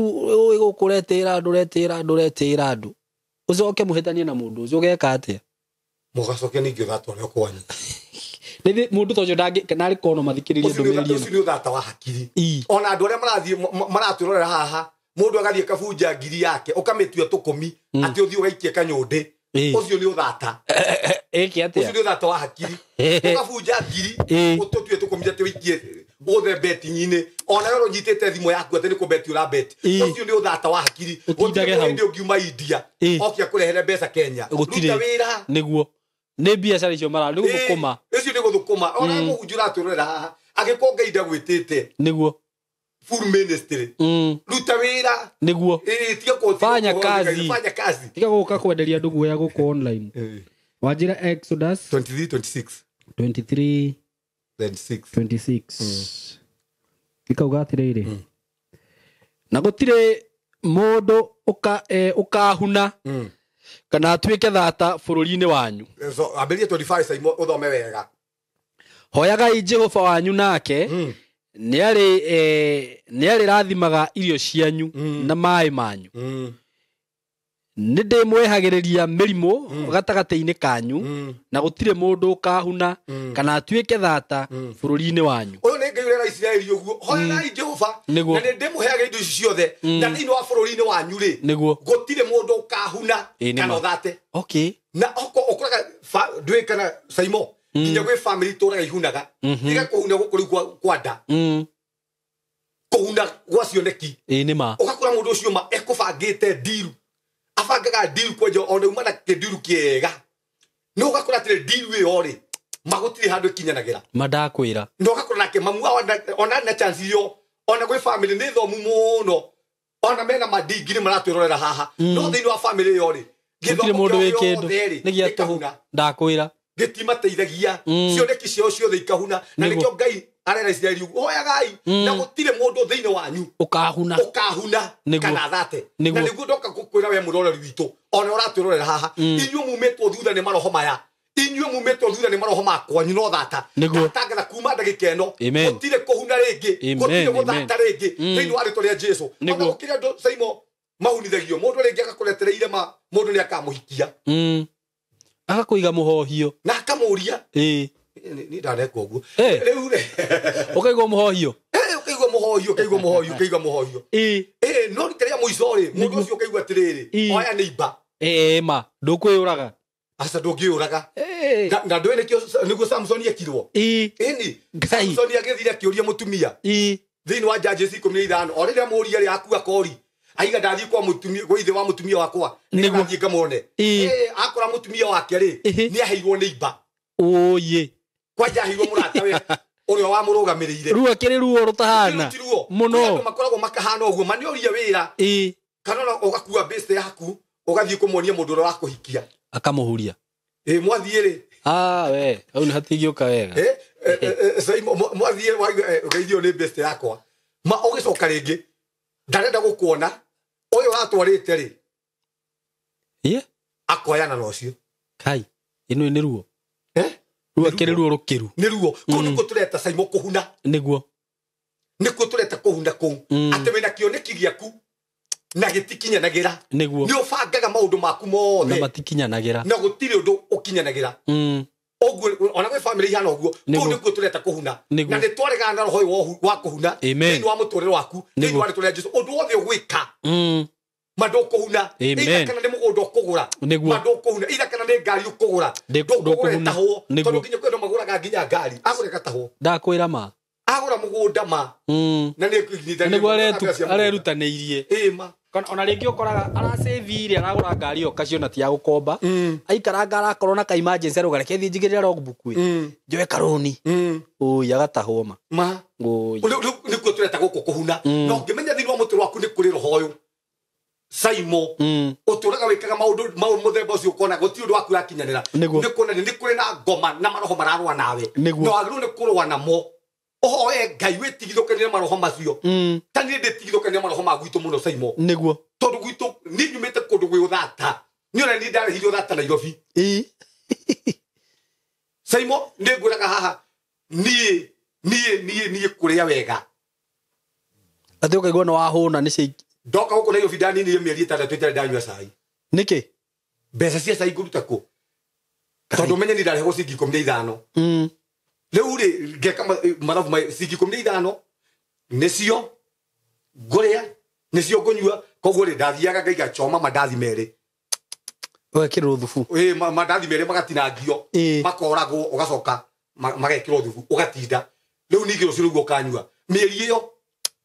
ũĩ gũkũ ũretĩĩra andũ ũretĩĩra andũ ũretĩĩra andũ. Ũcoke mũhĩtanie na mũndũ ũcio ũgeka atĩa? Mũgacoke ningĩ ũgatwarwo kwanyu. Nĩ mũndũ ta ũcio narĩ korwo no mathikĩrĩrie ndũmĩrĩri ĩno. Ũcio nĩ ũthata wa hakiri. Ona andũ arĩa marathiĩ maratwĩrorera haha, mũndũ agathiĩ kabunja ngiri yake ũkamĩtua tũkũmi atĩ ũthiĩ ũgaikie kanyũndĩ. Ũcio nĩ ũthata. Ĩke atĩa? Ũcio nĩ ũthata wa hakiri. Ũkabunja ngiri ũtũtue tũkũmi atĩ ũikie ũthe betting-inĩ. Ona we ũnyitĩte thimũ yaku atĩ nĩ kũbeti ũrabeti. Ũcio nĩ ũthata wa hakiri. Ũtindage hau. Gũtirĩ hĩndĩ ũngiuma India oke akũrehere mbeca Kenya. Ruta wĩra. Nĩguo. Nĩ biacara icio mara nĩ gũthũkũma. Ũcio nĩ gũthũkũma. Ona mũhunjia ũratwĩrorera haha angĩkorwo Ngai ndagwĩtĩte. Nĩguo. Full ministry. Ruta wĩra. Nĩguo. Tiga kũhũthĩra Fanya kazi. Fanya kazi. Tiga gũka kwenderia andũ guoya gũkũ online. Wanjĩra Exodus 23:26. 23 26. 26. Ikauga atĩrĩrĩ. Na gũtirĩ mũndũ ũkahuna kana atuĩke thata bũrũri-inĩ wanyu. So ambĩrĩrie 25 Saimo ũthome wega. Hoyagai Jehova wanyu nake nĩ arĩrathimaga irio cianyu na maĩ manyu. Nĩ ndĩmwehagĩrĩria mĩrimũ gatagatĩ-inĩ kanyu na gũtirĩ mũndũ ũkahuna kana atuĩke thata bũrũri-inĩ wanyu. Ũyũ nĩ Ngai ũrera Isiraeli ũguo. Hoyagai Jehova na nĩ ndĩmũheaga indo ici ciothe na thĩinĩ wa bũrũri-inĩ wanyu rĩ. Nĩguo. Gũtirĩ mũndũ ũkahuna kana ũthate. Okay. Na ũkoraga ndũĩ kana Saimo nginya gwĩ family itũraga ihunaga. Tiga kũhuna gũkũ rĩu kwa nda. Kũhuna gwa cioneki. Nĩ ma. Ũgakora mũndũ ũcio ma ekũbangĩte ndiru. Abangaga ndiru kwenja ona uma na kĩndiru kĩega. Nĩ ũgakora atĩrĩ ndiru ĩyo rĩ magũtirĩ handũ ĩkinyanagĩra. Mandakwĩra. Na ũgakora nake mamu wao ona na chance ĩyo ona gwĩ family nĩ thomu mũno ona mena mandingiri maratwĩrorera haha. No thĩinĩ wa family ĩyo rĩ gũtirĩ mũndũ wĩ kĩndũ nĩ gĩa tũhũ. Ndakwĩra. Gĩtimateithagia. Cioneki ciao ciothe ikahuna. Na nĩkĩo Ngai arera Isiraeli ũguo. Hoyagai na gũtirĩ mũndũ thĩinĩ wanyu ũkahuna kana thate. Na nĩguo ndoka gũkwĩra we mũroreri witũ ona ũratwĩrorera haha inyuĩ mumĩtwo thutha nĩ maroho maya. Inyuĩ mumĩtwo thutha nĩ maroho ma kwanyu no thata. Ndatangatha kuma ndagĩka ĩno gũtirĩ kũhuna rĩngĩ, gũtirĩ gũthata rĩngĩ thĩinĩ wa rĩtwa rĩa Jesũ. Ona gũkĩrĩ andũ Saimo mahunithagio mũndũ rĩngĩ agakũretera irema mũndũ nĩ akamũhikia. Agakũiga mũhohio na akamũria. Ni ndanekwo ũguo. Rĩu rĩ ũkaigua mũhohio. Ũkaigua mũhohio, ũkaigua mũhohio, ũkaigua mũhohio. No rita rĩa mũico rĩ mũndũ ũcio ũkaigua atĩrĩrĩ oya nĩ imba. Ma ndũkwĩyũraga. Aca ndũngĩyũraga. Na ndũĩ nĩkĩo nĩguo Samson ekirwo. Ĩni Samson agĩthire akĩũria mũtumia thĩinĩ wa Judges 15 o rĩrĩa mũũria rĩ akua kori aiga ndathiĩ kwa mũtumia kwa ithe wa mũtumia wakwa Nĩguo. nĩgathiĩ ngamwone. Akora mũtumia wake rĩ nĩ aheirwo nĩ imba. Ũyĩ. Kwanja aheirwo mũratawe ũrĩa wamũrũgamĩrĩire. Ruo akĩrĩ ruo rũtahana. Mũno. Andũ makoragwo makahana ũguo manĩũria wĩra. Kana ona ũgakua base yaku ũgathiĩ kũmuonia mũndũ ũrĩa wakũhikia. Akamũhuria. Mwathiĩ rĩ. We hau nĩ hatingĩũka wega. Mwathiĩ ũgeithio nĩ base yakwa. Ma ũgĩcoka rĩngĩ ndarenda gũkuona ũyũ ũratwarĩte rĩ. Akoyana na ũcio. Kai ĩno nĩ ruo. Ruo akĩrĩ ruo rũkĩru. Nĩ ruo. Kũu nĩkuo tũreta Saimo kũhuna. Nĩguo. Nĩkuo tũreta kũhuna kũu. Atĩ wĩna kĩoneki gĩaku na gĩtikinyanagĩra. Nĩguo. Nĩ ũbangaga maũndũ maku mothe. Na matikinyanagĩra. Na gũtirĩ ũndũ ũkinyanagĩra. Ũguo ona gwĩ family ihana ũguo. Kũu nĩkuo tũreta kũhuna. Na nĩ twaregana na roho ũyũ wa kũhuna. Thĩinĩ wa mũtũrĩre waku. Thĩinĩ wa rĩtwa rĩa Jesũ. Ũndũ wothe ũgwĩka. Ma ndũkũhuna. Either kana nĩ mũgũnda ũkũgũra. Ma ndũkũhuna. Either kana nĩ ngari ũkũgũra. Ndũkũgũra ĩtahwo. Tondũ nginya kwĩ andũ magũraga nginya ngari. Agũra ĩgatahwo. Ndakwĩra ma. Agũra mũgũnda ma. Na nĩguo arerutanĩirie. Ma. Ona rĩngĩ ũkoraga aracĩvire aragũra ngari ĩyo kaciona ti ya gũkomba. Aikaranga arakorwo na ka emergency arauga reke thiĩ njigĩrĩre logbook ĩ. Njoe karũni. Ũi agatahwo ma. Ma. Ũi. Nĩkuo tũreta gũkũ kũhuna. Na ũngĩmenya thĩinĩ wa mũtũrĩre waku nĩ kũrĩ roho ũyũ. Saimo uturaga wikaga maundu mau muthemba ucio ukona guti undu waku rakinyanira ni kuona ni kuri na ngoma na maroho mararwa nawe no agirwo ni kurwa namo uhoe Ngai witigithukanie maroho macio ta ni nditigithukanie maroho ma gwitu muno Saimo niguo tondu gwitu ni nyumite kundu gwi uthata ni ona ni ndarehire uthata Nairobi Saimo ni ngwiraga haha ni ni ni kuria wega ati ukaigua no wahuna ni cia ndoka guku Nairobi ndani mĩeri 6 itarĩ ndanyua cai nĩkĩ mbeca cia cai ngũruta kũ tondũ menye ni ndarehwo ciringi 15 rĩu rĩ ngeka mathabu ma ciringi 15 nĩcio ngũrĩa nĩcio ngũnyua koguo rĩ ndathiaga ngaiga choma mandathi merĩ ũgekĩrwo thubu ĩ mandathi merĩ magatinangio makoragwo ũgacoka magekĩrwo thubu ũgatinda rĩu ningĩ rũciũ rũguo ũkanyua mĩeri ĩyo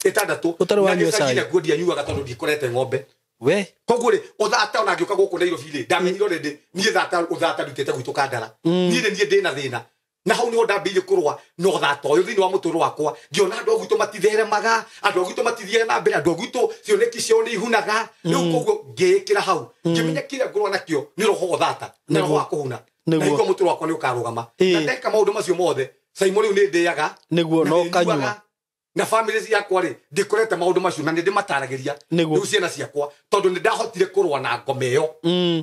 6 ũtarĩ wanyua cai na kuo ndianyuaga tondũ ndikorete ng'ombe we koguo rĩ ũthata ona ngĩũka gũkũ Nairobi rĩ ndamenyire already niĩ thata ũthata ndutĩte gwitũ Kandara niĩ nĩ niĩ ndĩna thĩna na hau niho ndambĩrĩirie kũrũa na ũthata ũyũ thĩinĩ wa mũtũrĩre wakwa ngĩona andũ a gwitũ matitheremaga andũ a gwitũ matithiaga na mbere andũ a gwitũ cioneki ciao nĩ ihunaga rĩu koguo ngĩĩkĩra hau ngĩmenya kĩrĩa ngũrũa nakĩo nĩ roho ũthata na roho wa kũhuna na hingo mũtũrĩre wakwa nĩ ũkarũgama na ndeka maũndũ macio mothe Saimo rĩu nĩ ndĩaga nĩguo no kanyua na family ciakwa rĩ ndikorete maũndũ macio na nĩ ndĩmataragĩria rĩu ciana ciakwa tondũ nĩ ndahotire kũrũa na ngoma ĩyo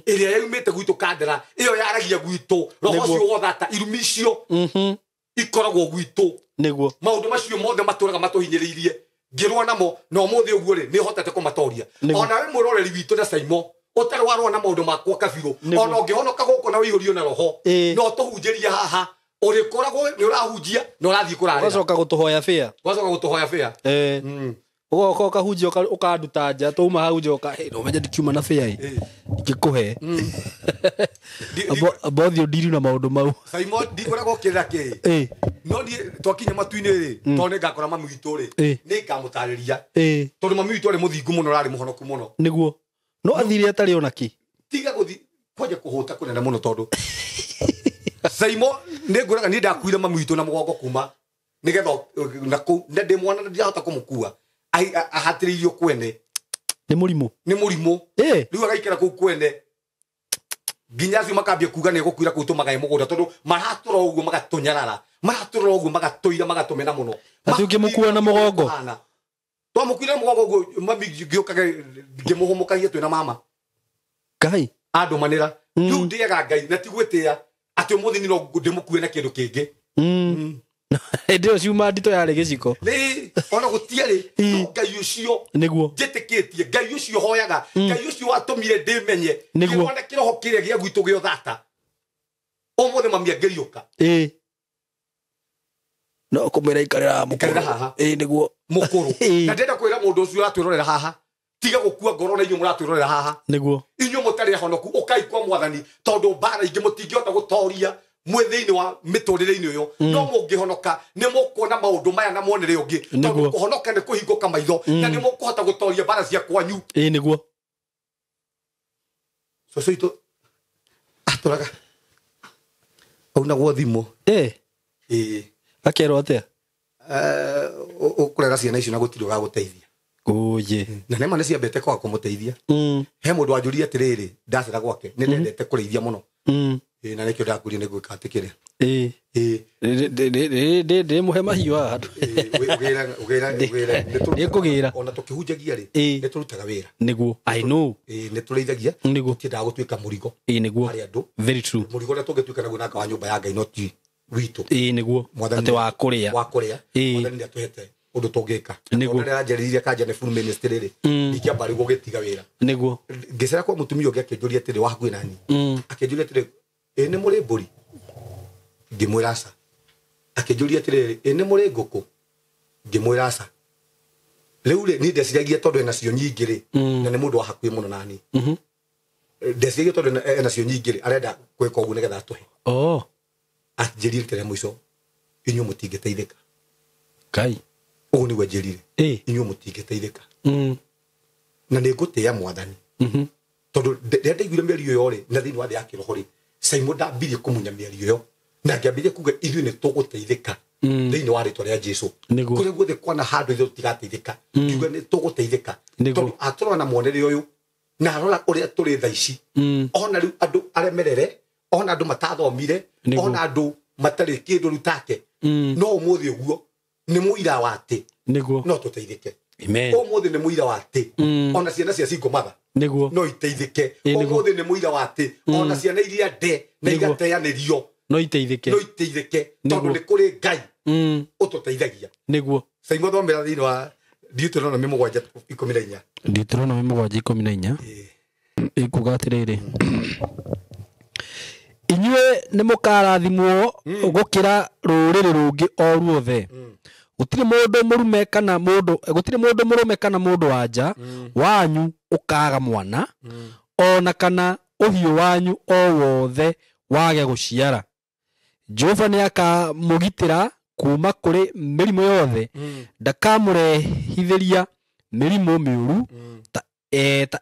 ĩrĩa yaumĩte gwitũ Kandara ĩyo yaragia gwitũ roho ũcio wothata irumi icio ikoragwo gwitũ nĩguo maũndũ macio mothe matũraga matũhinyĩrĩirie ngĩrũa namo na ũmũthĩ ũguo rĩ nĩ hotete kũmatoria onawe mwĩroreri witũ na Saimo ũtarĩ warũa na maũndũ makwa kabirũ ona ũngĩhonoka gũkũ na ũihũrio na roho no tũhunjĩrie haha ũrĩkoragwo nĩ ũrahunjia na ũrathiĩ kũrarĩra ũgacoka gũtũhoya bĩa ũgacoka gũtũhoya bĩa ũgoka ũkahunjia ũkanduta nja twauma hau nja ũka no menye ndikiuma na bĩa ĩ ingĩkũhe amba ũthiĩ ũndiri na maũndũ mau Saimo ndikoragwo ũkĩrĩra kĩ no niĩ twakinya matu-inĩ rĩ tondũ nĩ ngakora mami witũ rĩ nĩ ngamũtarĩria tondũ mami witũ arĩ mũthingu mũno ararĩ mũhonoku mũno nĩguo no athire atarĩ ona kĩ tiga gũthi kwanja kũhũta kũnene mũno tondũ Saimo nĩ ngwĩraga niĩ ndakuire mami witũ na mũgongo kuma nĩgetha na kũu na ndĩ mwana na ndirahota kũmũkua ahatĩrĩirio kwene nĩ mũrimũ nĩ mũrimũ rĩu agaikara kũu kwene nginya acio makambia kuga nĩ egũkuira kũu tũmagae mũgũnda tondũ maratũra ũguo magatũnyarara maratũrora ũguo magatũira magatũmena mũno atĩ ũngĩmũkua na mũgongo twamũkuire na mũgongo ũguo mami ngĩũkage ngĩmũhũmũkagia twĩna mama Ngai andũmanĩra rĩu ndĩaga Ngai na ti gwĩtĩa atĩ ũmũthĩ niĩ no ndĩmũkue na kĩndũ kĩngĩ hĩndĩ ĩyo ciuma nditũ yarĩ gĩciko nĩ ona gũtiarĩ no Ngai ũcio nĩguo njĩtĩkĩtie Ngai ũcio hoyaga Ngai ũcio watũmire ndĩmenye Nĩguo. kĩrona kĩroho kĩrĩa gĩa gwitũ gĩa ũthata ũmũthĩ mami angĩriũka no kũmwĩra ikarĩra Ikarĩra haha. Nĩguo mũkũrũ na ndĩrenda kwĩra mũndũ ũcio ũratwĩrorera haha tiga gũkua ngoro na inyuĩ mũratwĩrorera haha nĩguo inyuĩ mũtarĩ ahonoku ũkai kwa mwathani tondũ mbara ingĩ mũtingĩhota gũtoria mwĩ thĩinĩ wa mĩtũrĩre-inĩ ũyũ no mũngĩhonoka nĩ mũkuona maũndũ maya na muonere ũngĩ tondũ kũhonoka nĩ kũhingũka maitho na nĩ mũkũhota gũtoria mbara cia kwanyu nĩguo cũcũ witũ atũraga aunagwo thimũ akerwo atĩa ũkũrera ciana icio na gũtirĩ ũgagũteithia Oye. Na nĩma nĩ ciambĩte kwaga kũmũteithia he mũndũ wanjũria atĩrĩrĩ ndacera gwake nĩ ndendete kũrĩithia mũno na nĩkĩo ndakurie nĩ gwĩka atĩ kĩrĩa ndĩmũhe mahiũ haha Nĩngũgĩra. ona tũkĩhunjagia rĩ nĩ tũrutaga wĩra nĩguo I know nĩ tũrĩithagia nĩguo tũtiendaga gũtuĩka mũrigo nĩguo harĩ andũ very true mũrigo ũrĩa tũngĩtuĩka naguo naka wa nyũmba ya Ngai no ti witũ nĩguo atĩ wa kũrĩa wa kũrĩa mwathani nĩ atũhete ũndũ tũngĩka Nĩguo. rĩrĩa anjarĩrĩirie kanja nĩ full ministry rĩ ndingĩamba rĩu gũgĩtiga wĩra nĩguo ngĩcera kwa mũtumia ũngĩ akĩnjũria atĩrĩ wa hakuhĩ nani akĩnjũria atĩrĩ ĩ nĩ mũrĩ mbũri ngĩmwĩra aca akĩnjũria atĩrĩrĩ ĩ nĩ mũrĩ ngũkũ ngĩmwĩra aca rĩu rĩ niĩ ndeciragia tondũ enacio nyingĩ rĩ na nĩ mũndũ wa hakuhĩ mũno nani ndeciragia tondũ enacio nyingĩ rĩ arenda gwĩka ũguo nĩgetha atũhe anjĩrire rita rĩa mũico inyuĩ mũtingĩteithĩka Ngai ũguo nĩguo anjĩrire inyuĩ mũtingĩteithĩka na nĩ ngũtĩĩa mwathani tondũ rĩrĩa ndaiguire mĩario ĩyo rĩ na thĩinĩ wa thĩ ya kĩroho rĩ Saimo ndambirie kũmunya mĩario ĩyo na ngĩambĩrĩria kuga ithuĩ nĩ tũgũteithĩka thĩinĩ wa rĩtwa rĩa Jesũ kũrĩa guothe kwana handũ ithuĩ tũtigateithĩka ngiuga nĩ tũgũteithĩka tondũ atũrora na muonere ũyũ Na arora ũrĩa tũrĩ thaa ici. Ona rĩu andũ aremerere, ona andũ matathomire, ona andũ matarĩ kĩndũ rĩu take. No ũmũthĩ ũguo nĩ mũira wa atĩ nĩguo no tũteithĩke. Amen. Ũmũthĩ nĩ mũira wa atĩ ona ciana cia single mother nĩguo no iteithĩke. Ũmũthĩ nĩ mũira wa atĩ ona ciana iria nde na igateanĩrio no iteithĩke, no iteithĩke tondũ nĩ kũrĩ Ngai ũtũteithagia. Nĩguo. Saimo thomera thĩinĩ wa Deuteronomy 7:14. Deuteronomy 7:14 ikuga atĩrĩrĩ, inyuĩ nĩ mũkarathimwo gũkĩra rũrĩrĩ rũngĩ o ruothe. Gũtirĩ mũndũ mũrume kana mũndũ, gũtirĩ mũndũ mũrũme kana mũndũ wa nja wanyu ũkaga mwana, ona kana ũhiũ wanyu o wothe wage gũciara. Jehova nĩ akamũgitĩra kuma kũrĩ mĩrimũ yothe, ndakamũrehithĩria mĩrimũ mĩũru ta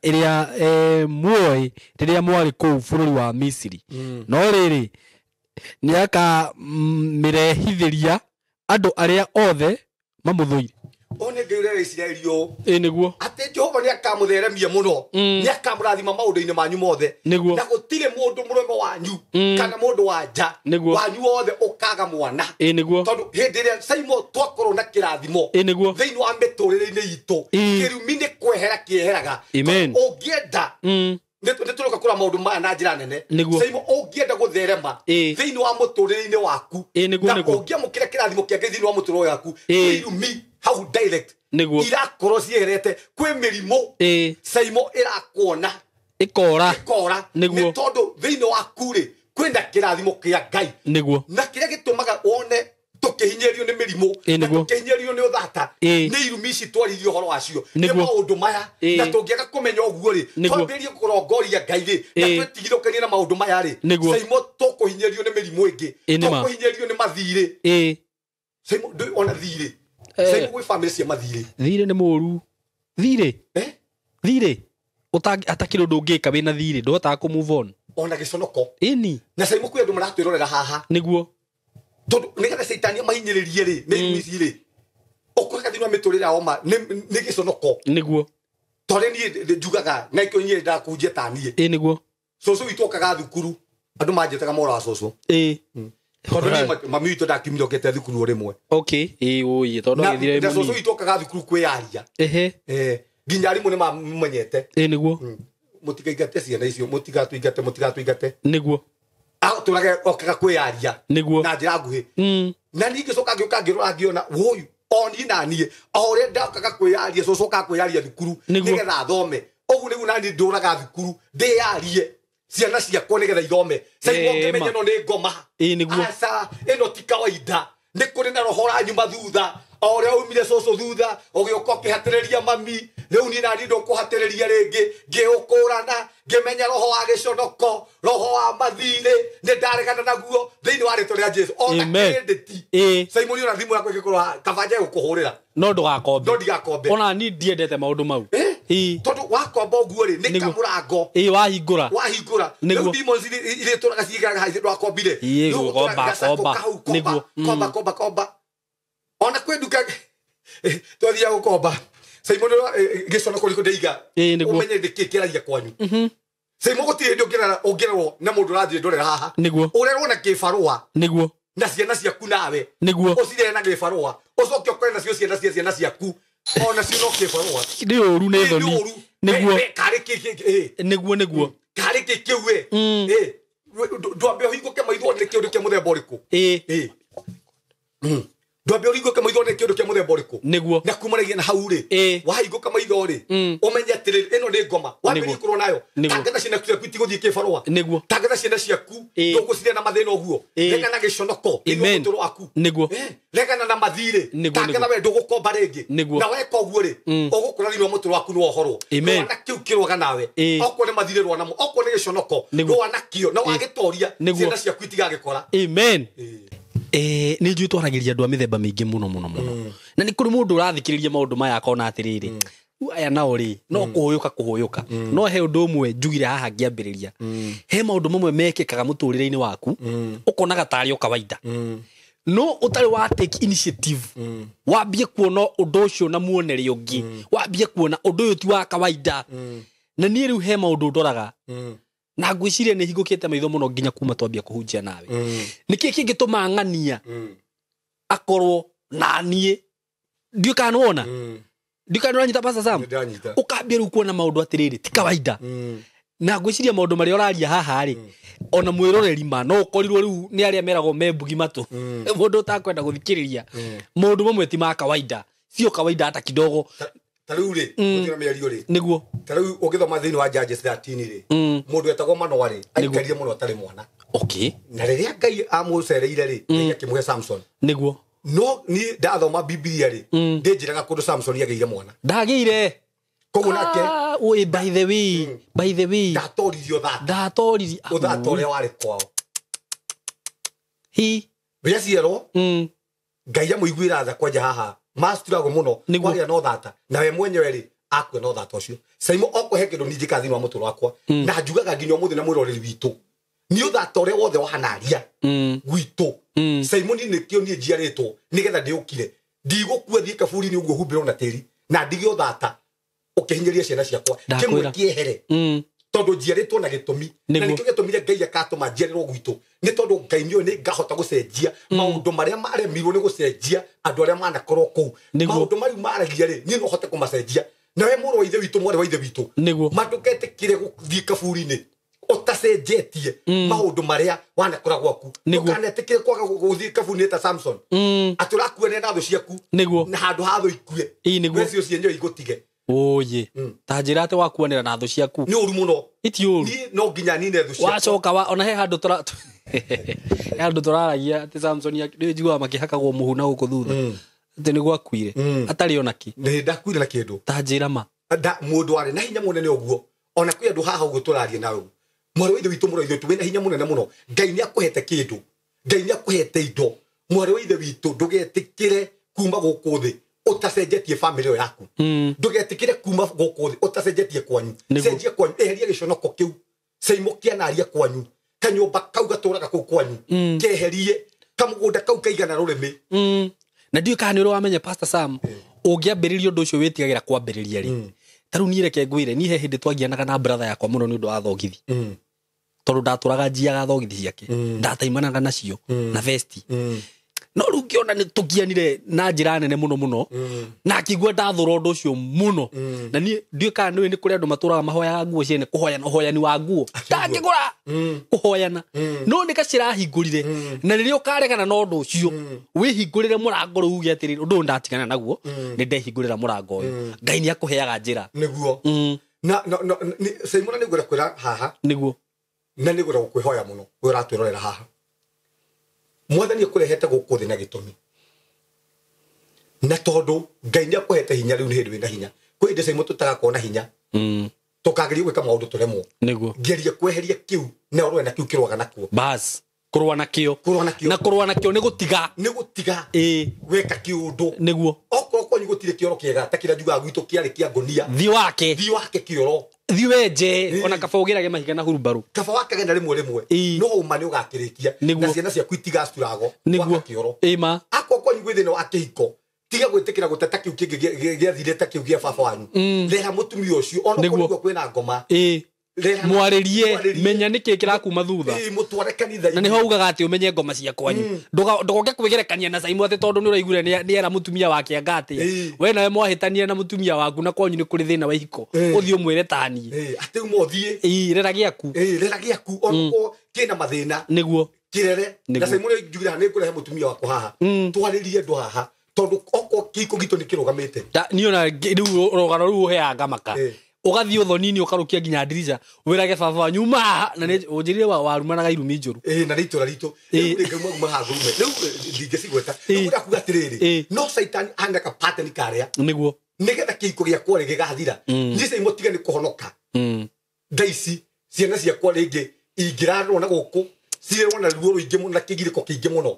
ĩrĩa muoĩ rĩrĩa mwarĩ kũu bũrũri wa Misiri. No rĩrĩ, nĩ akamĩrehithĩria andũ arĩa othe mamũthũire. One Ngai ũrĩa Isiraeli ũũ. Ĩ nĩguo. Atĩ Jehova nĩ akamũtheremia mũno, nĩ akamũrathima maũndũ-inĩ manyu mothe. Nĩguo. Na gũtirĩ mũndũ mũrũme wanyu kana mũndũ wa nja wanyu wothe ũkaga mwana. Ĩ nĩguo. Tondũ hĩndĩ ĩrĩa Saimo twakorwo na kĩrathimo Ĩ nĩguo. thĩinĩ wa mĩtũrĩre-inĩ itũ, kĩrumi nĩ kwehera kĩeheraga. Amen. Ũngĩenda nĩ tũroka kũra maũndũ maya na njĩra nene. Saimo ũngĩenda gũtherema thĩinĩ wa mũtũrĩre-inĩ waku, na ũngĩamũkĩra kĩrathimo kĩa Ngai thĩinĩ wa mũtũrĩre waku, irumi hau direct nĩguo irakorwo cieherete. Kwĩ mĩrimũ Saimo ĩrakuona ĩkora ĩkora, nĩ tondũ thĩinĩ waku rĩ kwĩna kĩrathimo kĩa Ngai. Nĩguo. Na kĩrĩa gĩtũmaga wone tũkĩhinyĩrĩrio nĩ mĩrimũ na tũkĩhinyĩrĩrio nĩ ũthata nĩ irumi ici twaririe ũhoro wacio, nĩ maũndũ maya. Na tũngĩaga kũmenya ũguo rĩ, twambĩrĩrie kũrongoria Ngai rĩ, na twĩtigithũkanie na maũndũ maya rĩ, Saimo tũkũhinyĩrĩrio nĩ mĩrimũ ĩngĩ, tũkũhinyĩrĩrio nĩ mathirĩ. Saimo ndũĩ ona thirĩ. Saimo gwĩ bamĩrĩ cia mathirĩ. Thirĩ nĩ mũũru. Thirĩ thirĩ atakĩrĩ ũndũ ũngĩka wĩna thirĩ, ndũhotaga kũ move on ona gĩconoko. Ĩni. Na Saimo kwĩ andũ maratwĩrorera haha. Nĩguo. Tondũ nĩgetha caitani mahinyĩrĩrie rĩ, nĩ irumi ici rĩ, ũkoraga thĩinĩ wa mĩtũrĩre yao ma nĩ gĩconoko. Nĩguo. Tondũ niĩ njugaga na ikĩo niĩ ndakũhunjia ta niĩ. Ĩ nĩguo. Cũcũ witũ okaga thukuru, andũ manjĩtaga mora wa cũcũ. Ĩ. Tondũ niĩ mami witũ ndakiumire okĩte thukuru o rĩmwe. Okay. Ĩ ũĩ, tondũ agĩthire mũnini. Na cũcũ witũ okaga thukuru kwĩyaria. Ehe. Nginya arimũ nĩ mamenyete. Ĩ nĩguo. Mũtikaingate ciana icio, mũtigatũingate, mũtigatũingate. Nĩguo. Atũrage okaga kwĩyaria. Nĩguo. Na njĩra nguhĩ. Na ningĩ coka ngĩũka ngĩrora ngĩona wũi o niĩ na niĩ o ũrĩa ndokaga kwĩyaria, cũcũ okaga kwĩyaria thukuru nĩgetha athome. Ũguo nĩguo naniĩ ndũraga thukuru ndĩyarie ciana ciakwa nĩgetha ithome. Saimo ngĩmenya ĩno nĩ ngoma. Ĩ nĩguo. Aca ĩno ti kawaida, nĩ kũrĩ na roho ũranyuma thutha. O ũrĩa umire cũcũ thutha ũgĩũka ũkĩhatĩrĩria mami, rĩu niĩ naniĩ ndũkũhatĩrĩria rĩngĩ. Ngĩũkũrana ngĩmenya roho wa gĩconoko, roho wa mathirĩ, nĩ ndaregana naguo thĩinĩ wa rĩtwa rĩa Jesũ. Ona kĩrĩndĩti. Saimo niĩ ona thimũ yakwa ĩngĩkorwo kaba nje gũkũhũrĩra, no ndũgakombe. No ndigakombe. Ona niĩ ndiendete maũndũ mau. Tondũ wakomba ũguo rĩ, nĩ kamũrango. Ĩ wahingũra. Wahingũra. Rĩu demons irĩtũraga ciikaraga haha ndwakombire. Ĩ gũkomba komba. Nĩguo. Komba komba komba. Ona kwĩ nduka twathiaga gũkomba. Saimo gĩconoko nĩkĩo ndeiga. Ũmenye nĩkĩ kĩraria kwanyu. Saimo gũtirĩ hĩndĩ ũngĩrerwo na mũndũ ũrathiĩ ndorera haha. Nĩguo. Ũrerwo na kĩbarũa. Nĩguo. Na ciana ciaku nawe. Nĩguo. Ũcirere na kĩbarũa. Ũcoke ũkore nacio ciana cia ciana ciaku. Ona cio no kĩbarũa. Nĩ ũru nĩ thoni. Nĩguo. Karĩ kĩ Nĩguo nĩguo. Karĩ kĩ kĩu ĩ. Ndwambe ũhingũke maitho nĩ kĩũndũ kĩa mũthemba ũrĩkũ. Ĩ. Ndwambe ũhingũke maitho nĩ kĩũndũ kĩa mũthemba ũrĩkũ. Nĩguo. Na kumanagia na hau rĩ, wahingũka maitho rĩ, ũmenye atĩrĩrĩ ĩno nĩ ngoma. Wambĩrĩrie kũrũa nayo. Tangatha ciana ciaku itigũthiĩ kĩbarũa. Nĩguo. Tangatha ciana ciaku ndũgũcirĩa na mathĩna ũguo. Regana gĩconoko thĩinĩ wa mũtũrĩre waku. Nĩguo. Regana na mathirĩ. Tangatha we ndũgũkomba rĩngĩ. Na weka ũguo rĩ, ũgũkũra thĩinĩ wa mũtũrĩre waku nĩ wohorwo. Amen. Rũa na kĩu kĩrũaga nawe. Okorwo nĩ mathirĩ rũa namo, okorwo nĩ gĩconoko rũa nakĩo, na wagĩtoria ciana ciaku itigagĩkora. Amen. Nĩ njũĩ twaragĩria andũ a mĩthemba mĩingĩ mũno mũno mũno. Na nĩ kũrĩ mũndũ ũrathikĩrĩria maũndũ maya akona atĩrĩrĩ, aya nao rĩ, no kũhũyũka kũhũyũka. No he ũndũ ũmwe njugire haha ngĩambĩrĩria. He maũndũ mamwe mekĩkaga mũtũrĩre-inĩ waku, ũkonaga tarĩ o kawaida. No ũtarĩ wa take initiative, wambie kuona ũndũ ũcio na muonere ũngĩ, wambie kuona ũndũ ũyũ ti wa kawaida. Na niĩ rĩu he maũndũ ndoraga na ngwĩciria nĩ hingũkĩte maitho mũno nginya kuma twambia kũhunjia nawe. Nĩkĩ kĩngĩtũma ng'ania akorwo na niĩ ndiũĩ kana nĩwona ndiũĩ kana nĩũranyita Pastor Sam ũkambia rĩu kuona maũndũ atĩrĩrĩ ti kawaida. Na ngwĩciria maũndũ marĩa ũraria haha rĩ ona mwĩroreri ma no ũkorirwo rĩu nĩ arĩa meragwo me mbugi matũ mũndũ ũtakwenda gũthikĩrĩria maũndũ mamwe ti ma kawaida sio kawaida hata kidogo. Ta rĩu rĩ gũtirĩ mĩario rĩ nĩguo ta rĩu ũgĩthoma thĩinĩ wa Judges 13 rĩ mũndũ etagwo Manoa rĩ aikarire mũno atarĩ mwana. Okay. Na rĩrĩa Ngai amũcereire rĩ Ngai akĩmũhe Samson. Nĩguo no niĩ ndathoma Biblia rĩ ndĩnjĩraga kũndũ Samson agĩire mwana ndagĩire koguo nake oi by the way by the way ndatoririo thata ndatoririo ũthata ũrĩa warĩ kwao hi rĩrĩa ciarwo Ngai amũiguĩra tha kwanja haha macituragwo mũno kwagĩa no thata na we mwenyewe rĩ akue no thata ũcio Saimo okũhe kĩndũ niĩ njĩkaga thĩinĩ wa mũtũrĩre wakwa na njugaga nginya ũmũthĩ na mwĩroreri witũ nĩ ũthata ũrĩa wothe wahanaria gwitũ Simoni nĩkĩo niĩ njiarĩtwo nĩgetha ndĩũkire ndigũkua thiĩ kaburi-inĩ ũguo humbĩrwo na tĩri na ndige ũthata ũkĩhinyĩria ciana ciakwa kĩmwe kĩehere tondũ njiarĩtwo na gĩtũmi na nĩkĩo gĩtũmire Ngai akatũma njiarĩrwo gwitũ nĩ tondũ Ngai nĩoĩ nĩ ngahota gũcenjia maũndũ marĩa maremirwo nĩ gũcenjia andũ arĩa manakorwo kũu maũndũ mariu maragia rĩ niĩ no hote kũmacenjia nawe mũrũ wa ithe witũ mwarĩ wa ithe witũ mandũketĩkĩre gũthiĩ kaburi-inĩ ũtacenjetie maũndũ marĩa wanakora gwaku ndũkanetĩkĩre kwaga gũthiĩ kaburi-inĩ ta Samson atĩ ũrakuanĩra na thũ ciaku na handũ ha thũ ikue we cio cienyewe igũtige oye ta njĩra atĩ wakuanĩra na thũ ciaku nĩ ũru mũno iti ũru niĩ no nginya nine thũ ciakwa wacoka ona he handũ tũra he handũ tũraragia atĩ Samson nĩ njiguaga makĩhakagwo mũhu na gũkũ thutha atĩ nĩ gwakuire atarĩ ona kĩ nĩ ndakuire na kĩndũ ta njĩra ma mũndũ warĩ na hinya mũnene ũguo ona kwĩ andũ haha ũguo tũraria nawe mwarĩ wa ithe witũ mũrũ wa ithe witũ wĩna hinya mũnene mũno Ngai nĩ akũhete kĩndũ Ngai nĩ akũhete indo mwarĩ wa ithe witũ ndũgetĩkĩre kuma gũkũ thĩ ũtacenjetie family ĩyo yaku ndũgetĩkĩre kuma gũkũ thĩ ũtacenjetie kwanyu cenjia kwanyu eheria gĩconoko kĩu Saimo kĩanaria kwanyu kanyũmba kau gatũraga kũu kwanyu keherie kamũgũnda kau kaigana rũrĩmĩ na ndiũĩ kana nĩ ũrĩ wamenya Pastor Sam ũngĩambĩrĩria ũndũ ũcio wĩtigagĩra kwambĩrĩria rĩ ta rĩu niĩ reke ngwĩre niĩ he hĩndĩ twagianaga na brother yakwa mũno nĩ ũndũ wa thogithi tondũ ndatũraga njiaga thogithi ciake ndataimanaga nacio na vesti no rĩu ngĩona nĩ tũgianire na njĩra nene mũno mũno na akĩigua ndathũra ũndũ ũcio mũno na niĩ ndiũĩ kana nĩũĩ nĩ kũrĩ andũ matũraga mahoyaga nguo ciene kũhoyana ũhoyani wa nguo ndangĩgũra kũhoyana no nĩ kacirahingũrire na rĩrĩa ũkaregana na ũndũ ũcio wĩhingũrĩre mũrango rĩu uge atĩrĩrĩ ũndũ ũyũ ndatigana naguo nĩ ndehingũrĩra mũrango ũyũ Ngai nĩ akũheaga njĩra nĩguo na Saimona nĩ ngwenda kwĩra haha nĩguo na nĩ ngwenda gũkwĩhoya mũno we ũratwĩrorera haha mwathani akũrehete gũkũ thĩ na gĩtũmi na tondũ Ngai nĩ akũhete hinya rĩu nĩ hĩndĩ wĩna hinya kwĩ hĩndĩ Saimo tũtagakorwo na hinya tũkageria gwĩka maũndũ tũremwo nĩguo ngeria kweheria kĩu na ũrũe na kĩu kĩrũaga nakuo bas kũrũa nakĩo na kũrũa nakĩo nĩ gũtiga nĩ gũtiga weka kĩũndũ nĩguo okorwo kwanyu gũtirĩ kĩoro kĩega ta kĩrĩa njugaga gwitũ kĩarĩ kĩa ngũnia thiĩ wake kĩoro thiĩ wenje ona kaba ũgĩrage mahiga na hurumbarũ kaba wakage na rĩmwe rĩmwe no ũma nĩ ũgakĩrĩkia na ciana ciaku itigacuragwo nĩguo kĩoro ĩma akorwo kwanyu gwĩ thĩna wa kĩhiko tiga gwĩtĩkĩra gũteta kĩu kĩngĩ gĩathire ta kĩu gĩa baba wanyu rera mũtumia ũcio ona korwo kwĩna ngoma mwarĩrie menya nĩkĩ kĩrakuma thutha mũtware kanitha na nĩho ugaga atĩ ũmenye ngoma cia kwanyu ndũgoke kwĩgerekania na Saimo atĩ tondũ nĩ ũraiguire nĩ era mũtumia wake anga atĩa we nawe mwahĩtania na mũtumia waku na kwanyu nĩ kũrĩ thĩna wa ihiko ũthiĩ ũmwĩre taniĩ atĩ uma ũthiĩ rera gĩaku rera gĩaku onakorwo kĩna mathĩna nĩguo kĩrere na Saimo nĩ njugire haha nĩ ngũrehe mũtumia wakwa haha twarĩrie andũ haha tondũ okorwo kĩhiko gitũ nĩ kĩrũgamĩte niĩ ona rĩu rũgano rũu ũheaga ngamaka ũgathiĩ ũthoni-inĩ ũkarũkia nginya ndirica wĩrage baba wanyu ma na nĩ ũnjĩrire warumanaga irumi njũru na nĩ itũra ritũ rĩu rĩ ngauma uma haha ngurume rĩu ndingĩcigweta rĩu ndakuga atĩrĩrĩ no Caitani ahana ka pattern karĩa nĩguo nĩgetha kĩhiko gĩakwa rĩ gĩgathira niĩ Caimo tiga nĩ kũhonoka thaa ici ciana ciakwa rĩngĩ ingĩrarwo na gũkũ cirerwo na ruo rũingĩ mũno na kĩgirĩko kĩingĩ mũno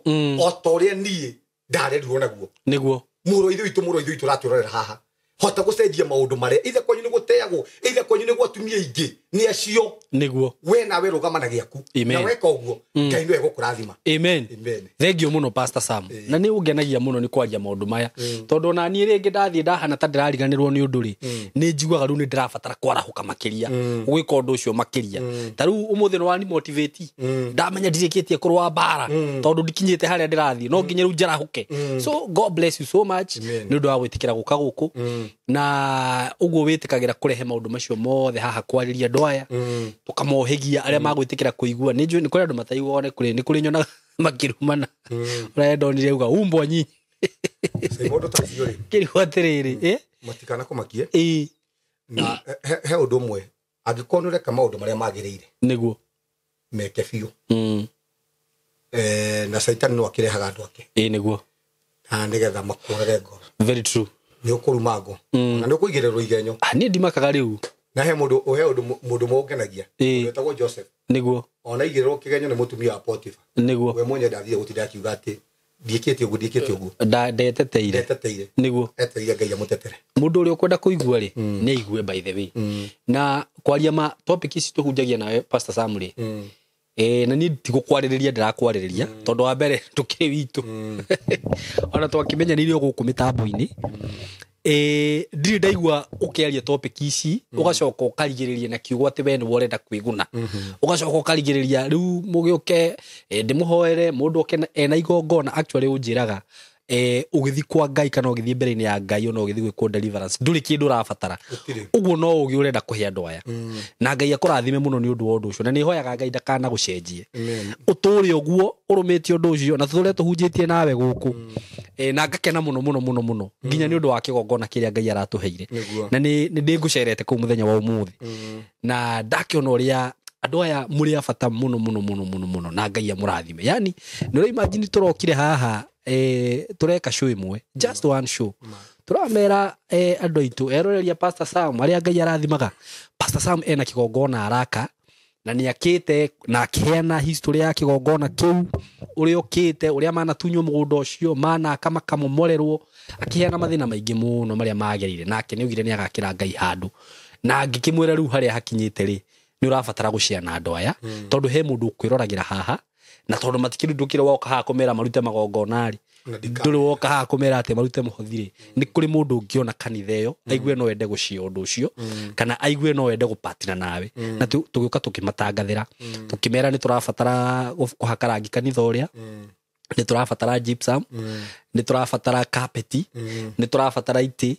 o ta ũrĩa niĩ ndarerirwo naguo nĩguo mũrũ wa ithe witũ mũrũ wa ithe witũ ũratwĩrorera haha Hota gũcenjia maũndũ marĩa ithe kwanyu nĩ gũteagwo, ithe kwanyu nĩ gwatumia ingĩ nĩ acio. Nĩguo. We nawe rũgama na gĩaku. Amen. Na weka ũguo Ngai nĩwe egũkũrathima. Amen. Amen. Thank you muno Pastor Sam. Na nĩ ũngenagia mũno nĩ kwaria maũndũ maya, tondũ ona niĩ rĩngĩ ndathiĩ ndahana ta ndĩrariganĩrwo nĩ ũndũ rĩ, nĩ njiguaga rĩu nĩ ndĩrabatara kwarahũka makĩria, gwĩka ũndũ ũcio makĩria. Ta rĩu ũmũthĩ nĩ wani motivate, ndamenya ndirĩkĩtie kũrũa mbara tondũ ndikinyĩte harĩa ndĩrathiĩ, no nginya rĩu njarahũke. So God bless you so much Amen. nĩ ũndũ wa gwĩtĩkĩra gũka gũkũ, na ũguo wĩtĩkagĩra kũrehe maũndũ macio mothe haha kwarĩria andũ aya, tũkamohĩgia arĩa magwĩtĩkĩra kũigua. Nĩ njũĩ nĩ kũrĩ andũ mataiguaga, nĩ kũrĩ nyonaga makĩrumana. Ũrĩa ndonire auga umbwa nyinyi. Maũndũ ta macio rĩ, Kĩrigwo atĩrĩrĩ, matikanakumakie. Ĩ. Na he ũndũ ũmwe, angĩkorwo nĩ ũreka maũndũ marĩa magĩrĩire, Nĩguo. meke biũ. Na Caitani no akĩrehaga andũ ake Ĩ nĩguo. na nĩgetha makũrage ngoro. Very true. Nĩ ũkũruma ngo na nĩ ũkũigĩrĩrwo igenyo. Ah, niĩ ndimakaga rĩu. Na he mũndũ, he ũndũ mũndũ ũmwe ũngenagia, Ĩ. wetagwo Joseph. Nĩguo. Ona igĩrĩrwo kĩgenyo nĩ mũtumia wa Potiphar. Nĩguo. We mwenye ndathire gũtinda akiuga atĩ ndiĩkĩte ũguo, ndiĩkĩte ũguo. Ndeteteire. Ndeteteire. Nĩguo. Etereire Ngai amũtetere. Mũndũ ũrĩa ũkwenda kũigua rĩ, nĩ aigue, by the way. Na kwaria ma topic ici tũhunjagia nawe Pastor Sam rĩ, na niĩ ndigũkwarĩrĩria, ndĩrakwarĩrĩria tondũ wa mbere tũkĩrĩ witũ, ona twakĩmenyanĩire o gũkũ mĩtambo-inĩ. Ndirĩ ndaigua ũkĩaria topic ici ũgacoka ũkarigĩrĩria na kiugo atĩ we nĩwe ũrenda kwĩguna, ũgacoka ũkarigĩrĩria rĩu mũgĩũke, ndĩmũhoere mũndũ oke ena igongona. Actually ũnjĩraga, ũgĩthiĩ kwa Ngai kana ũgĩthiĩ mbere-inĩ ya Ngai, ona ũgĩthiĩ gwĩkwo deliverance, ndũrĩ kĩndũ ũrabatara. Gũtirĩ. Ũguo no ũgĩ ũrenda kũhe andũ aya, na Ngai akũrathime mũno nĩ ũndũ wa ũndũ ũcio, na nĩ hoyaga Ngai ndakana gũcenjie, Amen. ũtũre ũguo ũrũmĩtie ũndũ ũcio na tũrĩa tũhunjĩtie nawe gũkũ. Na ngakena mũno mũno mũno mũno nginya nĩ ũndũ wa kĩgongona kĩrĩa Ngai aratũheire. Nĩguo. Na nĩ ndĩngũcerete kũu mũthenya wa ũmũthĩ, na ndakĩona ũrĩa andũ aya mũrĩ a bata mũno mũno mũno mũno mũno, na Ngai amũrathime. Yani nĩ ũra imagine tũrokire haha, tũreka show ĩmwe, just one show, tũramera, andũ aitũ eroreria Pastor Sam arĩa Ngai arathimaga. Pastor Sam ena kĩgongona araka na nĩ akĩte na akĩheana history ya kĩgongona kĩu, ũrĩa ũkĩte, ũrĩa manatunywo mũgũnda ũcio, manaka makamomorerwo, akĩheana mathĩna maingĩ mũno marĩa magereire. Nake nĩ augire nĩ agakĩra Ngai handũ, na ngĩkĩmwĩra rĩu harĩa hakinyĩte rĩ, nĩ ũrabatara gũcea na andũ aya, tondũ he mũndũ ũkwĩroragĩra haha, na tondũ matikĩrĩ ndũkĩrĩ woka haha kũmera marute magongona rĩ, Na ndika- ndũrĩ woka haha kũmera atĩ marute mũhothi rĩ, nĩ kũrĩ mũndũ ũngĩona kanitha ĩyo aigue no ende gũcia ũndũ ũcio, kana aigue no ende gũpatina nawe. Na tũgĩũka tũkĩmatangathĩra, tũkĩmera nĩ tũrabatara kũhaka rangi kanitha ũrĩa, nĩ tũrabatara gypsum, nĩ tũrabatara carpet, nĩ tũrabatara itĩ,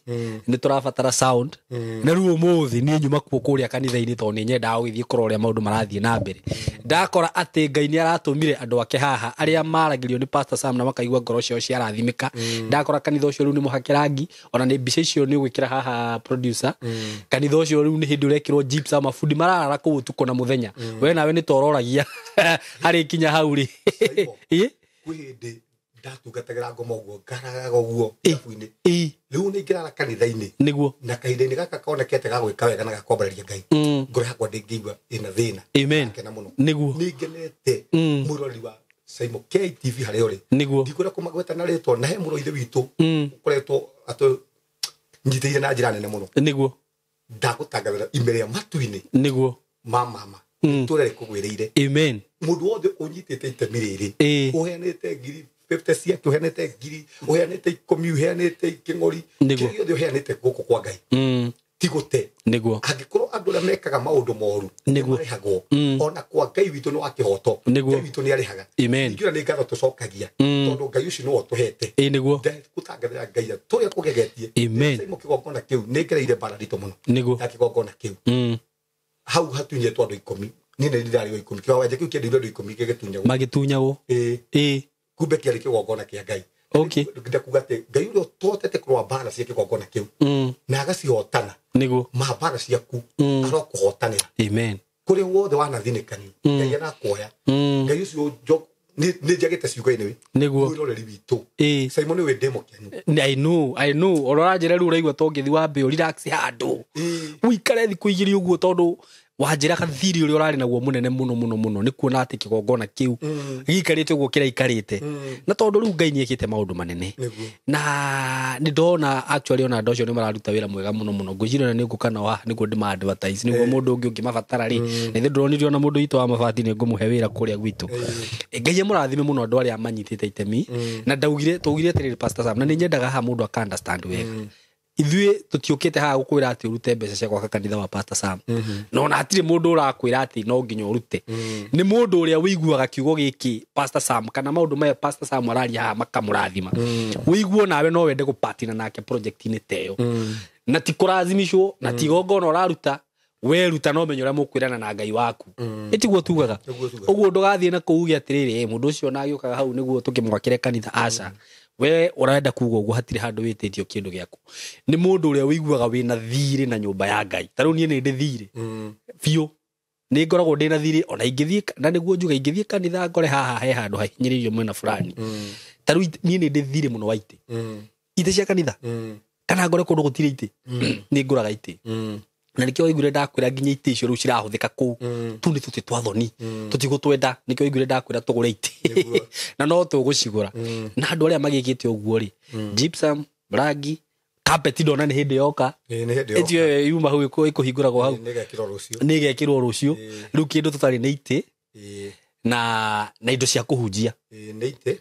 nĩ tũrabatara sound. Na rĩu ũmũthĩ niĩ nyuma kuo kũrĩa kanitha-inĩ, tondũ nĩ nyendaga gũgĩthiĩ kũrora ũrĩa maũndũ marathiĩ na mbere, ndakora atĩ Ngai nĩ aratũmire andũ ake haha arĩa maragĩrio nĩ Pastor Sam na makaigua ngoro ciao ciarathimĩka. Ndakora kanitha ũcio rĩu nĩ mũhake rangi, ona nĩ mbica icio nĩ ũgwĩkĩra haha producer. Kanitha ũcio rĩu nĩ hĩndĩ ũrekĩrwo gypsum, mabundi mararara kũu ũtukũ na mũthenya. We nawe nĩ tororagia harĩ kinya hau rĩ. Saimo. Ĩ? Kwĩ hĩndĩ ndatungatagĩra ngoma ũguo, ngaragaga ũguo irabu-inĩ. Ĩ. Rĩu nĩ ingĩrara kanitha-inĩ, Nĩguo. na kahinda-inĩ gaka konekete ga gwĩka wega na ga kwambararia Ngai, ngoro yakwa ndĩngĩigua ĩna thĩna. Amen. Ngena mũno. Nĩguo. Nĩ ngenete mwĩroreri wa Saimo KTV harĩa ũrĩ. Nĩguo. Ndikwenda kũmagweta na rĩtwa, na he mũrũ ithe witũ ũkoretwo atũnyitĩire na njĩra nene mũno. Nĩguo. Ndagũtangathĩra ime rĩa matu-inĩ Nĩguo. ma mama itũra rĩkũgwĩrĩire. Amen. Mũndũ wothe ũnyitĩte itemi rĩrĩ, Ĩ. ũheanĩte ngiri 50 ciake, ũheanĩte ngiri, ũheanĩte 10, ũheanĩte kĩng'ori, Nĩguo. kĩrĩa gĩothe ũheanĩte gũkũ kwa Ngai, ti gũte. Nĩguo. Angĩkorwo andũ arĩa mekaga maũndũ moru Nĩguo. nĩmarĩhagwo, ona kwa Ngai witũ nĩ wa kĩhoto. Nĩguo. Ngai witũ nĩ arĩhaga. Amen. Ingĩona nĩ ngatho tũcokagia, tondũ Ngai ũcio nĩwe ũtũhete. Ĩ nĩguo. Ndagũtangathĩra Ngai tũrĩa kũgegetie. Amen. Saimo, kĩgongona kĩu nĩ ngereire mbara nditũ mũno. Nĩguo. Na kĩgongona kĩu hau hatunyĩtwo andũ 10, niĩ nĩ ndarĩ wa 10, kĩwanja kĩu kĩendeirwo andũ 10 gĩgĩtunyagwo. Magĩtunyagwo. Ĩ. Ĩ. Kumbe kĩarĩ kĩgongona kĩa Ngai. Okay. Ndakuga atĩ Ngai ũrĩa ũtũhotete kũrũa mbara cia kĩgongona kĩu na agacihotana, Nĩguo. ma mbara ciaku arokũhotanĩra. Amen. Kũrĩa wothe wanathinĩkanio, Ngai arakuoya. Ngai ũcio nĩ njagĩte ciugo-inĩ. Nĩguo. Mwĩroreri witũ Ĩ. Simon nĩwe ndĩ mũkenu. I know, I know. Ora ũranjĩra rĩu ũraigua ta ũngĩthiĩ wambe ũ relax handũ, Ĩ. ũikare thikũ igĩrĩ ũguo, tondũ Wanjĩra gathiri ũrĩa ũrarĩ naguo mũnene mũno mũno mũno nĩ kuona atĩ kĩgongona kĩu gĩikarĩte ũguo kĩraikarĩte. Na tondũ rĩu Ngai nĩekĩte maũndũ manene. Nĩguo. Na nĩ ndona actually ona andũ acio nĩ mararuta wĩra mwega mũno mũno. Ngwĩciria ona nĩ ngũka nao haha nĩguo ndĩma advertise nĩguo mũndũ ũngĩ ũngĩmabatara rĩ. Na ithe ndĩronire ona mũndũ witũ wa mabati nĩ ngũmũhe wĩra kũrĩa gwitũ. Ngai amũrathime mũno andũ arĩa manyitĩte itemi. Na ndaugire twaugire atĩrĩrĩ Pastor Sam, na nĩ nyendaga haha mũndũ aka understand wega. Ithuĩ tũtiũkĩte haha gũkwĩra atĩ ũrute mbeca cia gwaka kanitha wa Pastor Sam. Na ona hatirĩ mũndũ ũrakwĩra atĩ no nginya ũrute. Nĩ mũndũ ũrĩa ũiguaga kiugo gĩkĩ Pastor Sam kana maũndũ maya Pastor Sam araria haha makamũrathima. Ũiguo nawe no wende gũpatina nake project-inĩ ta ĩyo. Na ti kũrathimicwo, na ti igongona ũraruta, weruta no menye ũrĩa mũkwĩrana na Ngai waku. Ĩtiguo tugaga. Nĩguo tugaga. Ũguo ndũgathiĩ na kũu uge atĩrĩrĩ, mũndũ ũcio ona agĩũkaga hau nĩguo tũkĩmwakĩre kanitha. Aca. We ũrenda kuga ũguo hatirĩ handũ wĩtĩtio kĩndũ gĩaku. Nĩ mũndũ ũrĩa ũiguaga wĩna thirĩ na nyũmba ya Ngai. Ta rĩu niĩ nĩ ndĩ thirĩ. Biũ. Nĩ ngoragwo ndĩ na thirĩ ona ingĩthiĩ na nĩguo njuge ingĩthiĩ kanitha ngore haha he handũ hahinyĩrĩirio mwena fulani. Ta rĩu niĩ nĩ ndĩ thirĩ mũno wa itĩ. Itĩ cia kanitha. Kana ngore kũndũ gũtirĩ itĩ. Nĩ ngũraga itĩ. Na nĩkĩo waiguire ndakwĩra nginya itĩ icio rĩu cirahũthĩka kũu. Tu nĩ tũtĩ twa thoni. Tũtigũtwenda. Nĩkĩo waiguire ndakwĩra tũgũre itĩ. Na no tũgũcigũra. Na andũ arĩa magĩkĩte ũguo rĩ, gypsum, rangi, carpet ndona nĩ hĩndĩ yoka. Nĩ hĩndĩ yoka. Ĩtio ĩyo yuma hau ĩkũhingũragwo hau. Nĩ ĩgekĩrwo rũciũ. Nĩ ĩgekĩrwo rũciũ. Rĩu kĩndũ tũtarĩ nĩ itĩ. Na indo cia kũhunjia. Nĩ itĩ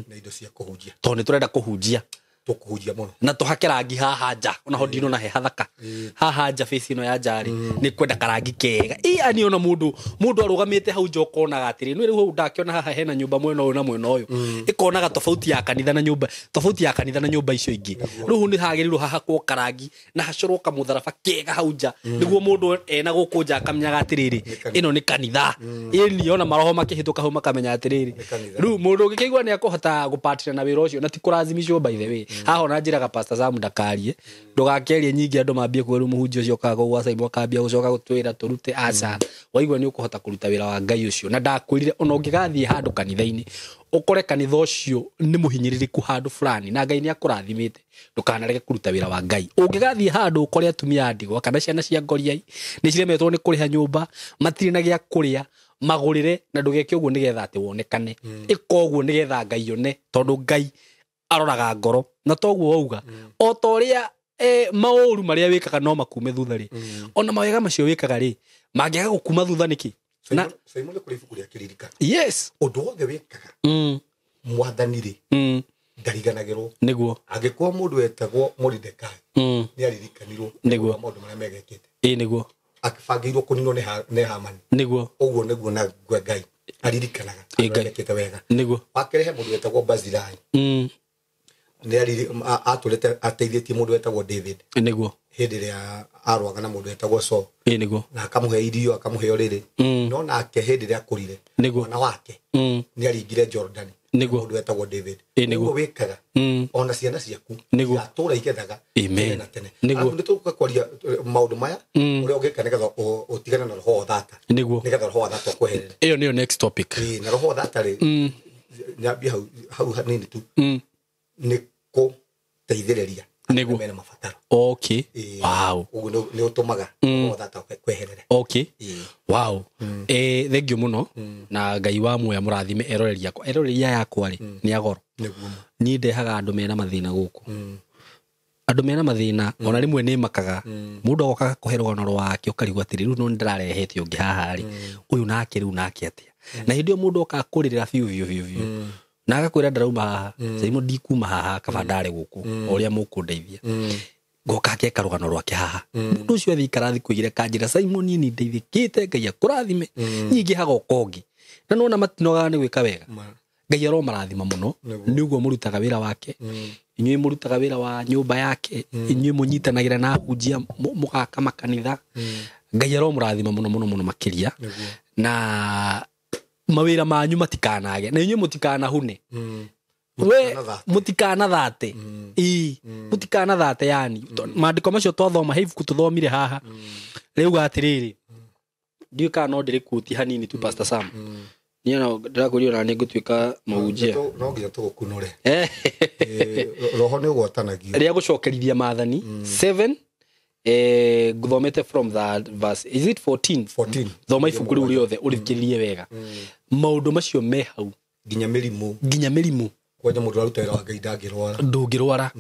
na indo cia kũhunjia. Tondũ nĩ tũrenda kũhunjia. Tũkũhunjia mũno. Na tũhake rangi haha nja. Ona ho ndinona he hathaka. Haha nja face ĩno ya nja rĩ, nĩ kwenda karangi kega. Ani ona mũndũ arũgamĩte hau nja ũkonaga atĩrĩ, nĩ rĩu hau ndakĩona haha hena nyũmba mwena ũyũ na mwena ũyũ. Ĩkonaga tofauti ya kanitha na nyũmba, tofauti ya kanitha na nyũmba icio ingĩ. Rĩu nĩ hagĩrĩirwo hahakwo karangi na hacorwo kamũtharaba kega hau nja. Nĩguo mũndũ ena gũkũ nja akamenyaga atĩrĩrĩ, ĩno nĩ kanitha. Ĩni ona maroho makĩhĩtũka hau makamenya atĩrĩrĩ. Rĩu mũndũ ũngĩkĩigua nĩ akũhota gũpatira na wĩra ũcio na ti kũracimicwo by the way. Haha ona njĩraga Pastor Sam ndakarie. Ndũgakerie nyingĩ andũ mambie kwĩrwo mũhunjia ũcio okaga gwa Simon akambia gũcoka gũtwĩra tũrute aca. Waigua nĩ ũkũhota kũruta wĩra wa Ngai ũcio. Na ndakwĩrire ona ũngĩgathiĩ handũ kanitha-inĩ ũkore kanitha ũcio nĩ mũhinyĩrĩrĩku handũ fulani na Ngai nĩ akũrathimĩte, ndũkanarege kũruta wĩra wa Ngai. Ũngĩgathiĩ handũ ũkore atumia a ndigwa kana ciana cia ngoriai nĩ ciremetwo nĩ kũrĩha nyũmba, matirĩ na gĩa kũrĩa, magũrĩre na ndũgeke ũguo nĩgetha atĩ wonekane. Ĩka ũguo nĩgetha Ngai one, tondũ Ngai aroraga ngoro. Na toguo wauga, o ta ũrĩa maũru marĩa wĩkaga no makume thutha rĩ, ona mawega macio wĩkaga rĩ, mangĩaga gũkuma thutha nĩkĩ? Na Simon kũrĩ ibuku rĩa kĩririkano. Yes. Ũndũ wothe wĩkaga mwathani rĩ, ndariganagĩrwo. Nĩguo. Angĩkorwo mũndũ wetagwo Moridekai nĩ aririkanirwo Nĩguo. maũndũ marĩa megekĩte. Nĩguo. Akĩbangĩirwo kũninwo nĩ Hamani. Nĩguo. Ũguo nĩguo na Ngai aririkanaga Ngai. mekĩte wega. Nĩguo. Wakerĩ he mũndũ wetagwo Barzilai. Nĩ atũrĩte ateithĩtie mũndũ wetagwo David. Nĩguo. Hĩndĩ ĩrĩa arũaga na mũndũ wetagwo Saul. Nĩguo. Na akamũhe irio, akamũhe ũrĩrĩ. No nake hĩndĩ ĩrĩa akũrire, Nĩguo. mwana wake nĩ aringire Jordan. Nĩguo. Mũndũ wetagwo David. Nĩguo. Ũguo wĩkaga ona ciana ciaku Nĩguo. cigatũra igethaga Amen. tene na tene. Nĩguo. Arabu nĩ tũgũka kwaria maũndũ maya ũrĩa ũngĩka nĩgetha ũtigane na roho wa thata. Nĩguo. Nĩgetha roho wa thata ũkweherere. Ĩyo nĩyo next topic. Na roho wa thata rĩ, nyambie hau hanini tu. Nĩ kũteithĩrĩria Nĩguo. mena mabataro. Okay. Wow. Ũguo nĩ ũtũmaga roho wa thata kweherere. Okay. Wow. Thank you mũno. Na Ngai wa muoya mũrathime eroreri akwa. Eroreri aya akwa rĩ, nĩ agoro. Nĩguo. Niĩ ndehaga andũ mena mathĩna gũkũ. Andũ mena mathĩna, ona rĩmwe nĩ makaga. Mũndũ agoka akakũhe rũgano rwake ũkarigwo atĩrĩ, rĩu no nĩndĩrarehete ũngĩ haha rĩ. Ũyũ nake rĩu nake atĩa. Na hĩndĩ ĩyo mũndũ oka akũrĩrĩra biũ biũ biũ biũ. Na agakwĩra ndarauma haha. Simon ndikuma haha kaba ndarĩ gũkũ. O ũrĩa mũkũndeithia. Ngoka akeka rũgano rwake haha. Mũndũ ũcio athiĩ ikara thikũ igĩrĩ akanjĩra, Simon niĩ nĩ ndeithĩkĩte, Ngai akũrathime. Nyingĩ hagoka ũngĩ. Na nĩwona matinogaga nĩ gwĩka wega. Ngai aromarathima mũno. Nĩ ũguo mũrutaga wĩra wake. Inyuĩ mũrutaga wĩra wa nyũmba yake. Inyuĩ mũnyitanagĩra na ahunjia mũgaka makanitha. Ngai aromũrathima mũno mũno mũno makĩria. Na mawĩra manyu matikanage. Na inyuĩ mũtikanahune. We mũtikanathate. Mũtikanathate yani. Maandĩko macio twathoma, he ibuku tũthomire haha. Rĩuga atĩrĩrĩ, ndiũĩ kana no ndĩrĩkuotie hanini tu Pastor Sam. Niĩ no ndĩrakwĩrire ona nĩ ngũtuĩka mũhunjia. No nginya tũgũkunũre. Roho nĩ ũgwatanagio. Rĩa gũcokerithia maathani 7 Nguthomete from the verse, is it 14? 14. Thoma ibuku rĩu rĩothe ũrĩthikĩrĩrie wega. Maũndũ macio me hau. Nginya mĩrimũ. Nginya mĩrimũ. Kwanja mũndũ aruta wĩra wa Ngai ndangĩrwara. Ndũngĩrwara.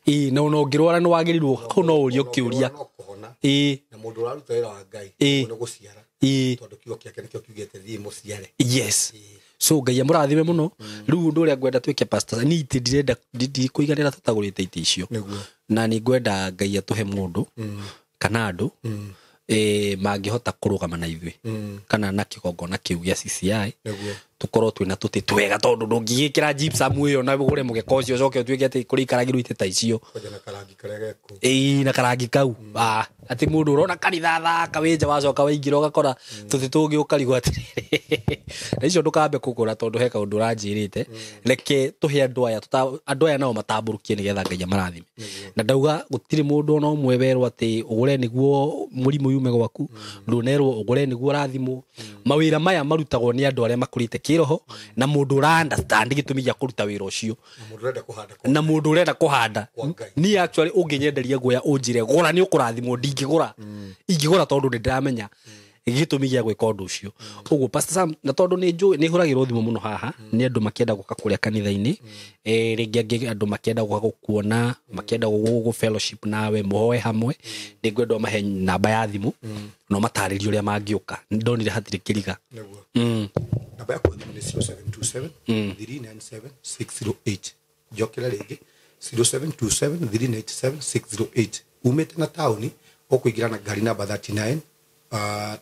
Ĩĩ, na ona ũngĩrwara nĩ wagĩrĩirwo hau no ũrio kĩũria. No kũhona. Ĩĩ. Na mũndũ ũraruta wĩra wa Ngai Ĩĩ. nĩ gũciara. Ĩĩ. Tondũ kiugo kĩake nĩkĩo kiugĩte thiĩ mũciare. Yes. So Ngai amũrathime mũno. Rĩu ũndũ ũrĩa ngwenda twĩke pastor, ni itĩ ndirenda ndikũiganĩra tũtagũrĩte itĩ icio. Nĩguo. Na nĩ ngwenda Ngai atũhe mũndũ kana andũ mangĩhota kũrũgama na ithuĩ kana na kĩgongona kĩu gĩa CCI. Nĩguo. Tũkorwo twĩna tũtĩ twega tondũ ndũngĩgĩkĩra gypsum ĩyo na ũgũre mũgeka ũcio ũcoke ũtuĩke atĩ kũrĩa ikaragĩrwo itĩ ta icio. Kwanja na karangi karĩa gekuo. Ĩĩ, na karangi kau. Atĩ mũndũ ũrona kanitha thaka wĩ nja wacoka waingĩra ũgakora tũtĩ tũngĩ ũkarigwo atĩrĩrĩ. Na icio ndũkambe kũgũra tondũ he kaũndũ ũranjĩrĩte. Reke tũhe andũ aya, andũ aya nao matambũrũkie nĩgetha Ngai amarathime. Na ndauga gũtirĩ mũndũ ona ũmwe werwo atĩ ũgũre nĩguo mũrimũ yume gwaku, ndũnerwo ũgũre nĩguo ũrathimwo. Mawĩra maya marutagwo nĩ andũ arĩa makũrĩte kĩroho na mũndũ ũra understand gĩtũmi gĩa kũruta wĩra ũcio. Na mũndũ ũrenda kũhanda kwa Na mũndũ ũrenda kũhanda. Kwa Ngai. Niĩ actually ũngĩnyenderia guoya ũnjĩre gũra nĩ ũkũrathimwo, ndingĩgũra. Ingĩgũra tondũ nĩ ndĩramenya gĩtũmi gĩa gwĩka ũndũ ũcio. Ũguo Pastor Sam, na tondũ nĩ njũĩ nĩ hũragĩrwo thimũ mũno haha nĩ andũ makĩenda gũka kũrĩa kanitha-inĩ, rĩngĩ angĩ andũ makĩenda gũka gũkuona, makĩenda gũgũ fellowship nawe, mũhoe hamwe, nĩ ngwenda ũmahe namba ya thimũ na ũmatarĩrie ũrĩa mangĩũka. Ndonire hatirĩ kĩriga. Nĩguo. Namba yakwa ya thimũ nĩ 0727 397 608. Njokera rĩngĩ 0727 397 608. Umĩte na taũni ũkũingĩra na ngari namba 39,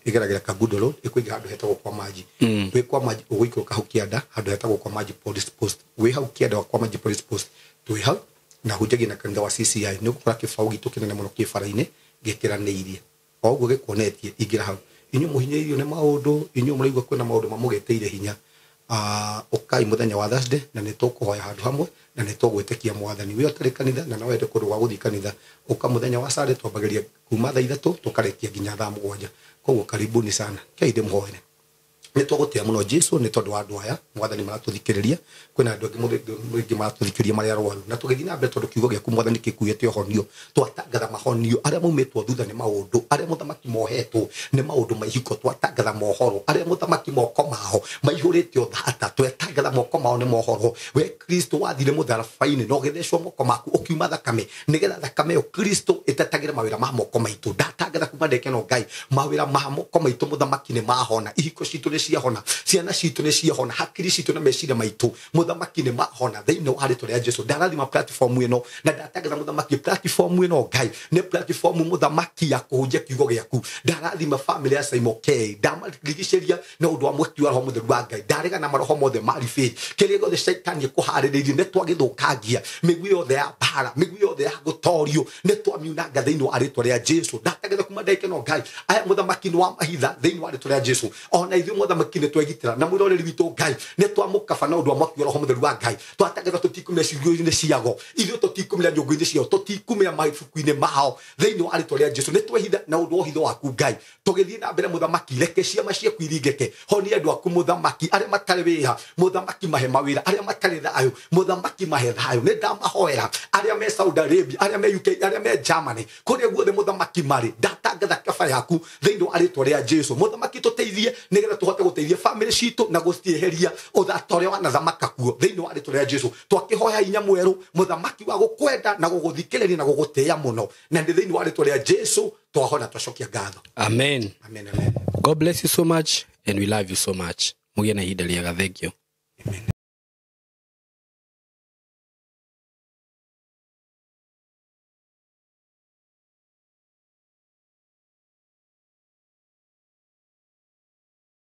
ĩgeragĩra Kangundo Road, ĩkũingĩra handũ hetagwo kwa Maji. Wĩ kwa Maji ũgũikũrũka hau kĩanda handũ hetagwo kwa Maji Police Post. Wĩ hau kĩanda kwa Maji Police Post twĩ hau na hunjagia na kanitha wa CCI. Nĩ ũgũkora kĩbaũ gitũ kĩnene mũno kĩ bara-inĩ gĩkĩranĩirie o ũguo gĩkuonetie, ingĩra hau. Inyuĩ mũhinyĩrĩirio nĩ maũndũ, inyuĩ mũraigua kwĩna maũndũ mamũgĩtĩire hinya, ũkai mũthenya wa Thursday na nĩ tũkũhoya handũ hamwe na nĩ tũgwĩtĩkia mwathani. Wĩ ũtarĩ kanitha na no wende kũndũ gwa gũthiĩ kanitha, ũka mũthenya wa Sunday twambagĩrĩria kuma thaa 3 tũkarĩkia nginya thaa 7. Koguo karibuni sana. Kei ndĩmũhoere. Nĩ tũgũtĩa mũno Jesu nĩ tondũ wa andũ aya mwathani maratũthikĩrĩria. Kwĩna andũ angĩ mũingĩ maratũthikĩrĩria marĩa arwaru, na tũgĩthiĩ na mbere tondũ kiugo gĩaku mwathani gĩkuĩte ũhonio. Twatangatha mahonio arĩa maumĩtwo thutha nĩ maũndũ, arĩa mũthamaki mohetwo nĩ maũndũ ma ihiko, twatangatha mohoro arĩa mũthamaki moko mao maihũrĩte ũthata, twatangatha moko mao nĩ mohoro. We Kristo wathire mũtharaba-inĩ na ũgĩthecwo moko maku ũkiuma thakame, nĩgetha thakame ĩyo Kristo ĩtetagĩre mawĩra ma moko maitũ. Ndatangatha kuma ndeke no Ngai, mawĩra ma moko maitũ mũthamaki nĩ mahona, ihiko citũ nĩ ciahona, ciana citũ nĩ ciahona, hakiri citũ na meciria maitũ mũthamaki nĩ mahona thĩinĩ wa rĩtwa rĩa Jesu. Ndarathima platform ĩno na ndatangatha mũthamaki platform ĩno Ngai nĩ platform mũthamaki ya kũhunjia kiugo gĩaku. Ndarathima family ya Simon K, ndamarigicĩria na ũndũ wa mwaki wa Roho Mũtheru wa Ngai. Ndarega na maroho mothe ma ribĩ, kĩrĩa gĩothe Shaitani ekũharĩrĩirie nĩ twagĩthũkangia, mĩguĩ yothe ya mbara, mĩguĩ yothe ya gũtorio nĩ twamiunanga thĩinĩ wa rĩtwa rĩa Jesu. Ndatangatha kuma ndagĩka ĩno Ngai, aya mũthamaki nĩ wa mahitha thĩinĩ wa rĩtwa rĩa Jesu. Ona ithuĩ mũthamaki nĩ twegitĩra na mwĩroreri witũ Ngai nĩ twamũkaba na ũndũ wa mwaki wa Roho Mũtheru wa Ngai. Twatangatha tũtikumĩra ciugũ-inĩ ciago, ithuĩ tũtikumĩra nyũngũ-inĩ ciao, tũtikumĩra mabuku-inĩ mao thĩinĩ wa rĩtwa rĩa Jesu. Nĩ twehitha na ũndũ wa ũhitho waku Ngai. Tũgĩthiĩ na mbere mũthamaki, reke ciama ciaku iringĩke. Honia andũ aku mũthamaki, arĩa matarĩ wĩra mũthamaki mahe mawĩra, arĩa matarĩ thayũ mũthamaki mahe thayũ. Nĩ ndamahoera arĩa me Saudi Arabia, arĩa me UK, arĩa me Germany, kũrĩa guothe mũthamaki marĩ, ndatangatha kaba yaku thĩinĩ wa rĩtwa rĩa Jesu. Mũthamaki tũteithie nĩgetha tũhote gũteithia family citũ na gũcieheria ũthata ũrĩa wanathamaka kuo thĩinĩ wa rĩtwa rĩa Jesu. Twakĩhoya hinya mwerũ mũthamaki wa gũkwenda na gũgũthikĩrĩria na gũgũtĩĩa mũno, na nĩ thĩinĩ wa rĩtwa rĩa Jesu twahona twacokia ngatho. Amen. Amen, amen. God bless you so much and we love you so much. Mũgĩe na ihinda rĩega. Thank you. Amen.